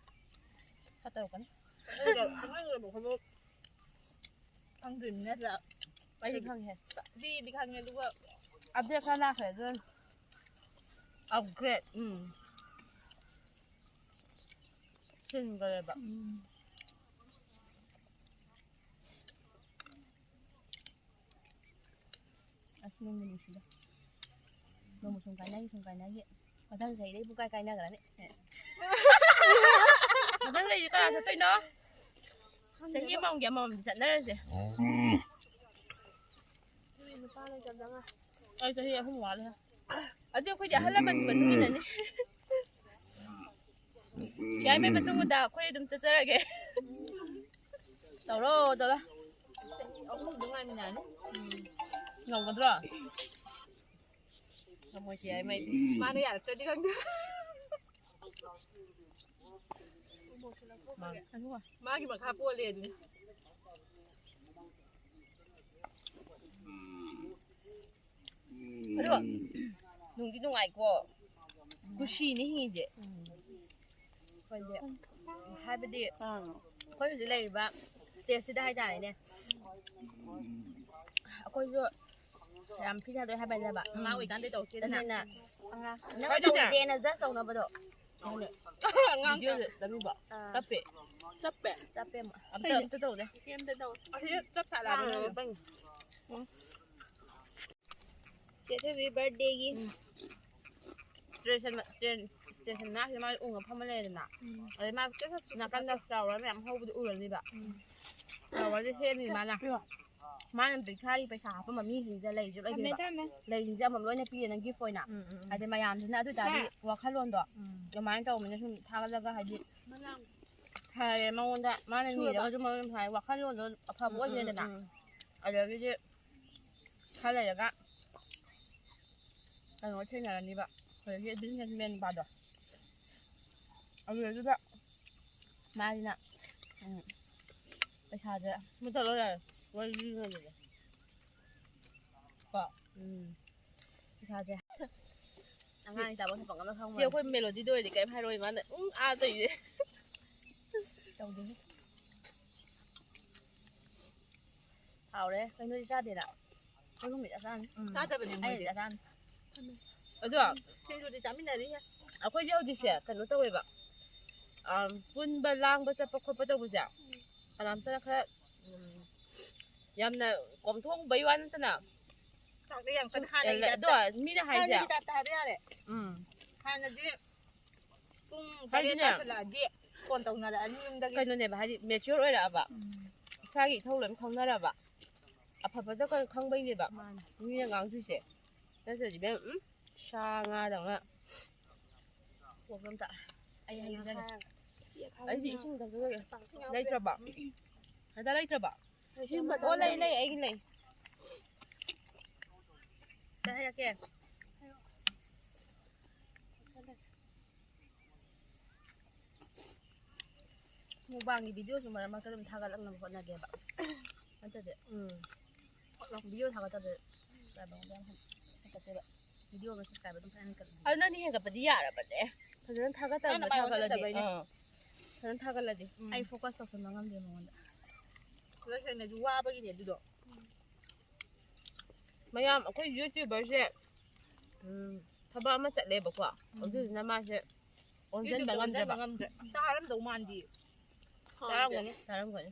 ꯈꯔ ꯇꯧꯔꯛꯀꯅꯤ꯫ ꯈꯪꯗ꯭ꯔꯤꯕꯅꯤ ꯅꯠꯇ꯭ꯔꯥ? ꯑꯩꯗꯤ ꯈꯪꯉꯦ꯫ ꯗꯤꯗꯤ ꯈꯪꯉꯦ ꯑꯗꯨꯒ ꯑꯞꯗꯦꯠ ꯈꯔ ꯂꯥꯛꯈ꯭ꯔꯦ ꯑꯗꯨꯅ꯫ ꯑꯞꯒ꯭ꯔꯦꯗ꯫ ꯎꯝ꯫ ꯁꯤꯟꯈ꯭ꯔꯦꯕ꯫ ꯎꯝ꯫ ꯑꯁ ꯅꯨꯡꯕꯨ ꯅꯨꯡꯁꯤꯗ꯫ ꯅꯣꯡꯃ ꯁꯨꯝ ꯀꯥꯏꯅꯈꯤ ꯁꯨꯝ ꯀꯥꯏꯅꯈꯤ꯫ ꯃꯊꯪ ꯆꯍꯤꯗꯩ ꯄꯨꯡꯀꯥꯏ ꯀꯥꯏꯅꯈ꯭ꯔꯅꯤ꯫ ꯃꯊꯪ ꯆꯍꯤꯗꯤ ꯀꯅꯥ ꯆꯠꯇꯣꯏꯅꯣ? ꯆꯍꯤ ꯑꯃꯃꯝꯒꯤ ꯑꯃꯃꯝꯗꯤ ꯆꯠꯅꯔꯁꯦ꯫ ꯅꯨꯄꯥ ꯂꯩꯇꯕꯗ ꯉꯥꯏ꯫ ꯑꯩ ꯆꯍꯤ ꯑꯍꯨꯝ ꯋꯥꯠꯂꯤ꯫ ꯑꯗꯨ ꯑꯩꯈꯣꯏꯗꯤ ꯑꯍꯜ ꯂꯃꯟꯒꯤ ꯃꯇꯨꯡ ꯏꯟꯅꯅꯤ꯫ ꯌꯥꯏꯃ ꯃꯇꯨꯡꯗ ꯑꯩꯈꯣꯏ ꯑꯗꯨꯝ ꯆꯠꯆꯔꯒꯦ꯫ ꯇꯧꯔꯣ, ꯇꯧꯔꯣ꯫ ꯆꯍꯤ ꯑꯍꯨꯝꯗꯣ ꯉꯥꯏꯃꯤꯟꯅꯔꯅꯤ꯫ ꯎꯝ꯫ ꯉꯝꯒꯗ꯭ꯔꯣ? ꯉꯝꯃꯣꯏꯁꯦ ꯌꯥꯏꯃ ꯑꯩꯗꯤ꯫ ꯃꯥꯅ ꯌꯥꯔꯛꯇ꯭ꯔꯗꯤ ꯈꯪꯗꯦ꯫ ꯃꯥ-, ꯃꯥꯒꯤ ꯃꯈꯥ ꯄꯣꯜꯂꯦ ꯑꯗꯨꯅꯤ꯫ ꯑꯗꯣ ꯅꯨꯡꯗꯤ ꯅꯨꯡꯉꯥꯏꯀꯣ꯫ ꯀꯨꯁꯤꯅꯤ ꯍꯤꯡꯉꯤꯁꯦ꯫ ꯎꯝ꯫ ꯑꯩꯈꯣꯏꯗꯤ ꯍꯥꯏꯕꯗꯤ ꯑꯥ꯫ ꯑꯩꯈꯣꯏ ꯍꯧꯖꯤꯛ ꯂꯩꯔꯤꯕ ꯁ꯭ꯇꯦꯖꯁꯤꯗ ꯍꯥꯏꯇꯥꯔꯦꯅꯦ꯫ ꯑꯩꯈꯣꯏꯁꯨ ꯌꯥꯝ ꯐꯤ ꯊꯥꯗꯣꯛꯑꯦ ꯍꯥꯏꯕ ꯅꯠꯇꯕ꯫ ꯑꯉꯥꯡ ꯑꯣꯏꯔꯤꯀꯥꯟꯗꯩ ꯇꯧꯔꯛꯇꯦꯗꯅ꯫ ꯇꯁꯦꯡꯅ ꯑꯉꯥꯡ ꯍꯣꯏ, ꯑꯗꯨꯅꯦ꯫ ꯇꯧꯔꯤꯁꯦꯅ ꯖꯁ ꯇꯧꯅꯕꯗꯣ꯫ ꯑꯉꯥꯡ ꯚꯤꯗꯤꯑꯣꯗ ꯅꯝꯃꯤꯕꯣ? ꯑꯥ꯫ ꯇꯞꯄꯦ꯫ ꯆꯞꯄꯦ꯫ ꯆꯞꯄꯦ ꯑꯃꯨꯛ꯫ ꯑꯝꯇ, ꯑꯝꯇ ꯇꯧꯗꯦ꯫ ꯀꯩꯝꯇ ꯇꯧꯗꯦ꯫ ꯑꯁꯤ ꯆꯞ ꯆꯥ ꯂꯥꯛꯑꯕꯅꯦ꯫ ꯂꯥꯡꯒꯅꯨ꯫ ꯎꯝ꯫ ꯆꯦ ꯊꯣꯏꯕꯤ ꯕꯥꯔꯗꯦꯒꯤ꯫ ꯎꯝ꯫ ꯁ꯭ꯇꯦꯁꯟ ꯃ-, ꯁ꯭ꯇꯦꯟ-, ꯁ꯭ꯇꯦꯁꯟ ꯃꯅꯥꯛꯁꯤꯗ ꯃꯥꯒꯤ ꯎ ꯃꯐꯝ ꯑꯃ ꯂꯩꯔꯦꯗꯅ꯫ ꯎꯝ꯫ ꯑꯗꯩ ꯃꯥ ꯆꯞ ꯆꯞ ꯅꯥꯀꯟꯗ ꯐ꯭ꯂꯥꯋꯔ ꯃꯌꯥꯝ ꯍꯧꯕꯗꯣ ꯎꯔꯅꯤꯕ꯫ ꯎꯝ꯫ ꯐ꯭ꯂꯥꯋꯔꯁꯦ ꯍꯦꯛꯑꯅꯤ ꯃꯥꯅ꯫ ꯄꯤꯌꯣ꯫ ꯃꯥꯅ ꯄꯤꯊꯥꯔꯤ ꯄꯩꯁꯥ ꯍꯥꯞꯄꯝꯕ ꯃꯤꯁꯤꯡꯁꯤꯗ ꯂꯩꯁꯨ ꯊꯝꯃꯦ, ꯂꯩꯕꯤꯕ꯫ ꯊꯝꯃꯦ꯫ ꯂꯩꯁꯤꯡꯁꯦ ꯑꯃꯃꯝ ꯂꯣꯏꯅ ꯄꯤꯔꯦꯅ ꯒꯤꯐ ꯑꯣꯏꯅ꯫ ꯎꯝ, ꯎꯝ, ꯎꯝ꯫ ꯍꯥꯏꯗꯤ ꯃꯌꯥꯝꯁꯤꯅ ꯑꯗꯨ ꯑꯣꯏ ꯇꯥꯔꯗꯤ ꯍꯥ꯫ ꯋꯥꯈꯜꯂꯣꯟꯗꯣ ꯎꯝ꯫ ꯑꯗꯨꯃꯥꯏꯅ ꯇꯧꯕꯅꯤꯅ ꯁꯨꯝ ꯊꯥꯒꯠꯂꯒ ꯍꯥꯏꯗꯤ ꯐꯔꯦ ꯃꯉꯣꯟꯗ ꯃꯥꯅ ꯁꯨꯔꯕ? ꯅꯤꯔꯒꯁꯨ ꯃꯉꯣꯟꯗ ꯐꯔꯦ ꯋꯥꯈꯜꯂꯣꯟꯗꯣ ꯑꯐꯕ ꯎꯝ, ꯎꯝ, ꯑꯣꯏꯗ꯭ꯔꯦꯗꯅ꯫ ꯎꯝ, ꯎꯝ꯫ ꯑꯗꯒꯤꯗꯤ ꯈꯔ ꯂꯩꯔꯒ ꯀꯩꯅꯣ ꯊꯦꯡꯅꯔꯅꯤꯕ꯫ ꯑꯗꯒꯤ ꯕꯤꯖꯤꯅꯦꯁ ꯃꯦꯟ ꯅꯨꯄꯥꯗꯣ, ꯑꯗꯨꯗ ꯃꯥꯁꯤꯅ, ꯎꯝ, ꯄꯩꯁꯥꯁꯦ, ꯃꯨꯊꯠꯂꯣ ꯌꯥꯔꯦ, ꯋꯥꯔꯤ ꯂꯤꯔꯤꯉꯩꯗꯨꯗ꯫ ꯀꯣ, ꯎꯝ, ꯄꯩꯁꯥꯁꯦ ꯑꯉꯥꯡ ꯆꯥꯕ ꯊꯛꯄ ꯉꯝꯅ ꯁꯤ ꯈꯪꯕ ꯑꯩꯈꯣꯏ ꯃꯦꯂꯣꯗꯤꯗ ꯑꯣꯏꯔꯗꯤ ꯀꯔꯤꯝ ꯍꯥꯏꯔꯣꯏ, ꯃꯥꯅ ꯎꯝ ꯑꯥ ꯇꯧꯏꯁꯦ꯫ ꯇꯧꯗꯦꯍꯦ꯫ ꯍꯥꯎꯔꯦ꯫ ꯀꯩꯅꯣꯗꯤ ꯆꯥꯗꯦꯗ꯫ ꯑꯩꯈꯣꯏ ꯑꯍꯨꯝꯗꯤ ꯆꯥ ꯆꯥꯅꯤ꯫ ꯎꯝ꯫ ꯆꯥꯗꯕꯅꯦ ꯑꯩꯅꯗꯤ ꯃꯣꯏꯗꯤ꯫ ꯆꯥ ꯆꯥꯅꯤ꯫ ꯑꯗꯣ ꯁꯤꯡꯖꯨꯗꯤ ꯆꯥꯃꯤꯟꯅꯔꯤꯍꯦ꯫ ꯑꯩꯈꯣꯏꯁꯦ ꯍꯧꯖꯤꯛꯁꯦ ꯀꯩꯅꯣ ꯇꯧꯋꯦꯕ, ꯑꯝ, ꯄꯨꯟꯕ ꯂꯥꯡꯕ ꯆꯠꯄ ꯈꯣꯠꯄ ꯇꯧꯕꯁꯦ ꯀꯅꯥꯝꯇꯅ ꯈꯔ, ꯎꯝ, ꯌꯥꯝꯅ ꯀꯣꯝꯊꯣꯡꯕꯩ ꯋꯥ ꯅꯠꯇꯅ ꯆꯥꯛꯇꯤ ꯌꯥꯝ ꯀꯟꯅ ꯁꯨꯝ ꯍꯥꯟꯅꯒꯤ ꯑꯦ, ꯇꯥꯏꯞꯇ꯫ ꯑꯗꯣ ꯃꯤꯅ ꯍꯥꯏꯁꯦ, ꯍꯥꯟꯅꯒꯤ ꯇꯥꯏꯞꯇ ꯍꯥꯏꯕ ꯌꯥꯔꯦ꯫ ꯎꯝ꯫ ꯍꯥꯟꯅꯗꯤ ꯄꯨꯡ ꯇꯔꯦꯠ ꯍꯥꯏꯗꯤꯅꯦ, ꯇꯥꯁꯜꯂꯛꯑꯗꯤ ꯐꯣꯟ ꯇꯧꯅꯔꯛꯑꯅꯤ ꯌꯨꯝꯗꯒꯤ꯫ ꯀꯩꯅꯣꯅꯦꯕ, ꯍꯥꯏꯗꯤ mature ꯑꯣꯏꯔꯛꯑꯕ, ꯎꯝ꯫ ꯏꯁꯥꯒꯤ ꯏꯊꯧ ꯂꯣꯏ ꯈꯪꯅꯔꯕ, ꯑꯐꯕꯗ ꯀ-, ꯈꯪꯕꯩꯅꯦꯕ ꯃꯥꯅꯦ꯫ ꯃꯤꯅ ꯉꯥꯡꯗꯣꯏꯁꯦ꯫ ꯅꯠꯇ꯭ꯔꯗꯤ ꯏꯕꯦꯝ, ꯎꯝ, ꯁꯥ ꯉꯥꯗꯧꯅ꯫ ꯀꯣꯛ ꯑꯝꯇ꯫ ꯑꯩ ꯍꯩꯖꯒꯦ꯫ ꯑꯩꯗꯤ ꯏꯁꯤꯡ ꯊꯛꯆꯒꯦ꯫ ꯂꯩꯇ꯭ꯔꯕꯣ? ꯑꯗ ꯂꯩꯇ꯭ꯔꯕꯣ? ꯑꯣ, ꯂꯩ, ꯂꯩ, ꯑꯩꯒꯤ ꯂꯩ꯫ ꯀꯩ ꯍꯥꯏꯔꯛꯀꯦ? ꯃꯨꯛꯕꯥꯡꯒꯤ videoꯁꯨ ꯃꯔꯛ ꯃꯔꯛꯇ ꯑꯗꯨꯝ ꯊꯥꯒꯠꯂꯛꯅꯕ ꯍꯣꯠꯅꯒꯦꯕ꯫ ꯅꯠꯇ꯭ꯔꯗꯤ, ꯎꯝ, video ꯊꯥꯒꯠꯇꯕꯗ subscribe ꯌꯥꯝ ꯍꯦꯟꯒꯠꯇꯦꯕ꯫ Video ꯑꯃ subscribe ꯑꯗꯨꯝ ꯐꯖꯅ ꯍꯦꯟꯒꯠꯂꯦ꯫ ꯑꯗꯨ ꯅꯪꯗꯤ ꯍꯦꯟꯒꯠꯄꯗꯤ ꯌꯥꯔꯕꯅꯦ꯫ ꯐꯖꯅ ꯊꯥꯒꯠꯇꯕꯗꯣ ꯅꯪꯅ ꯃꯥꯏ ꯊꯥꯒꯠꯂꯗꯤ꯫ ꯑꯣꯟꯁꯤꯟꯗꯕꯩꯅꯦ꯫ ꯑꯥ꯫ ꯐꯖꯅ ꯊꯥꯒꯠꯂꯗꯤ꯫ ꯎꯝ꯫ ꯑꯩ focus ꯇꯧꯁꯟꯕ ꯉꯝꯗꯦ ꯃꯉꯣꯟꯗ꯫ ꯇꯁꯦꯡꯅꯁꯨ ꯋꯥꯕꯒꯤꯅꯦ ꯑꯗꯨꯗꯣ꯫ ꯃꯌꯥꯝ ꯑꯩꯈꯣꯏ YouTuberꯁꯦ, ꯎꯝ, ꯊꯕꯛ ꯑꯃ ꯆꯠꯂꯦꯕꯀꯣ꯫ ꯎꯝ꯫ ꯑꯗꯨꯗꯨꯅ ꯃꯥꯁꯦ ꯑꯣꯟꯁꯤꯟꯕ YouTube ꯉꯝꯗ꯭ꯔꯦꯕ꯫ ꯑꯣꯟꯁꯤꯟꯕ ꯉꯝꯗ꯭ꯔꯦ꯫ ꯇꯥꯔꯝꯗꯧ ꯃꯥꯟꯗꯦ꯫ ꯇꯥꯔꯝꯒꯅꯤ꯫ ꯇꯥꯔꯝꯒꯅꯤ꯫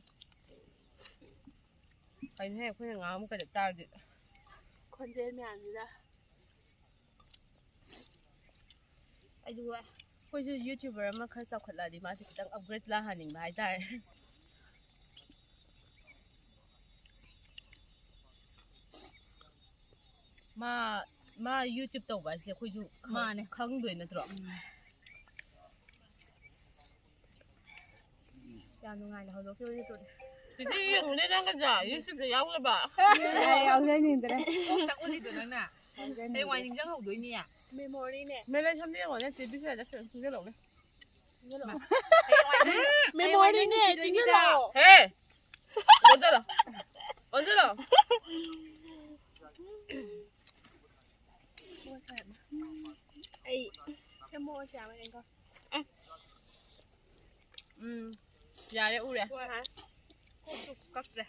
ꯀꯩꯅꯣꯍꯦ, ꯑꯩꯈꯣꯏꯅ ꯉꯥꯡꯕ ꯀꯩꯗ ꯇꯥꯔꯗꯤ? ꯈꯣꯟꯖꯦꯜ ꯃꯌꯥꯝꯁꯤꯗ꯫ ꯑꯩꯁꯨ ꯋꯥꯏ꯫ ꯑꯩꯈꯣꯏꯁꯨ YouTuber ꯑꯃ ꯈꯔ ꯆꯥꯎꯈꯠꯂꯛꯑꯗꯤ ꯃꯥꯁꯦ ꯈꯤꯇꯪ upgrade ꯂꯥꯛꯍꯟꯅꯤꯡꯕ ꯍꯥꯏꯇꯥꯔꯦ꯫ ꯃꯥ, ꯃꯥ YouTube ꯇꯧꯕ ꯍꯥꯏꯁꯦ ꯑꯩꯈꯣꯏꯁꯨ ꯈꯪ-, ꯃꯥꯅꯦ꯫ ꯈꯪꯗꯣꯏ ꯅꯠꯇ꯭ꯔꯣ? ꯎꯝ꯫ ꯌꯥꯝ ꯅꯨꯡꯉꯥꯏꯅ ꯍꯧꯗꯣꯛꯈꯤꯕ YouTubeꯅꯤ꯫ ꯆꯤꯆꯦ ꯌꯦꯡꯉꯨꯅꯦ ꯅꯪꯒꯁꯦ YouTubeꯇ ꯌꯥꯎꯅꯕ꯫ ꯌꯥꯎꯖꯅꯤꯡꯗ꯭ꯔꯦ꯫ ꯀꯣꯛ ꯇꯛꯎꯂꯤꯗꯣ ꯅꯪꯅ꯫ ꯍꯌꯦꯡꯋꯥꯏ ꯅꯤꯡꯁꯤꯡꯍꯧꯗꯣꯏꯅꯦ꯫ ꯃꯦꯃꯣꯔꯤꯅꯦ꯫ ꯃꯦꯂꯩ ꯁꯝꯗꯤ ꯌꯦꯡꯉꯣꯅꯦ ꯆꯦ ꯕꯤꯁꯤꯌꯥꯗ ꯁꯤꯡꯖꯜꯂꯧꯅꯦ꯫ ꯃꯦꯃꯣꯔꯤꯅꯦ꯫ ꯆꯤꯡꯁꯤꯜꯂꯛꯑꯣ꯫ ꯍꯦ꯫ ꯑꯣꯟꯁꯤꯜꯂꯣ꯫ ꯑꯣꯟꯁꯤꯜꯂꯣ꯫ ꯑꯩ ꯁꯦꯝꯃꯛꯑꯣꯁꯦ ꯌꯥꯕ꯭ꯔꯥ ꯌꯦꯡꯀꯣ꯫ ꯎꯝ꯫ ꯌꯥꯔꯦ ꯎꯔꯦ꯫ ꯀꯛꯇ꯭ꯔꯦ꯫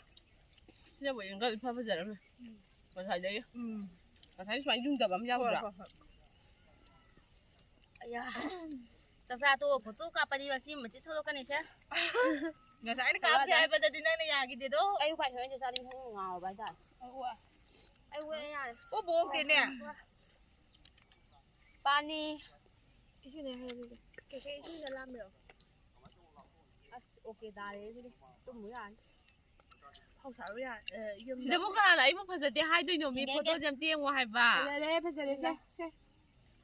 ꯁꯤꯅꯕꯨ ꯑꯦꯡꯒꯜ ꯏꯐ ꯐꯖꯔꯝꯃꯦ꯫ ꯉꯁꯥꯏꯗꯒꯤ꯫ ꯎꯝ꯫ ꯉꯁꯥꯏ ꯁꯨꯃꯥꯏꯅ ꯌꯨꯡꯗꯕ ꯑꯃ ꯌꯥꯎꯗ꯭ꯔꯥ? ꯍꯣꯏ, ꯍꯣꯏ꯫ ꯑꯌꯥ꯫ ꯆꯥꯛꯆꯥ ꯇꯣꯛꯑ ꯐꯣꯇꯣ ꯀꯥꯞꯄꯗꯤ ꯃꯆꯤ ꯃꯆꯤ ꯊꯣꯛꯂꯛꯀꯅꯤꯁꯦ꯫ ꯉꯁꯥꯏꯅ ꯀꯥꯞꯀꯦ ꯍꯥꯏꯕꯗꯗꯤ ꯅꯪꯅ ꯌꯥꯈꯤꯗꯦꯗꯣ꯫ ꯑꯩ ꯎꯄꯥꯏ ꯁꯣꯏꯅ ꯆꯥꯅꯤꯡ ꯉꯥꯎꯔꯕ ꯍꯥꯏꯇꯥꯔꯦ꯫ ꯑꯩ ꯋꯦ ꯌꯥꯔꯦ꯫ ꯑꯣ ꯕꯣꯛꯇꯦꯅꯦ꯫ ꯄꯥꯅꯤ꯫ ꯏꯁꯤꯡꯅꯦ ꯍꯥꯏꯔꯗꯤ꯫ ꯀꯩꯀꯩ ꯏꯁꯤꯡꯗ ꯂꯥꯝꯃꯤꯔꯣ? ꯑꯁ ꯑꯣꯀꯦ ꯇꯥꯔꯦ ꯑꯗꯨꯗꯤ꯫ ꯇꯨꯝꯃꯨ ꯌꯥꯔꯅꯤ꯫ ꯐꯧ ꯁꯥꯔꯨ ꯌꯥꯔꯦ꯫ ꯑꯦ, ꯌꯨꯝꯗ꯫ ꯁꯤꯗꯕꯨ ꯀꯅꯥꯅ ꯑꯩꯕꯨ ꯐꯖꯗꯦ ꯍꯥꯏꯗꯣꯏꯅꯣ? ꯃꯤ ꯐꯣꯇꯣꯁꯦ ꯑꯝꯇ ꯌꯦꯡꯉꯣ ꯍꯥꯏꯕ꯫ ꯐꯖꯔꯦ ꯐꯖꯔꯦ ꯁꯦ ꯁꯦ꯫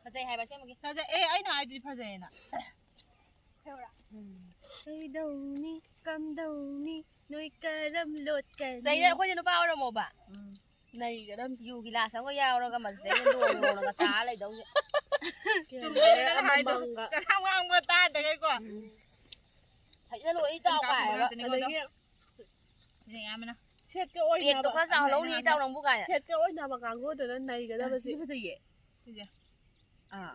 ꯐꯖꯩ ꯍꯥꯏꯕ ꯑꯁꯦꯡꯕꯒꯤ꯫ ꯐꯖꯩ꯫ ꯑꯦ ꯑꯩꯅ ꯍꯥꯏꯗꯨꯗꯤ ꯐꯖꯩꯌꯦꯅ꯫ ꯀꯩꯗꯧꯅꯤ ꯀꯝꯗꯧꯅꯤ ꯅꯣꯏ ꯀꯔꯝ ꯂꯣꯠꯀꯅꯤ? ꯁꯤꯗꯩꯗ ꯑꯩꯈꯣꯏꯁꯦ ꯅꯨꯄꯥ ꯑꯣꯏꯔꯝꯃꯣꯕ꯫ ꯅꯩꯒꯗꯝ꯫ ꯌꯨ ꯒꯤꯂꯥꯁ ꯑꯃꯒ ꯌꯥꯎꯔꯒ ꯃꯁꯤꯗꯩꯗ ꯅꯣꯡ ꯅꯣꯡꯅꯒ ꯇꯥ ꯂꯩꯗꯧꯁꯦ꯫ ꯆꯨꯝꯃꯦ ꯅꯪ ꯍꯥꯏꯗꯣ꯫ ꯀꯅꯥ ꯋꯥꯡꯕ ꯇꯥꯗ꯭ꯔꯒꯀꯣ꯫ ꯐꯖꯅ ꯂꯣꯏ ꯆꯥꯎ ꯀꯥꯏꯔꯒ꯫ ꯑꯗꯒꯤ ꯁꯤꯅ ꯌꯥꯝꯕꯅ꯫ ꯁꯦꯠꯀ ꯀꯦꯛꯇꯣ ꯑꯣꯏꯅꯕ ꯈꯔ ꯆꯥꯎꯍꯜꯂꯧꯅꯤ ꯏꯇꯥꯎ ꯅꯪꯕꯨ ꯀꯥꯏꯅ꯫ ꯁꯦꯠꯀ ꯑꯣꯏꯅꯕ ꯀꯥꯡꯕꯨꯗꯨꯅ ꯅꯩꯒꯗꯕꯁꯦ꯫ ꯁꯤꯁꯨ ꯐꯖꯩꯌꯦ꯫ ꯁꯤꯁꯦ꯫ ꯑꯥ꯫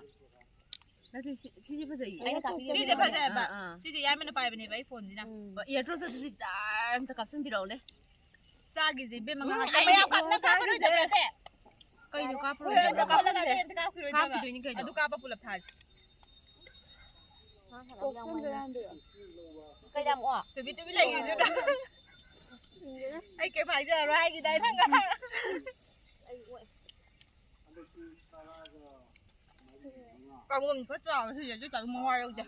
ꯅꯠꯇꯦ ꯁꯤ- ꯁꯤꯁꯦ ꯐꯖꯩꯌꯦ꯫ ꯑꯩꯅ ꯀꯥꯞꯄꯤꯒꯦ꯫ ꯁꯤꯁꯦ ꯐꯖꯩꯕ꯫ ꯑꯥ, ꯑꯥ꯫ ꯁꯤꯁꯦ ꯌꯥꯏꯃꯅ ꯄꯥꯏꯕꯅꯦꯕ ꯑꯩ ꯐꯣꯟꯁꯤꯅ꯫ ꯎꯝ꯫ ꯏꯌꯥꯔꯗ꯭ꯔꯣꯞꯇ ꯑꯗꯨꯗꯤ ꯖꯥꯔ ꯑꯝꯇ ꯀꯥꯞꯁꯤꯟꯕꯤꯔꯛꯎꯅꯦ꯫ ꯆꯥꯒꯤꯁꯦ ꯏꯕꯦꯝꯃ ꯎꯝ, ꯉꯥꯏꯍꯥꯛ ꯑꯩꯗꯤ ꯃꯌꯥ ꯀꯥꯞꯅ ꯀꯥꯞꯄꯔꯣꯏꯗꯕ꯭ꯔꯥ ꯑꯇꯩ? ꯀꯩꯅꯣ ꯍꯣꯔꯦꯟ ꯀꯥꯞꯄꯔꯣꯏꯗꯕ? ꯀꯥꯞꯍꯜꯂꯒ ꯑꯇꯩ ꯑꯝꯇ ꯀꯥꯞꯈꯤꯔꯣꯏꯗꯕ꯫ ꯀꯥꯞꯈꯤꯗꯣꯏꯅꯤ ꯀꯩꯅꯣ꯫ ꯑꯗꯨ ꯀꯥꯞꯄ ꯄꯨꯂꯞ ꯊꯥꯁꯤ꯫ ꯀꯩꯗ ꯑꯃꯨꯛ? ꯇꯨꯕꯤ ꯇꯨꯕꯤ ꯂꯩꯈꯤꯗꯨꯅ꯫ ꯑꯩ ꯀꯩꯝ ꯍꯥꯏꯖꯔꯔꯣꯏ ꯍꯥꯏꯈꯤꯗꯥꯏ ꯅꯪ ꯉꯔꯥꯡ? ꯄꯥꯝꯕꯣꯝ ꯈꯔ ꯆꯥꯎꯔꯦ ꯁꯤꯁꯦ ꯑꯗꯨ ꯑꯣꯏꯇꯥꯔꯁꯨ ꯃꯋꯥ ꯂꯧꯗꯦ꯫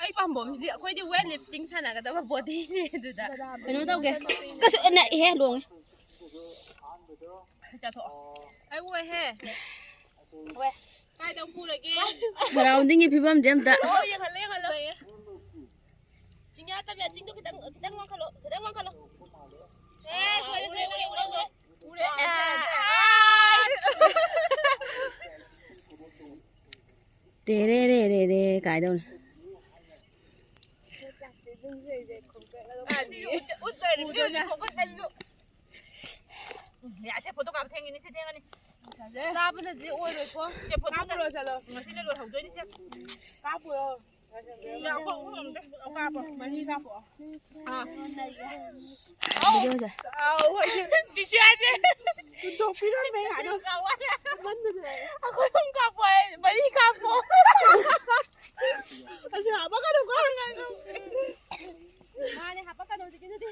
ꯑꯩ ꯄꯥꯝꯕꯣꯝꯁꯤꯗꯤ ꯑꯩꯈꯣꯏꯗꯤ ꯋꯦꯠ ꯂꯤꯐꯇꯤꯡ ꯁꯥꯟꯅꯒꯗꯕ ꯕꯣꯗꯤꯅꯦ ꯑꯗꯨꯗ꯫ ꯀꯩꯅꯣ ꯇꯧꯒꯦ꯫ ꯀꯩꯁꯨ ꯅꯛꯏꯍꯦ ꯂꯣꯡꯉꯦ꯫ ꯆꯥꯊꯣꯛꯑꯣ꯫ ꯑꯩ ꯑꯣꯏꯍꯦ꯫ ꯀꯥꯏꯗ ꯑꯃꯨꯛ ꯄꯨꯔꯒꯦ? ꯁꯔꯥꯎꯟꯗꯤꯡꯒꯤ ꯐꯤꯕꯝꯁꯦ ꯑꯝꯇ꯫ ꯑꯣ ꯌꯦꯡꯍꯜꯂꯣ ꯌꯦꯡꯍꯜꯂꯣ꯫ ꯆꯤꯡꯌꯥ ꯇꯝꯌꯥ ꯆꯤꯡꯗꯣ ꯈꯤꯇꯪ ꯈꯤꯇꯪ ꯋꯥꯡꯈꯠꯂꯣ ꯈꯤꯇꯪ ꯋꯥꯡꯈꯠꯂꯣ꯫ ꯑꯦ ꯁꯣꯏꯔꯦ ꯁꯣꯏꯔꯦ ꯁꯣꯏꯔꯦ ꯁꯣꯏꯔꯦ꯫ ꯎꯔꯦ꯫ ꯇꯦꯔꯦ ꯔꯦ ꯔꯦ ꯔꯦ ꯀꯥꯏꯗꯧꯅꯤ꯫ ꯑꯥ, ꯁꯤ ꯎꯠ-, ꯎꯠꯇꯣꯏꯅꯦ꯫ ꯎꯗꯣꯏꯅꯦ꯫ ꯈꯣꯡꯒꯠꯂꯁꯨ꯫ ꯎꯝ, ꯌꯥꯁꯦ, ꯐꯣꯇꯣ ꯀꯥꯞꯄ ꯊꯦꯡꯉꯤꯅꯦ, ꯁꯤ ꯊꯦꯡꯉꯅꯤ꯫ ꯆꯥꯕꯅꯗꯤ ꯑꯣꯏꯔꯣꯏꯀꯣ꯫ ꯁꯦ, ꯐꯣꯇꯣ ꯀꯥꯞꯄꯨꯔꯣ ꯆꯠꯂꯣ꯫ ꯉꯁꯤꯅ ꯂꯣꯏꯍꯧꯗꯣꯏꯅꯤ, ꯁꯦ꯫ ꯀꯥꯞꯄꯨꯔꯣ꯫ ꯌꯥ, ꯑꯩꯈꯣꯏ ꯑꯍꯨꯝ ꯑꯝꯇ ꯀꯥꯞꯄꯣ꯫ ꯃꯔꯤ ꯀꯥꯞꯄꯣ꯫ ꯑꯥ꯫ ꯚꯤꯗꯤꯑꯣꯁꯦ꯫ ꯑꯥꯎ, ꯍꯣꯏ꯫ ꯕꯤꯁꯨ ꯌꯥꯗꯦ꯫ ꯍꯨꯟꯗꯣꯛꯄꯤꯔꯝꯃꯦ ꯀꯥꯏꯅ꯫ ꯃꯟꯗꯨꯅ꯫ ꯑꯩꯈꯣꯏ ꯑꯍꯨꯝ ꯀꯥꯞꯄꯣ ꯍꯥꯏ, ꯃꯔꯤ ꯀꯥꯞꯄꯣ꯫ ꯑꯁꯤ ꯍꯥꯄꯛꯀꯅꯨꯀꯣ꯫ ꯃꯥꯅꯦ, ꯍꯥꯄꯛꯀꯅꯨ ꯍꯧꯖꯤꯛꯀꯤꯗꯨꯗꯤ꯫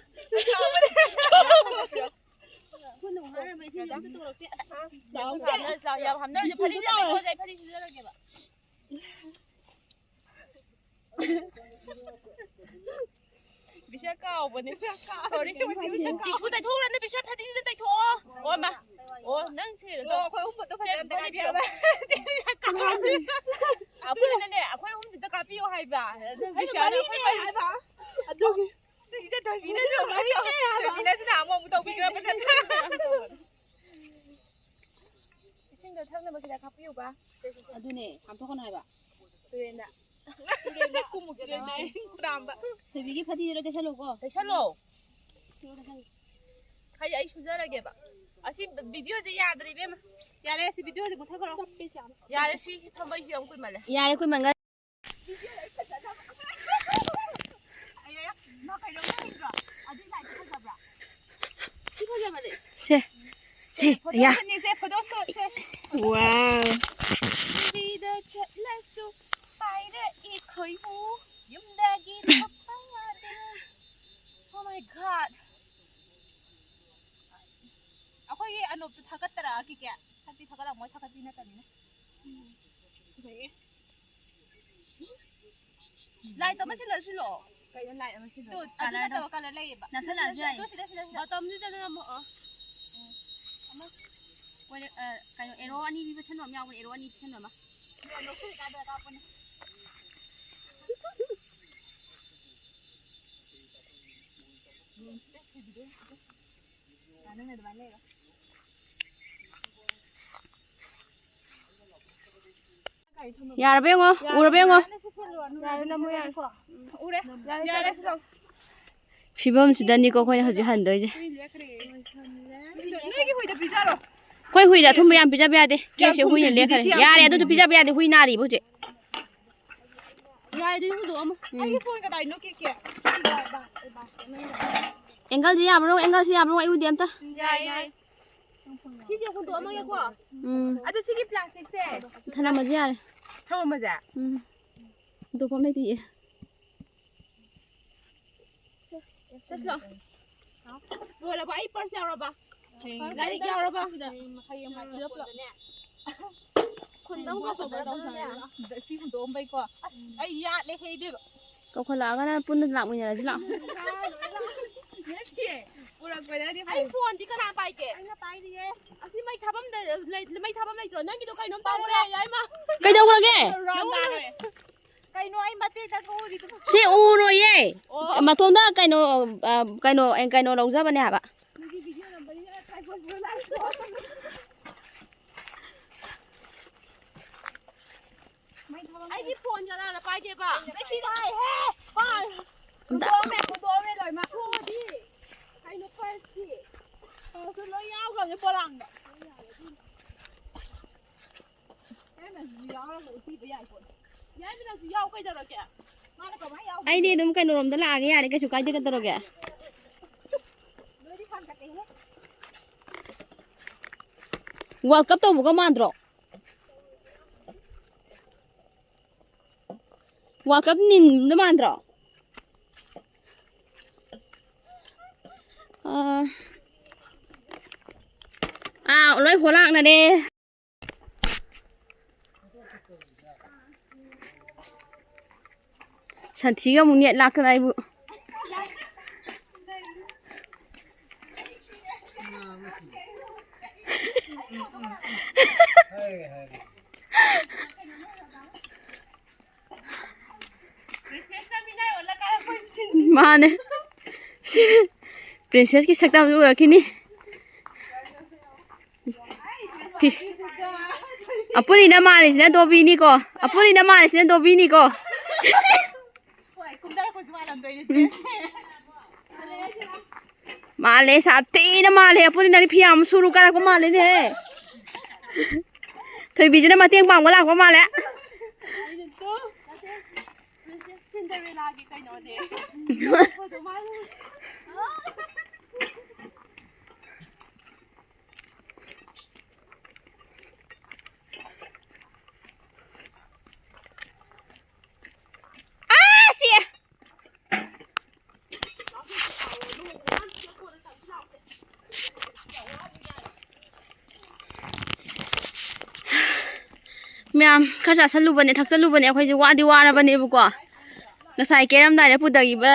ꯈꯨꯠꯅ ꯍꯥꯏꯔꯝꯃꯦ, ꯁꯤꯗꯤ ꯑꯝꯇ ꯇꯧꯔꯛꯇꯦ꯫ ꯂꯥꯎ, ꯂꯥꯎ, ꯌꯥꯝ ꯍꯥꯞꯅꯔꯁꯦ꯫ ꯐꯗꯤꯁꯦ ꯇꯩꯊꯣꯛꯑꯁꯦ, ꯑꯩ ꯐꯗꯤ ꯁꯨꯖꯔꯒꯦꯕ꯫ ꯕꯤꯁꯥ ꯀꯥꯎꯕꯅꯦ꯫ Sorry꯫ ꯇꯤꯁꯨ ꯇꯩꯊꯣꯛꯎꯔꯅꯨ, ꯕꯤꯁꯥ ꯐꯗꯤꯁꯤꯗ ꯇꯩꯊꯣꯛꯑꯣ꯫ ꯑꯣ, ꯃꯥ꯫ ꯑꯣ, ꯅꯪ ꯁꯤ ꯀꯩꯅꯣ ꯇꯧ꯫ ꯑꯣ, ꯑꯩꯈꯣꯏ ꯑꯍꯨꯝ ꯐꯣꯇꯣ ꯁꯦ, ꯐꯖꯅ ꯑꯝꯇ ꯄꯥꯏꯕꯤꯔꯣ꯫ ꯑꯩꯈꯣꯏꯅꯅꯦ, ꯑꯩꯈꯣꯏ ꯑꯍꯨꯝꯁꯤꯗ ꯀꯥꯞꯄꯤꯌꯣ ꯍꯥꯏꯕ꯫ ꯅꯪ ꯑꯩꯅ ꯕꯤꯁꯥꯅ ꯑꯩꯈꯣꯏ ꯃꯔꯤꯅꯦ ꯃꯔꯤ ꯍꯥꯏꯕ꯫ ꯑꯗꯨꯒꯤ꯫ ꯁꯤꯗ ꯊꯣꯏꯕꯤꯅꯁꯨ ꯑꯃꯨꯛ ꯃꯔꯤꯅꯦ ꯍꯥꯏꯕ꯫ ꯊꯣꯏꯕꯤꯅꯁꯨ ꯅꯍꯥꯟꯃꯨꯛ ꯑꯃꯨꯛ ꯇꯧꯕꯤꯈ꯭ꯔꯕ ꯅꯠꯇ꯭ꯔꯥ? ꯏꯁꯤꯡꯗꯣ ꯊꯛꯅꯕ ꯈꯤꯇꯪ ꯍꯥꯞꯄꯤꯌꯨꯕ꯫ ꯑꯗꯨꯅꯦ, ꯍꯥꯝꯊꯣꯛꯀꯅꯨ ꯍꯥꯏꯕ꯫ ꯇꯨꯔꯦꯟꯗ꯫ ꯇꯨꯔꯦꯟꯗ ꯀꯨꯝꯃꯨꯒꯦ, ꯇꯨꯔꯦꯟꯗ ꯍꯨꯔꯥꯟꯕ꯫ ꯊꯣꯏꯕꯤꯒꯤ ꯐꯗꯤꯗꯣ ꯇꯩꯁꯜꯂꯣꯀꯣ꯫ ꯇꯩꯁꯜꯂꯣ꯫ ꯇꯩꯁꯜꯂꯣ, ꯇꯩꯁꯜꯂꯣ꯫ ꯍꯥꯏꯗꯤ ꯑꯩ ꯁꯨꯖꯔꯒꯦꯕ꯫ ꯑꯁꯤ ꯚꯤꯗꯤꯑꯣꯁꯦ ꯌꯥꯗ꯭ꯔꯦ, ꯏꯕꯦꯝꯃ꯫ ꯌꯥꯔꯦ, ꯑꯁꯤ ꯚꯤꯗꯤꯑꯣꯁꯦ ꯃꯨꯠꯊꯠꯈ꯭ꯔꯣ꯫ ꯌꯥꯔꯦ, ꯁꯤ ꯊꯝꯕꯩꯁꯨ ꯌꯥꯝ ꯀꯨꯏꯃꯜꯂꯦ꯫ ꯌꯥꯔꯦ, ꯀꯨꯏꯃꯟꯈ꯭ꯔꯦ꯫ ꯁꯦ꯫ ꯁꯦ, ꯐꯣꯇꯣ ꯑꯌꯥ꯫ ꯁꯨꯠꯅꯤꯁꯦ, ꯐꯣꯇꯣ ꯁꯨꯠꯁꯦ꯫ Wow꯫ ꯂꯝꯕꯤꯗ ꯆꯠꯂꯁꯨ ꯄꯥꯏꯔꯛꯏ ꯈꯣꯏꯃꯨ, ꯌꯨꯝꯗꯒꯤ ꯊꯣꯛꯄ ꯌꯥꯗꯦ꯫ Oh my God꯫ ꯑꯩꯈꯣꯏꯒꯤ ꯑꯅꯣꯞꯇꯨ ꯊꯥꯒꯠꯇꯔꯛꯑꯒꯦ꯫ ꯊꯥꯒꯠꯇꯤ ꯊꯥꯒꯠꯂꯝꯃꯣꯏ, ꯊꯥꯒꯠꯄꯤ ꯅꯠꯇꯕꯅꯤꯅ꯫ ꯐꯖꯩꯌꯦ꯫ Light ꯑꯃ ꯁꯤꯜꯂꯁꯨ ꯁꯤꯜꯂꯣ꯫ ꯀꯩꯅꯣ light ꯑꯃ ꯁꯤꯜꯂꯣ? ꯇꯨ, ꯑꯗꯨ ꯅꯠꯇꯕ colour ꯂꯩꯌꯦꯕ꯫ ꯅꯛꯁꯜꯂꯛꯑꯁꯨ ꯌꯥꯏꯌꯦ꯫ ꯇꯨ, ꯁꯤꯗ, ꯁꯤꯗ, ꯁꯤꯗ꯫ Bottomꯁꯤꯗ ꯅꯝꯃꯛꯑꯣ꯫ ꯎꯝ꯫ ꯑꯃ꯫ ꯀꯣꯏꯔꯦ-, ꯑ, ꯀꯩꯅꯣ, arrow ꯑꯅꯤ ꯄꯤꯕ ꯁꯟꯕ ꯑꯃ ꯌꯥꯎꯕꯅꯦ, arrow ꯑꯅꯤ ꯄꯤꯁꯟꯕ ꯑꯃ꯫ ꯎꯝ꯫ ꯅꯪꯅ ꯑꯗꯨꯃꯥꯏꯅ ꯂꯩꯔꯣ꯫ ꯌꯥꯔꯕ ꯌꯦꯡꯉꯣ, ꯎꯔꯕ ꯌꯦꯡꯉꯣ꯫ ꯌꯥꯔꯦ, ꯅꯝꯃꯣ ꯌꯥꯔꯦ꯫ ꯎꯔꯦ꯫ ꯌꯥꯔꯦ, ꯌꯥꯔꯦ, ꯆꯠꯂꯣ꯫ ꯐꯤꯕꯝꯁꯤꯗꯅꯤꯀꯣ ꯑꯩꯈꯣꯏꯅ ꯍꯧꯖꯤꯛ ꯍꯟꯗꯣꯏꯁꯦ꯫ ꯅꯣꯏꯒꯤ ꯍꯨꯏꯗ ꯄꯤꯖꯔꯣ꯫ ꯑꯩꯈꯣꯏ ꯍꯨꯏꯗ ꯑꯊꯨꯝꯕ ꯌꯥꯝ ꯄꯤꯖꯕ ꯌꯥꯗꯦ꯫ ꯀꯦꯛꯁꯦ ꯍꯨꯏꯅ ꯂꯦꯛꯈ꯭ꯔꯦ꯫ ꯌꯥꯔꯦ, ꯑꯗꯨꯗꯤ ꯄꯤꯖꯕ ꯌꯥꯗꯦ꯫ ꯍꯨꯏ ꯅꯥꯔꯤꯕ ꯍꯧꯖꯤꯛ꯫ ꯌꯥꯔꯦ, ꯑꯗꯨꯗꯤ ꯍꯨꯟꯗꯣꯛꯑꯝꯃꯣ꯫ ꯎꯝ꯫ ꯑꯩꯒꯤ ꯐꯣꯟ ꯀꯗꯥꯏꯅꯣ, ꯀꯦꯛ, ꯀꯦꯛ? ꯑꯦꯡꯒꯜꯁꯦ ꯌꯥꯕ꯭ꯔꯣ? ꯑꯦꯡꯒꯜꯁꯦ ꯌꯥꯕ꯭ꯔꯣ? ꯑꯩ ꯎꯗꯦ ꯑꯝꯇ꯫ ꯌꯥꯏ, ꯌꯥꯏ꯫ ꯁꯤꯁꯦ ꯍꯨꯟꯗꯣꯛꯑꯝꯃꯒꯦꯀꯣ꯫ ꯎꯝ꯫ ꯑꯗꯨ ꯁꯤꯒꯤ ꯄ꯭ꯂꯥꯁꯇꯤꯛꯁꯦ꯫ ꯊꯅꯝꯃꯁꯦ ꯌꯥꯔꯦ꯫ ꯊꯝꯃꯝꯃꯁꯦ? ꯎꯝ꯫ ꯍꯨꯟꯗꯣꯛꯐꯝ ꯂꯩꯇꯤꯌꯦ꯫ ꯆꯠꯁꯤꯂꯥꯎ꯫ ꯂꯣꯏꯔꯕ? ꯑꯩ ꯄꯔꯁ ꯌꯥꯎꯔꯕ? ꯂꯥꯏꯔꯤꯛ ꯌꯥꯎꯔꯕ? ꯁꯤꯗ ꯄꯨꯂꯞ ꯄꯨꯂꯞ꯫ ꯈꯨꯟꯗ ꯑꯃꯨꯛ ꯀꯧꯊꯣꯛꯄꯗ ꯇꯧꯗꯅꯅꯦ꯫ ꯁꯤ ꯍꯨꯟꯗꯣꯛꯑꯝꯕꯩꯀꯣ꯫ ꯑꯁ, ꯑꯩ ꯌꯥꯠꯂꯦ ꯍꯦ ꯏꯕꯦꯝꯃ꯫ ꯀꯧꯈꯠꯂꯛꯑꯒꯅ ꯄꯨꯟꯅ ꯂꯥꯛꯃꯤꯟꯅꯔꯁꯤ ꯂꯥꯛꯑꯣ꯫ ꯅꯠꯇꯤꯌꯦ, ꯄꯨꯔꯛꯄꯗꯗꯤ ꯑꯩ ꯐꯣꯟꯗꯤ ꯀꯅꯥ ꯄꯥꯏꯒꯦ? ꯑꯩꯅ ꯄꯥꯏꯔꯤꯌꯦ꯫ ꯑꯁꯤ ꯃꯩ ꯊꯥꯐꯝꯗ ꯂꯩ-, ꯃꯩ ꯊꯥꯐꯝ ꯂꯩꯇ꯭ꯔꯣ? ꯅꯪꯒꯤꯗꯣ ꯀꯩꯅꯣꯝ ꯇꯧꯔꯦ, ꯌꯥꯏꯃ꯫ ꯀꯩꯗꯧꯔꯒꯦ? ꯔꯥꯎꯟ ꯇꯥꯈ꯭ꯔꯦ꯫ ꯀꯩꯅꯣ ꯑꯩ ꯃꯇꯦꯛꯇ ꯊꯣꯛꯎꯔꯤꯗꯨꯕꯨ? ꯁꯤ ꯎꯔꯣꯏꯌꯦ꯫ ꯑꯣ꯫ ꯃꯇꯣꯝꯗ ꯀꯩꯅꯣ, ꯑ, ꯀꯩꯅꯣ, ꯑꯦ, ꯀꯩꯅꯣ ꯂꯧꯖꯕꯅꯦ ꯍꯥꯏꯕ꯫ ꯅꯪꯒꯤ ꯚꯤꯗꯤꯑꯣ ꯅꯝꯕꯅꯤꯅ ꯇ꯭ꯔꯥꯏꯄꯣꯠ ꯄꯨꯔ ꯂꯥꯛꯄ꯭ꯔꯣ? ꯃꯩ ꯊꯥꯕ ꯑꯩꯒꯤ ꯐꯣꯟ ꯀꯅꯥꯅ ꯄꯥꯏꯒꯦꯕ? ꯑꯩ ꯁꯤꯗ ꯍꯥꯏꯍꯦ! ꯄꯥꯏ! ꯑꯝꯇ ꯍꯨꯟꯗꯣꯛꯑꯝꯃꯦ, ꯍꯨꯟꯗꯣꯛꯑꯝꯃꯦ ꯂꯣꯏꯅꯃꯛ꯫ ꯊꯣꯛꯑꯗꯤ ꯀꯩꯅꯣ ꯄꯔꯁꯇꯤ? ꯄꯔꯁꯇꯨ ꯂꯣꯏ ꯌꯥꯎꯈ꯭ꯔꯕꯅꯦ ꯄꯣꯂꯥꯡꯗ꯫ ꯑꯩꯗꯤ ꯑꯗꯨꯝ ꯀꯩꯅꯣꯔꯣꯝꯗ ꯂꯥꯛꯑꯒꯦ ꯌꯥꯔꯦ, ꯀꯩꯁꯨ ꯀꯥꯏꯗꯦ, ꯀꯩꯗꯧꯔꯒꯦ? ꯋꯥꯔꯜ ꯀꯞ ꯇꯧꯕꯒ ꯃꯥꯟꯗ꯭ꯔꯣ? ꯋꯥꯔꯜ ꯀꯞ ꯅꯤꯟꯕ ꯃꯥꯟꯗ꯭ꯔꯣ? ꯑꯥ, ꯑꯥ, ꯂꯣꯏ ꯍꯣꯂꯥꯛꯅꯔꯦ꯫ ꯁꯟꯊꯤꯒ ꯑꯃꯨꯛ ꯅꯦꯠ ꯂꯥꯛꯇꯅ ꯑꯩꯕꯨ꯫ ꯃꯥꯅꯦ꯫ ꯁꯤ ꯄ꯭ꯔꯤꯟꯁꯦꯁꯀꯤ ꯁꯛꯇꯝꯁꯨ ꯎꯔꯛꯈꯤꯅꯤ꯫ ꯐꯤ-, ꯑꯄꯨꯅꯤꯅ ꯃꯥꯜꯂꯤꯁꯤꯅ ꯗꯣꯕꯤꯅꯤꯀꯣ꯫ ꯑꯄꯨꯅꯤꯅ ꯃꯥꯜꯂꯤꯁꯤꯅ ꯗꯣꯕꯤꯅꯤꯀꯣ꯫ ꯍꯣꯏ, ꯀꯨꯝꯊꯔꯛꯄꯁꯨ ꯃꯥꯜꯂꯝꯗꯣꯏꯅꯦ ꯁꯦ꯫ ꯃꯥꯜꯂꯦ, ꯁꯥꯊꯤꯅ ꯃꯥꯜꯂꯦ꯫ ꯑꯄꯨꯅꯤ, ꯅꯪꯗꯤ ꯐꯤ ꯌꯥꯝ ꯁꯨꯔꯨ ꯀꯥꯔꯛꯄ ꯃꯥꯜꯂꯦꯅꯦꯍꯦ꯫ ꯊꯣꯏꯕꯤꯁꯤꯅ ꯃꯇꯦꯡ ꯄꯥꯡꯕ ꯂꯥꯛꯄ ꯃꯥꯜꯂꯦ꯫ ꯁꯤꯟꯗꯔꯦꯂꯥꯒꯤ ꯀꯩꯅꯣꯅꯦ꯫ ꯑꯥ, ꯁꯤ꯫ ꯃꯌꯥꯝ ꯈꯔ ꯆꯥꯁꯜꯂꯨꯕꯅꯦ, ꯊꯛꯆꯜꯂꯨꯕꯅꯦ꯫ ꯑꯩꯈꯣꯏꯁꯦ ꯋꯥꯗꯤ ꯋꯥꯔꯕꯅꯦꯕꯀꯣ꯫ ꯉꯁꯥꯏ ꯀꯦꯔꯝꯗꯥꯏꯗ ꯄꯨꯊꯈꯤꯕ,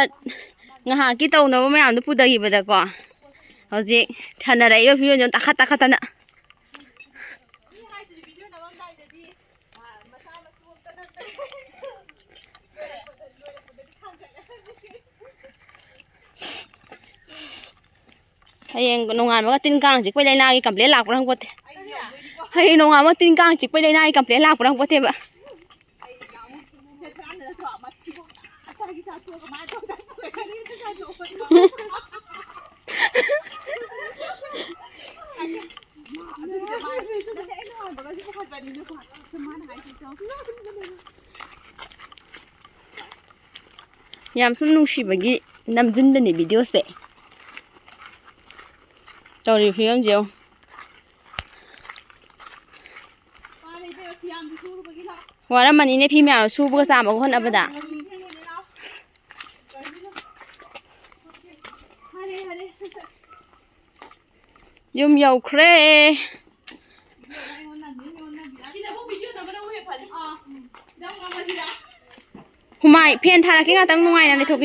ꯉꯥꯏꯍꯥꯛꯀꯤ ꯇꯧꯅꯕ ꯃꯌꯥꯝꯗꯣ ꯄꯨꯊꯈꯤꯕꯗꯀꯣ, ꯍꯧꯖꯤꯛ ꯊꯥꯅꯔꯛꯏꯕ ꯐꯤꯕꯝꯁꯦ ꯇꯥꯈꯠ ꯇꯥꯈꯠꯇꯅ꯫ ꯍꯌꯦꯡ ꯅꯣꯡꯉꯥꯟꯕꯒ ꯇꯤꯟ ꯀꯥꯡ ꯆꯤꯛꯄꯩ ꯂꯥꯏꯅꯥꯒꯤ complain ꯂꯥꯛꯄ꯭ꯔꯥ ꯈꯪꯄꯣꯠꯇꯦ꯫ ꯍꯌꯦꯡ ꯅꯣꯡꯉꯥꯟꯕꯒ ꯇꯤꯟ ꯀꯥꯡ ꯆꯤꯛꯄꯩ ꯂꯥꯏꯅꯥꯒꯤ complain ꯂꯥꯛꯄ꯭ꯔꯥ ꯈꯪꯄꯣꯠꯇꯦꯕ꯫ ꯌꯥꯝ ꯁꯨꯝ ꯅꯨꯡꯁꯤꯕꯒꯤ ꯅꯝꯖꯤꯟꯕꯅꯦ videoꯁꯦ꯫ ꯇꯧꯔꯤꯕ ꯐꯤꯕꯝꯁꯦ ꯌꯦꯡꯉꯨ꯫ ꯋꯥꯔꯝꯃꯅꯤꯅꯦ ꯐꯤ ꯃꯌꯥꯝ ꯁꯨꯕꯒ ꯆꯥꯝꯕꯒ ꯍꯣꯠꯅꯕꯗ꯫ ꯌꯨꯝ ꯌꯧꯈ꯭ꯔꯦ꯫ ꯍꯨꯃꯥꯏ, fan ꯊꯥꯔꯛꯀꯦ, ꯉꯥꯛꯇꯪ ꯅꯨꯡꯉꯥꯏꯅ ꯂꯩꯊꯣꯛꯈꯤꯁꯦ꯫